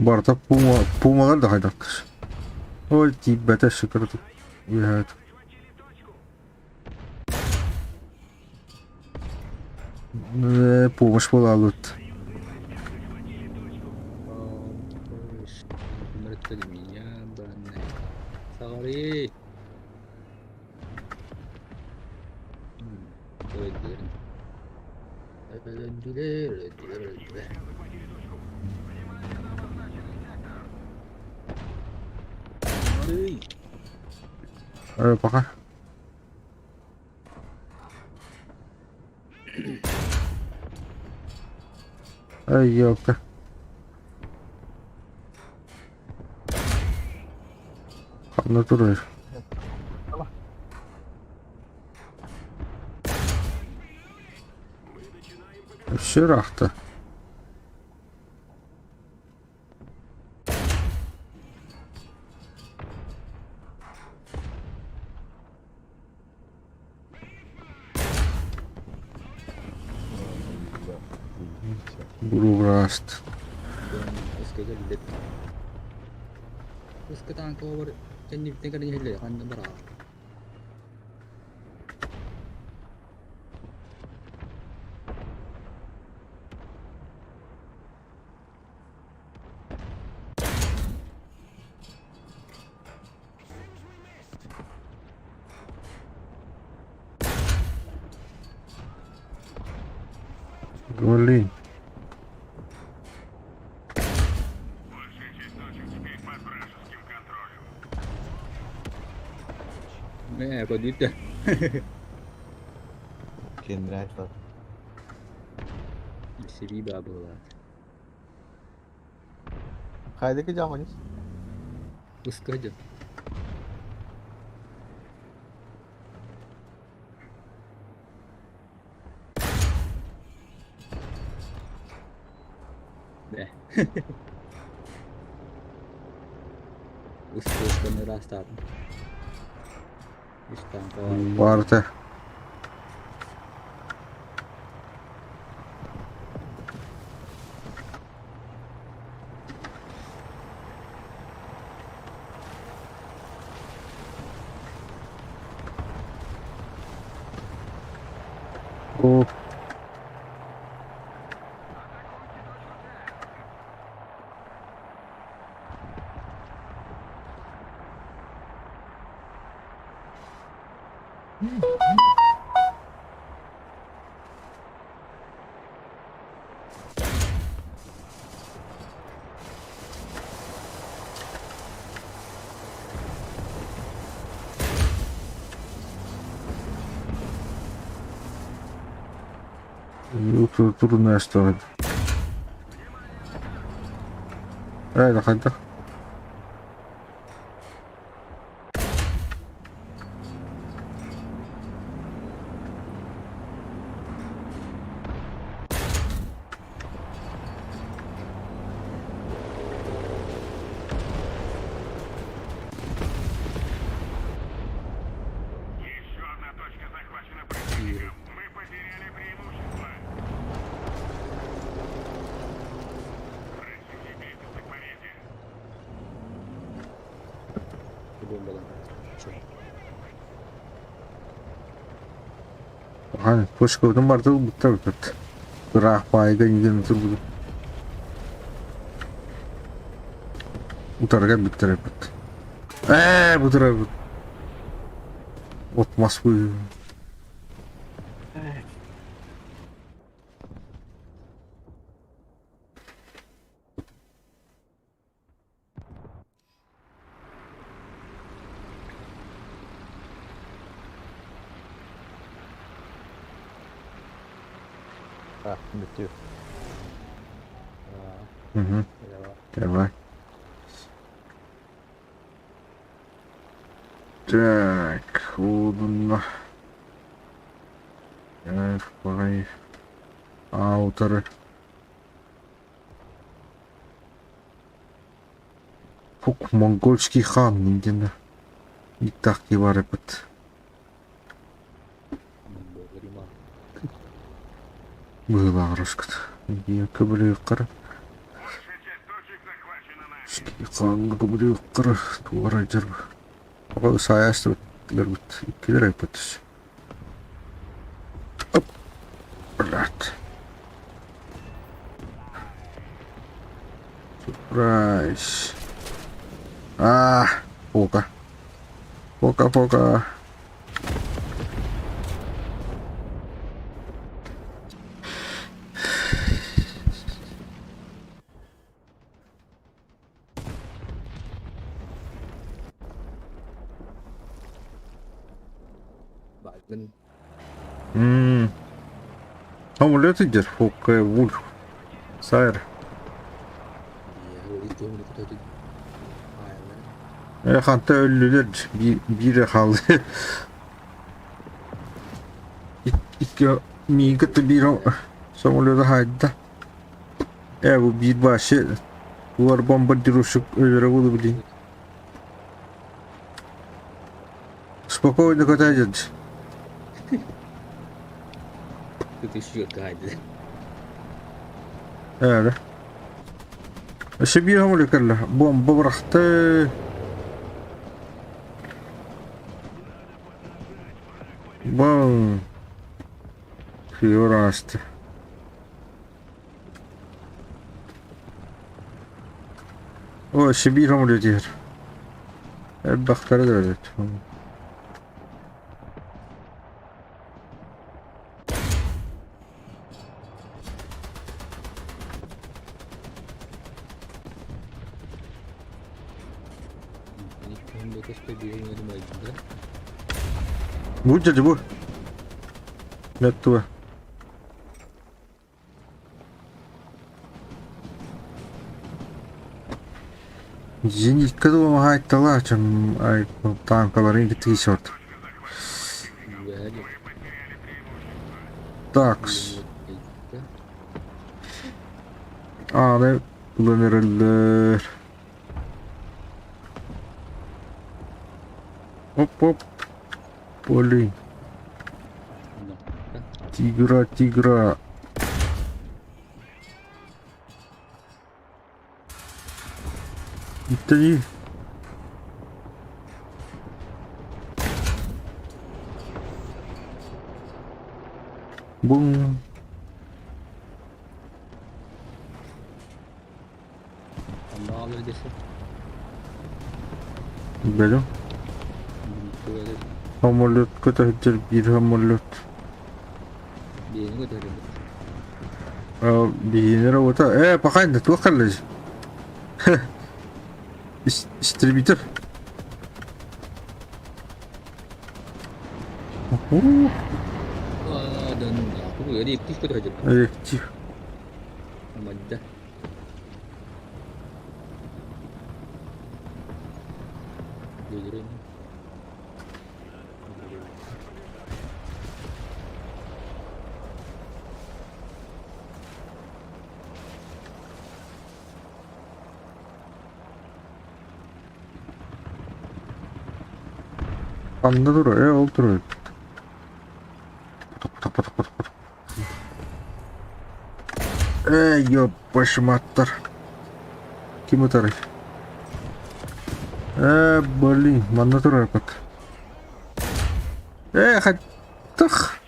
Барыта пума, пумалар да хайдахтар. Ой, тиийбэтэ шикарытык үөһээт. Э, помощь буолаалбыт. Пока. Ай, ёлка. Ханна турар? Өссө ыраахта. Буруграст. Блин. Mẹ còn đi Кендрайфер. Сириба была. Хайдыки жаманис. Ускадя. Да. Ускадя растар. Барыта. О. Трудная сторона. Эй, хайдах? Пушкабытын барыта ылбыттар ыппыт. Ыраах баайга иҥэн турбут. Утарга бүттэр эппит. Ээ, бутарабыт. От мас А, бүтүү. Угу. Давай. Так, холодно. Давай. Ауторы. Фук, монгольский хан, индина. И так и барыпыт. Быһыылааҕырыскыт. Көбүлүөххэр. Хаанга көбүлүөххэр туора дьар. Оҕо саайаастыбыт иккилэр айпыт. Оп. Блядь. Surprise. А, пока. Пока-пока. М. Самолет идет, Фокке Вульф. Сайр. Э, ханта өллүлэр биирэ хаалды. Икки миин кытта биир самолета хаайда. Э, бу биир башы туар бомбардировщик өлөрө буолу билин. Спокойно көтөдүт. Ээ. Өссө биир самолет кэллэ. Бомба бырахты. Бам. Фигура ааста. О, өссө биир самолет иһэр. Элбэхтэрэ да эбит. Бу дьэ бу. Мертвый. Зенитка дуомаһаайталаачым танкаларын кытыысот. Такс. Ааны булан эрэллэр. Оп-оп. Блин. Тигра, тигра. Три. Бум. Бэлэм. Самолет көтө сылдьар биир самолет. Биһиэнэ работа. Э, пока не туох кэллэ. Истребитель. Реактив. Ханна турар? Э, ол турар. Эй, ёппашматтар. Ким ытарый? Э, блин, манна турар эппит. Э, хаттах.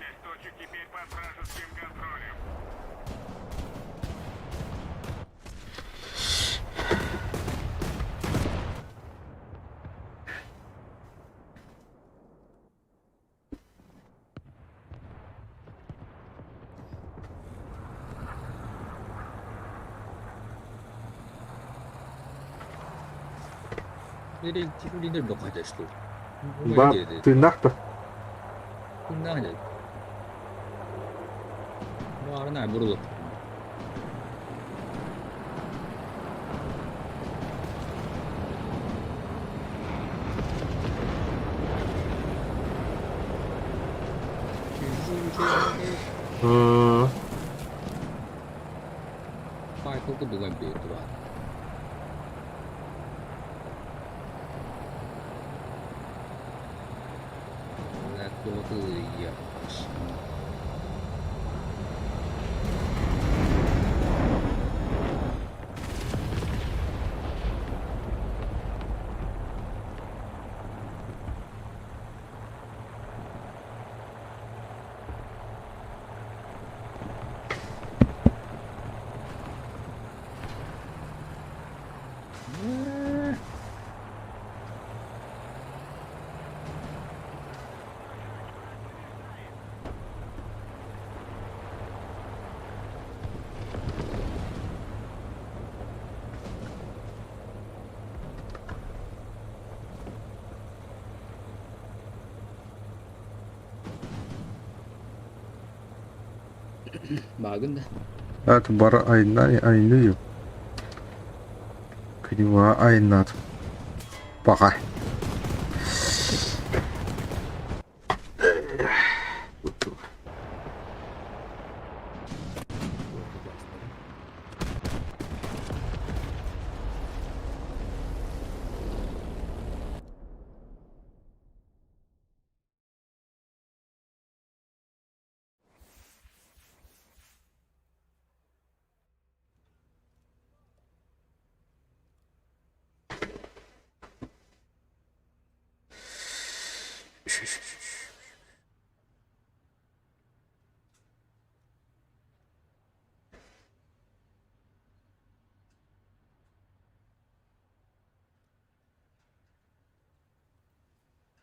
Баар тыыннаах да? Ыы. Баагын да. Это бары айна айны Кривая айнат. Пока.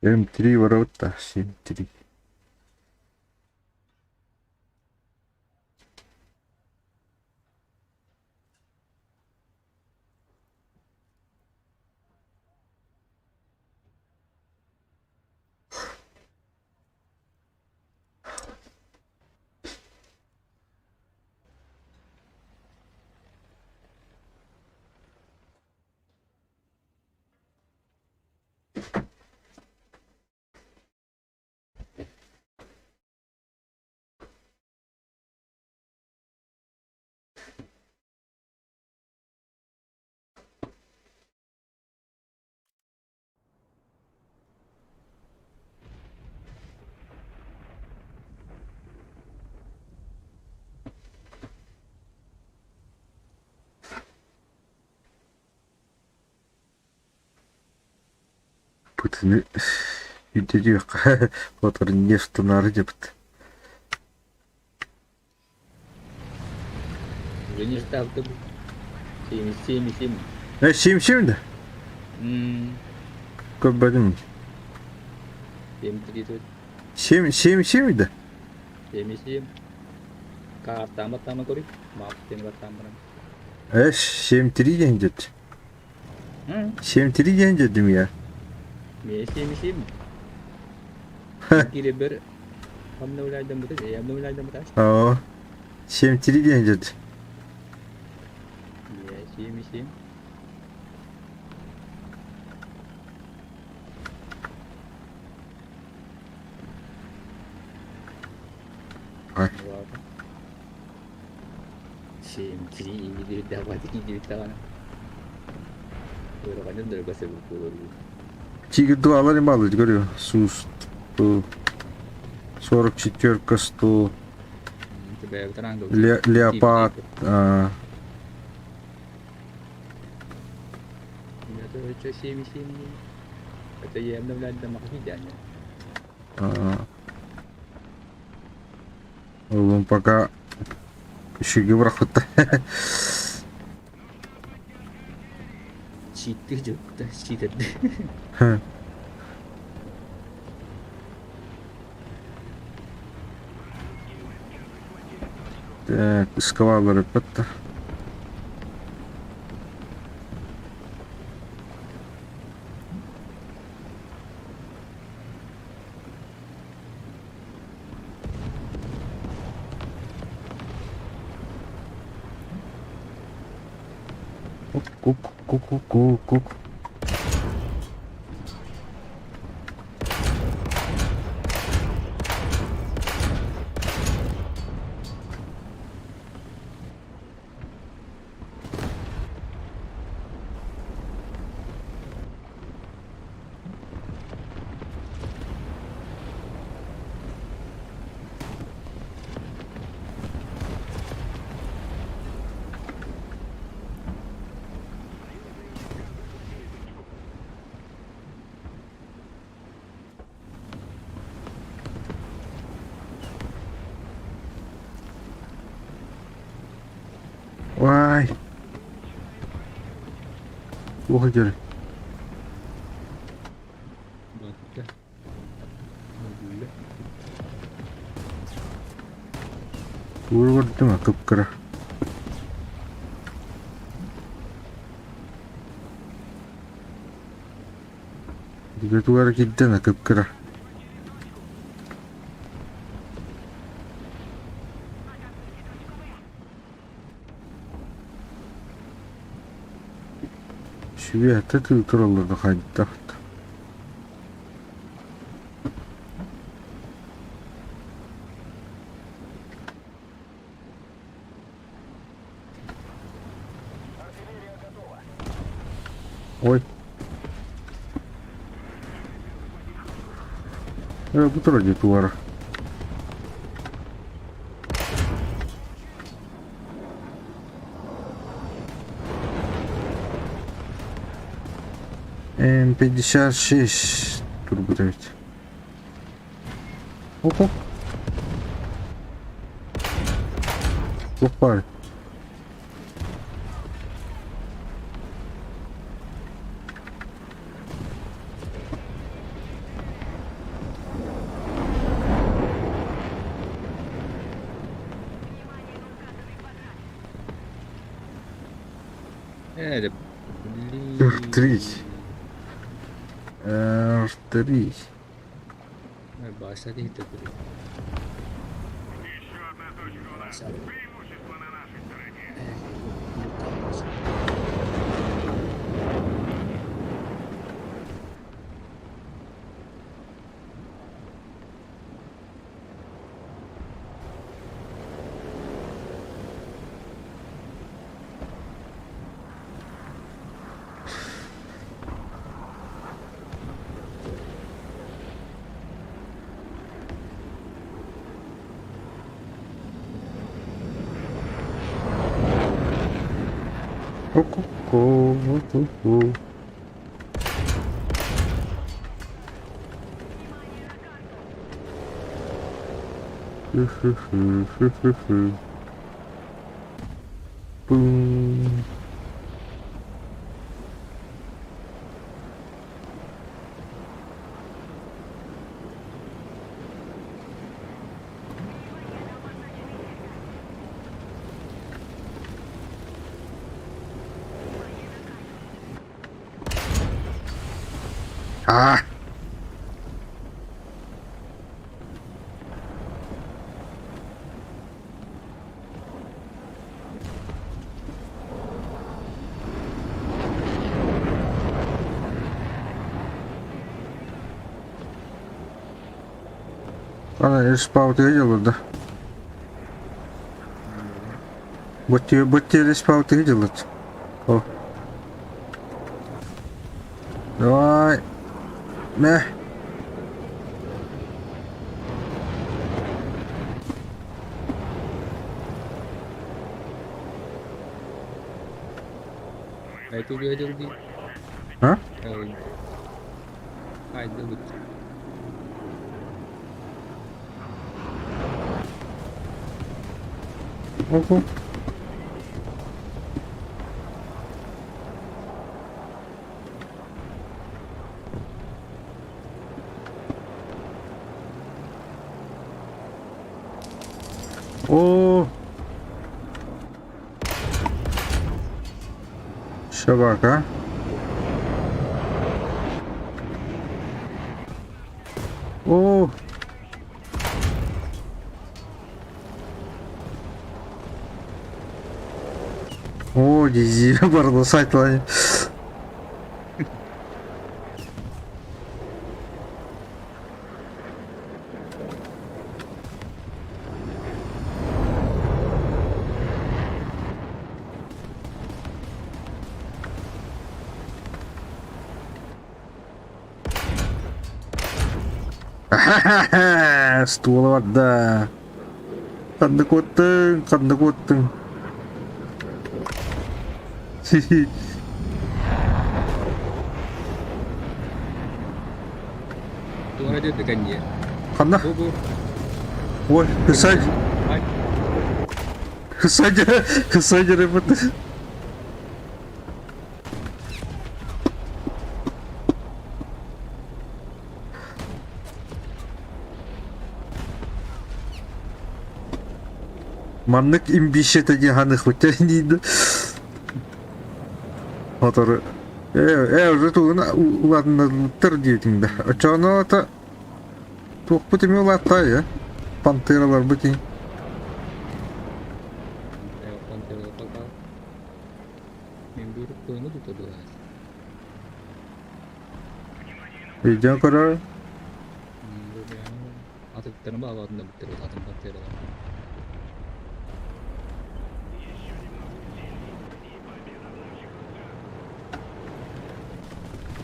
М3 ворота, 7-3. Путины үтүдүөххэ хотор нефтунары дьабыт. Уже не ждал ты. 77, 7. 7-7 да? Көрбөтүм. 7-3 тут. 7-7 да? 7-7. Картама тама кори. Мап тен картам барам. 7-3 диэн дьэт. 7-3 диэн дьэдим я. Ме 7-7. Кире бер обновляйдан бутас, я обновляйдан бутас. Оо. 7-3 диэн дьэт. Я 7-7. Ай. Ладно. 7-3 иди давай иди давай. Тигр 2 алар мало, говорю. Сус. 44 100. Леопард. Это 7-7. Это я обновлять до Махмедяне. Он пока еще гибрахута. Читы жопта, читы. Так, эскалатор это. Ку-ку-ку-ку-ку-ку. Ой. Уходили. Уурдума кыпкыра. Дигэтугар киддена кыпкыра. Сүбэһитэ тыы тураллар да хайдах да. Ой. Бу турар дии туора. М56 турбут эбит. Оп-оп. Туох баар? Э, да R3. блин. R3. Баса диһитэ Ку-ку-ку. Хы-хы-хы-хы-хы-хы. Пум. А! Ана респаун ты видел, да? Вот тебе респаун ты видел? О. Давай. Мэ. Это видел ди. А? Хайда бут. Ого. О! Собака. О! О, дези, барда сайтлай. Ха-ха-ха! Ствола вода. Ханна куоттыҥ, ханна куоттыҥ. Хи-хи. Туора диэт кэнниэ. Ханна? Бу бу. Ой, Хысай, Ай. Хысай, Хысай дерепыт. Маннык имбище диэн ханыхпыт диир. Хотору э, э, уже тугун улаатыннарбыттар диэтиҥ да. Оччоҕуна ата туохпут эмиэ улаатта э? Пантераларбыт ин. Пантера пока. Мен буйрук туйну тута быһаас. Өйдөөн көрөр. Атыттарын баалаатын да бүттэр атын квартиралар.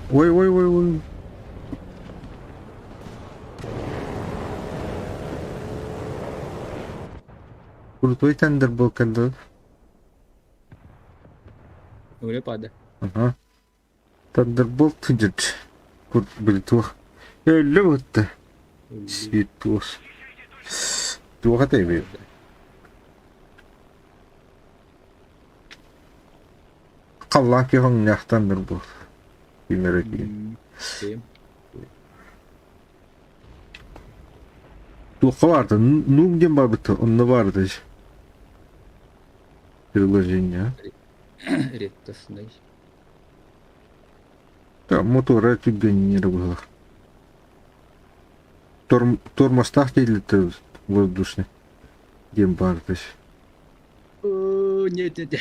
Ой, ой, ой, ой. Крутой тендер был когда. Өлө пада. Ага. Тандерболт сылдьар. Били туох. Өллө бытта. Свитос. Туох этэй Халлаан киһи Тандерболт. Кимэрэ Туохха баарта? Нум диэн барбыта, онно баарта приложение. Редкостный. Да, мотора түргэннэр быһылах. Тормозтаах дииллэр воздушный диэн баарта. О, нет, нет.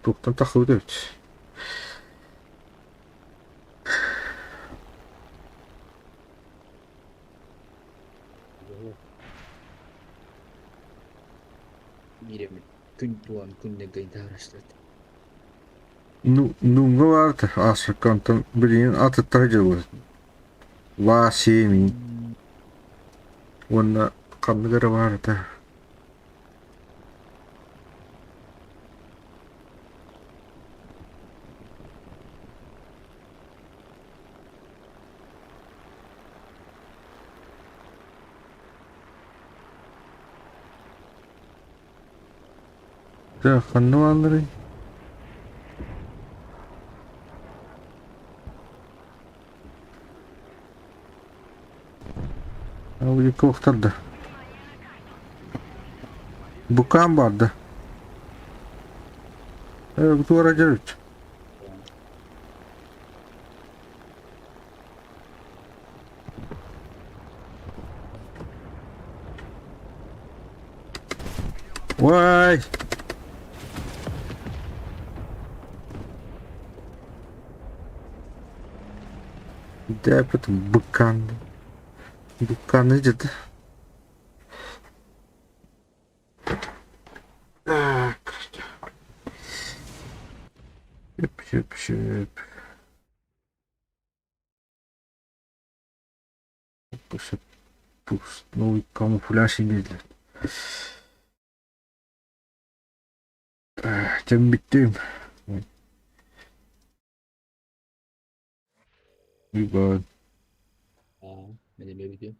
Туохтан тахсыбыт эбит. Биир күн туон күннэргэ таһаарастат. Ну, нуҥҥа баарта ааспыкка онтон билигин атыттара дьылы. Ла семи уонна ханнык эрэ баар этэ. Дьэ, ханна баалларый? Аудиокуохтар да. Букаан баар да. Э, туора дьэ Уай! Дэпит быкан. Быкан идет. Так. Шип, шип, шип. Новый камуфляж имели. Тем биттим. Уйбаан. Мен эмиэ бүтүөм.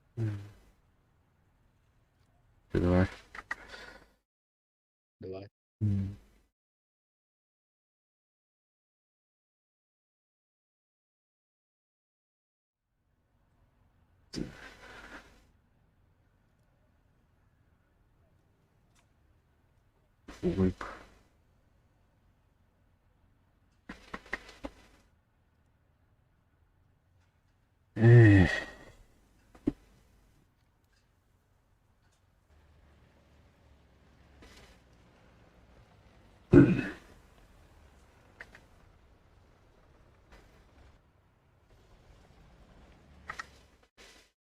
Давай. Давай. Ой. Эх.